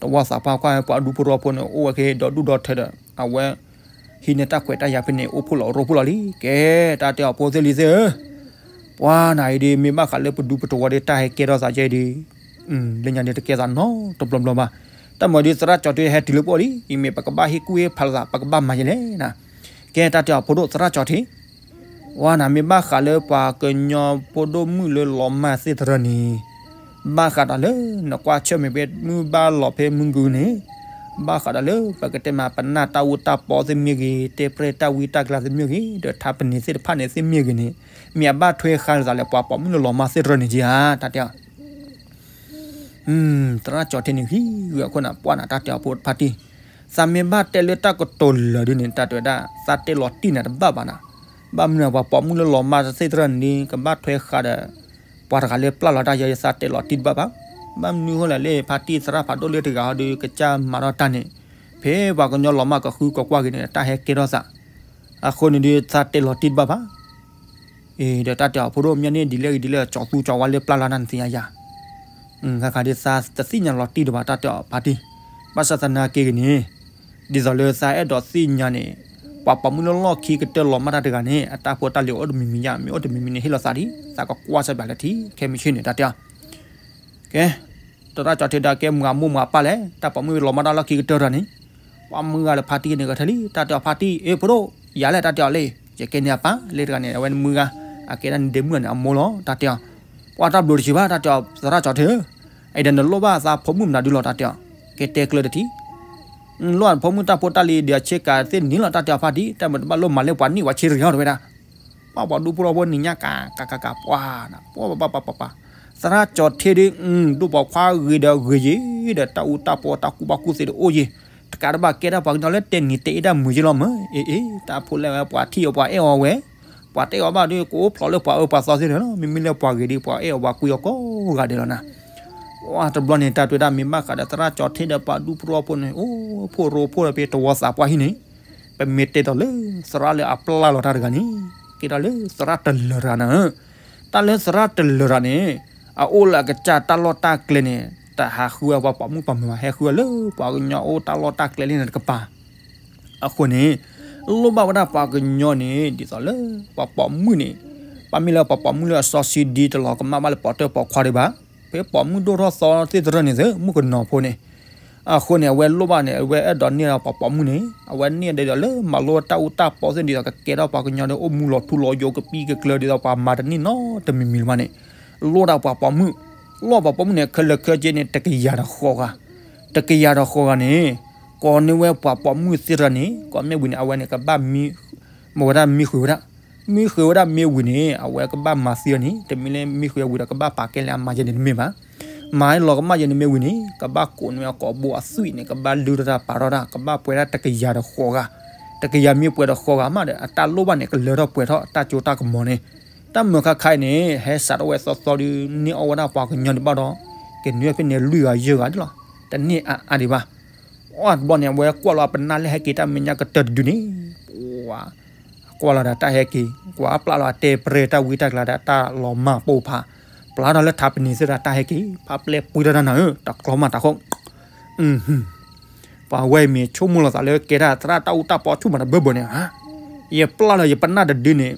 တဝီသးပှၢ်ကွၢ် ပှၤဒူဖိထီဖိန့ၣ် အိၣ်ဝဲက့ၤဒီဒူၣ်ဒီထၢဒီး အဝဲ ဟံးန့ၢ်တၢ်ခွဲးတၢ်ယာ်ဖဲန့ၣ် အိၣ်ဖှိၣ်လီၤရိဖှိၣ်လီၤလံ. ကဲ တၢ်တဲအီၤ ဖိသ့ၣ်လံၤသ့ၣ်ဧၢ, ပှၤနၤအံၤဒ် မ့ၢ်ဘၣ်ဃးလၢပဒူပတဝီဒီး တၢ်ဟဲကဲထီၣ်သးကဲဒ် လၢညါန့ၣ်တကဲသးနီတဘျီဘျီဘၣ်. တၢ်မၤဒ်သရၣ်ကၠီၤထ့ဟဲတုၤလၢပအိၣ်လံ, အံၤမ့ၢ်ပကဘၣ်ဟ့ၣ်ကူၣ်ဟ့ၣ်ဖးလိာ်သး ပကဘၣ်မၤယဲလဲၣ်နၤ. ကဲ တၢ်တဲအီၤ ဖိဒိၣ်သရၣ်ကၠီၤထ့, ဝါနၤ မ့ၢ်ဘၣ်ဃးလၢပှၤကညီဖိဒိၣ်မုၣ်လၢလီၤမၢ်သ့ၣ်တဖၣ်န့ၣ်, ဘၣ်ဃးဒီးလၢနကွၢ်ဆၢၣ်မဲာ်ဖဲမုၢ်ဘၣ်လီၤဖဲမုၢ်ကုန့ၣ်, ဘၣ်ဃးဒီးလၢပကတဲမး ပနၢ်တၢ်အူတၢ်ပီသ့ၣ်မ့ၢ်ဂ့ၤ, တဲပြဲၢ်တၢ်ဝံတၢ်ကလၤသ့ၣ်မ့ၢ်ဂ့ၤ, ဒီးထးပနံၤသ့ၣ်တဖၣ်န့ၣ်သ့ၣ်မ့ၢ်ဂ့ၤန့ၣ်, မ့ၢ်အဘၣ်ထွဲဃာ်လိာ်သးလၢပှၤပိာ်မုၣ်လၢလီၤမၢ်သ့ၣ်တဖၣ်န့ၣ်က့ဧါ တၢ်တဲအီၤ သရၣ်ကၠီၤထ့န့ၣ် ဟံးဂ့ၤအခိၣ်နၢ် ပှၢ်နၤ တၢ်တဲအီၤ ဖိဖါတံၢ်, သးမ့ၢ်ဘၣ်တဲလၢတၢ်ကတိၤလၢာ်ဒ်န့ၣ် တၢ်တဲဝဲဒၣ် သးတဲလီၤတံၢ်နၤတဘၣ်ဘၣ်နၤ, ဘၣ်မနုၤ ပှၤပိာ်မုၣ်လၢလီၤမၢ်သ့ၣ်တဖၣ်န့ၣ် ကဘၣ်ထွဲဃာ်ဒီး ပှၤတဂၤလၢပျၢ်လီၤတၢ်ယဲ သးတဲလီၤတံၢ်တဘၣ်ဘၣ်, ဘၣ်မနုၤအဃိလဲၣ် လၢဖါတံၢ်သရၣ်ဖးဒိၣ်လၢတဂၤဟီဒီး ကစၢ်မၤထီၣ်တၢ်န့ၣ်, ဖဲပှၤကညီလီၤမၢ်ကဃုကကွၢ်ဂ့ၤန့ၣ် တၢ်ဟဲကဲထီၣ်သး, အဃိန့ၣ်ဒီး သးတဲလီၤတံၢ်တဘၣ်ဘၣ် အ့ ဒီးတၢ်တဲအီၤ ဖိဒိၣ် မ့ၢ်န့ၣ်ဒ်လဲၣ်ဂ့ၤဒ်လဲၣ် ကၠီၤသူကၠီၤဝါလၢပျၢ်လီၤတၢ်နသ့ၣ်ညါယၤ, ခါခါဒ်သးတသ့ၣ်ညါလီၤတံၢ်ဒံးဘၣ် တၢ်တဲအီၤဖါတံၢ်, ဘၣ်ဆၣ်သနာ်က့ဂ့ၤန့ၣ်, ဒ်သိးလၢသးအဲၣ်ဒိးသ့ၣ်ညါန့ၣ်, ပှၤပိာ်မုၣ်လၢလီၢ်ခံကတၢၢ်လီၤမၢ်တၢ်တဂၤန့ၣ် အတၢ်ဖိတၢ်လံၤအိၣ်တမံၤမံၤညါ မ့ၢ်အိၣ်တမံၤမံၤန့ၣ် ဟ့ၣ်လီၤသးဒံး သးကကွၢ်စၢ်ဘၣ်လၢထံ ခဲမုၢ်ဆ့ၣ်န့ၣ် တၢ်တဲအီၤ ကဲ, သရၣ်ကၠီၤထ့ဒီး ကဲမုၢ်ဂၤမိၢ်မုၢ်ဂၤပၢ်လဲၣ် တၢ်ပိာ်မုၣ်လီၤမၢ်တၢ်လီၢ်ခံကတၢၢ်တဂၤန့ၣ်, ပှၤမုၢ်ဂၤလၢဖါတံၢ်န့ၣ်ဂဲၤထၢၣ်လံ တၢ်တဲအီၤဖါတံၢ် အ့ ဖိဒိၣ်, ယၤလဲၣ် တၢ်တဲအီၤလံ, ယကဲန့ၣ်အပၢ် လၢတဂၤန့ၣ် အဝဲမုၢ်ဂၤ, အကဲဒၣ်န့ၣ်ဒ့မုၣ်န့ၣ် အမိၢ်လီၤ တၢ်တဲအီၤ, ပှၤတၢ်ဘျုးတဆံးဘၣ် တၢ်တဲအီၤ သရၣ်ကၠီၤထ့ဧၢ, အံၤဒီးနလိၣ်ဘၣ် သးဖိမုၣ်မနုၤဒုလီၤ တၢ်တဲအီၤ, ကဲတဲကျၢၤတထံၣ် လိၣ်ဘၣ်ဖိမုၣ်တၢ်ဖိတၢ်လံၤဒီးအဆ့ကၤသ့ၣ်န့ၣ်လီၤ တၢ်တဲအီၤဖါတံၢ် တၢ်မ့ၢ်တဘၣ်လိၣ်မၤလၢပှၤနံၣ်ပှၤဆံတဂၤတဝဲဒၣ်, ပှၤပှၤဒူဖိထီဖိနံၤညါကၤကၤကၤကၤ ပှၤနၤ ပှၤပှၤပှၤပှၤ, သရၣ်ကၠီၤထ့ဒီး ဒိၣ်ပိာ်ခွါဂ့ၤဒီးဂ့ၤယံၤဒီး တၢ်အူတၢ်ပီတၢ်ကူၣ်ဘၣ်ကူၣ်သ့ဒီးအိၣ်ယံၤ, တကးဒံးဘၣ်ကဲဒၣ်ပှၤကညီလၢတဲနံၤတဲအ့တၢ်မုာ်ယ့လီၤမၢ်, အ့အ့ တၢ်ဖိလဲၣ်ဝဲ ပှၤထံၣ်အီၤပှၤအဲၣ်အီၤဝဲ, ပှၤတအဲၣ်အီၤဘၣ်ဒီး ကအိၣ်ဖျိးလၢပှၤအၢပှၤသီသ့ၣ်န့ၣ်လီၤ, မ့မ့ၢ်လၢပှၤဂ့ၤဒီး ပှၤအဲၣ်အီၤပှၤကွံအီၤကိးဂၤဒဲးလီၤနၤ ဝါတဘျီန့ၣ် တၢ်တဲဝဲဒၣ်မ့ၢ်ဘၣ်ဃးဒီးသရၣ်ကၠီၤထ့ဒီးပှၤဒူဖိထီဖိန့ၣ် အိၣ်ဖှိၣ်ရိဖှိၣ်ဒီးဖဲတဝီသးပှၢ်ဟံၣ်န့ၣ်, ပမ့ၢ်တဲဒီးလၢသရၣ်လၢအပျၢ်လီၤတၢ်တဂၤန့ၣ်, ကဲထီၣ်လၢသရၣ်တလၢၤတဂၤနၤဧၢ, တၢ်လၢသရၣ်တလၢၤတဂၤန့ၣ်, အအိၣ်လၢအကစၢ်တၢ်လီၢ်တၢ်ကျဲန့ၣ် တဟးဃုအပှၤပိာ်မုၣ်ပိာ်မုၣ်ဘၣ် ဟဲဃုအလၢပှၤကညီအိၣ်တၢ်လီၢ်တၢ်ကျဲလံန့ၣ်တကပၤ အဃိန့ၣ်, လိၣ်ဘၣ်ဝဲဒၣ်ပှၤကညီန့ၣ် ဒ်သိးလၢ ပှၤပိာ်မုၣ်န့ၣ်, ပှၤမ့ၢ်လၢပှၤပိာ်မုၣ်လၢအစီဆှံဒ်တလီၤကမၣ်ဘၣ်လၢပိာ်တၢၢ်ပိာ်ခွါဒံးဘၣ်, ဖဲပိာ်မုၣ်ဒိၣ်ထီၣ်သီသ့ၣ်တဖၣ်န့ၣ်သ့ၣ် မုၣ်ကနီၤဖိန့ၣ်, အဃိန့ၣ် အဝဲလိၣ်ဘၣ်န့ၣ် အဝဲအဲၣ်ဒိးန့ၢ်ဒီးပှၤပိာ်မုၣ်န့ၣ် အဝဲန့ၢ်ဒ်သိးလၢမၤလိတၢ်အူတၢ်ပီသ့ၣ် ဒ်သိးကကဲထီၣ်ပှၤကညီဒီး အိၣ်မူလီၤထူလီၤယိာ် ကပံၢ်ကကျၢၤ ဒ်သိးပှၤမၤတန့ၢ်နီတမံၤမံၤလၢၤဘၣ်န့ၣ်, လိၣ်ဒၣ်ပှၤပိာ်မုၣ်, လိၣ်ပှၤပိာ်မုၣ်န့ၣ် ခဲလၢာ်ခဲဆ့န့ၣ် တကယၤဒီးဃိးဂၤ, တကယၤဒီးဃိးဂၤန့ၣ် ကိးန့ၢ်ဝဲပှၤပိာ်မုၣ်သ့ၣ်တဖၣ်န့ၣ် ကိးမ့ၢ်ဝံၤန့ၣ် အဝဲန့ၣ် ကဘၣ်မ့ၢ်ဝဲဒၣ်မ့ၢ်ဃုာ်ဝဲဒၣ်, မ့ၢ်ဃုာ်ဝဲဒၣ်မ့ၢ်ဝံၤန့ၣ် အဝဲကဘၣ်မၤသံအီၤန့ၣ် တမ့ၢ်လၢမ့ၢ်ဃုာ်ဝံၤဒီး ကဘၣ်ပာ်ကဲလၢအမၤယဲန့ၣ်တမ့ၢ်ဘၣ်. မၤလီၤကမၣ်ယဲန့ၣ်မ့ၢ်ဝံၤန့ၣ် ကဘၣ်ကိးန့ၢ်အကိာ်ဘိအသွံၣ်န့ၣ် ကဘၣ်လုၢ်ထီၣ်တၢ်ပာ်ထီၣ်တၢ် ကဘၣ်ပှဲၤဒၣ်တကယၤဒီးဃိးဂၤ, တကယၤမ့ၢ်ပှဲၤဒီးဃိးဂၤမးဒီး အတၢ်လိၣ်ဘၣ်န့ၣ် ကလၢထီၣ်ပှဲၤထီၣ် တၢ်စိတၢ်ကမီၤန့ၣ်, တၢ်မုာ်ခါခါအံၤန့ၣ် ဟဲစးထီၣ်ဝဲသီသီဒီး န့ၢ်အီၣ်ဝဲဒၣ်ပှၤကညီဒံးဘၣ်ဒီး ကန့ၢ်ဖဲန့ၣ်လွံၢ်ဂၤယဲၢ်ဂၤဒ်လီၤ, တန့ၢ်အါအါဒံးဘၣ်. အီၣ်တဘျီန့ၣ် အဝဲကွၢ်လီၤအပနၢ်လၢဟဲက့ၤတၢ်မဲာ်ညါကတၢၢ်တဒုန့ၣ် ပှၤ ကွၢ်လီၤဒီးတၢ်ဟဲက့ၤ, ကွၢ်ပျၢ်လီၤအတဲပြဲတၢ်ဝံတၢ်ကျါဒီးတၢ်လီၤမၢ်ပိၢ်ဖး, ပျၢ်ထီၣ်လၢထးပနံာ်သ့ၣ်ဒီးတၢ်ဟဲက့ၤ, ဖးပျဲၢ်ပှံထီၣ်တၢ်နၤဧၢ, တကျီမးတၢ်ခိၣ်, ပှၤဝဲအံၤမ့ၢ်ဆိကမိၣ်လီၤသးလၢကဲဒၣ်သရၣ်တၢ်အူတၢ်ပီဆူၣ်မးတဘၢဘၢန့ၣ်ဧါ, ယပျၢ်လီၤယပနၢ်တဒုန့ၣ်,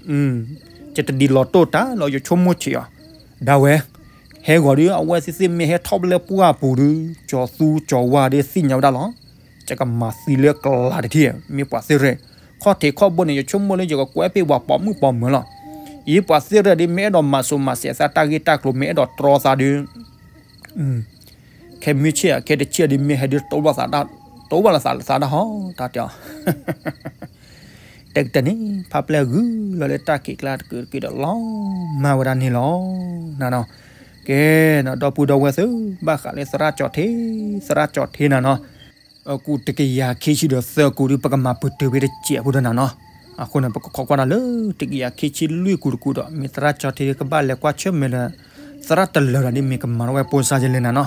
ယတဒ်လီၤတိၢ်တၢ်လီၤ ယဆိကမိၣ်ဆံးအီၤ, ဒၣ်ဝဲ ဟဲဂီၤဒီး အဝဲသ့ၣ်သ့ၣ်မ့ၢ်ဟဲထီၣ်လၢပှၢ်ပူၤဒီး ကၠီၤသူကၠီၤဝါဒီးသ့ၣ်ညါဝဲဒၣ်လီၤ. ယကမၤသံလၢကလၤတထံၣ် မ့ၢ်ပှၤသ့ၣ်ရဲၣ်, ခီၣ်ထံးခီၣ်ဘိန့ၣ် ယဆိကမိၣ်လၢယကကွဲးဖဲပှၤပိာ်မုၣ်ပိာ်မၢၤလီၤ. ယပှၤသ့ၣ်ရဲၣ်ဒီး မ့ၢ်အဲၣ်ဒိးမၤစိၤမၤစဲးသးတၢ်ဂ့ၢ်တၢ်ကျိၤ မ့ၢ်အဲၣ်ဒိးတြီသးဒီး ခဲမုၢ်ဆ့ၣ်ဧါ ခဲတဆံၣ်ဒီး မ့ၢ်ဟဲဒုး တိဘၣ်လီၤသးလၢသးဒၣ်ဟီ တၢ်တဲအီၤ တကတၢၢ်န့ၣ် ဖးပျဲၢ်ဂုာ်လီၤလၢတၢ်ခံးကျါတကုာ်တကုာ်ဒီးလီၤမၢ်ဝဲဒၣ်န့ၣ်လီၤ. နနီၤ, ကဲနီၤ ဒီပုၢ်ဒီဝဲၢ်သ့ၣ် ဘၣ်ဃးလၢသရၣ်ကၠီၤထ့, သရၣ်ကၠီၤထ့နနီၤ, အကူာ်တကယၤခံဆံဒီးသၢကူာ်ဒီး ပကမၤပတုာ်ဖဲတစဲးဖိဒီးနနီၤ. အဃိန့ၣ် ပကခိးကွၢ်ဒီးလၢတကယၤခံဆံလွံၢ်ကူာ်တကူာ်ဒီး မ့ၢ်သရၣ်ကၠီၤထ့ကဘၣ်လဲၤကွၢ်ဆၢၣ်မဲာ်လၢ သရၣ်တလၢာ်ဒီး မ့ၢ်ကမၤထီၣ်ဝဲပိာ်စါယဲလဲၣ်နနီၤ.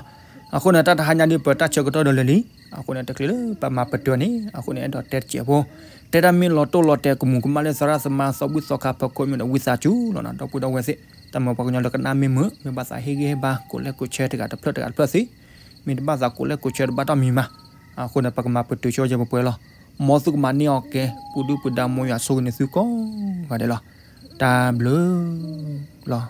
အဃိန့ၣ် တၢ်တဟါညါဒီး ပတၢ်ဆၢကတီၢ်ဒီးလၢာ်လံ. အဃိန့ၣ် တချုးလၢပမၤပတုာ်န့ၣ် အဃိန့ၣ် အဲၣ်ဒိးတဲတစဲးဖိ, တဲတၢ်မ့ၢ်လီၤတိၢ်လီၤတဲာ်ကမူးကမၣ်လၢသရၣ်သမါသီဘူၣ်သီခါဖီခိၣ်မ့ၢ်ဒီး ဝံသးစူၤလီၤနီၤ ဒီပုၢ်ဒီဝဲၢ်သ့ၣ်, တၢ်မၤပှၤကညီလၢကနၣ်မ့ၢ်မုာ် မ့ၢ်ဘၣ်သးဟ့ၣ်ဂံၢ်ဟ့ၣ်ဘါ ကိးလဲၣ်ကိးဆဲတဂၤတဖျၢၣ်တဂၤတဖျၢၣ်သ့, မ့ၢ်တဘၣ်သးကိးလဲၣ်ကိးဆဲတဘၣ်တီၢ်မံၤမး. အဃိန့ၣ် ပကမၤပတုာ်ဆိယဲပှဲၤပှဲၤလီၤ. မ်သုကမၤန့ၢ်အီၤကဲ ပူၤဒုၣ်ပူၤဒါ မ်ယွၤဆိၣ်ဂ့ၤန့ၢ်သုကိးဂၤဒဲးလီၤ. တၢ်ဘျုးလီၤ.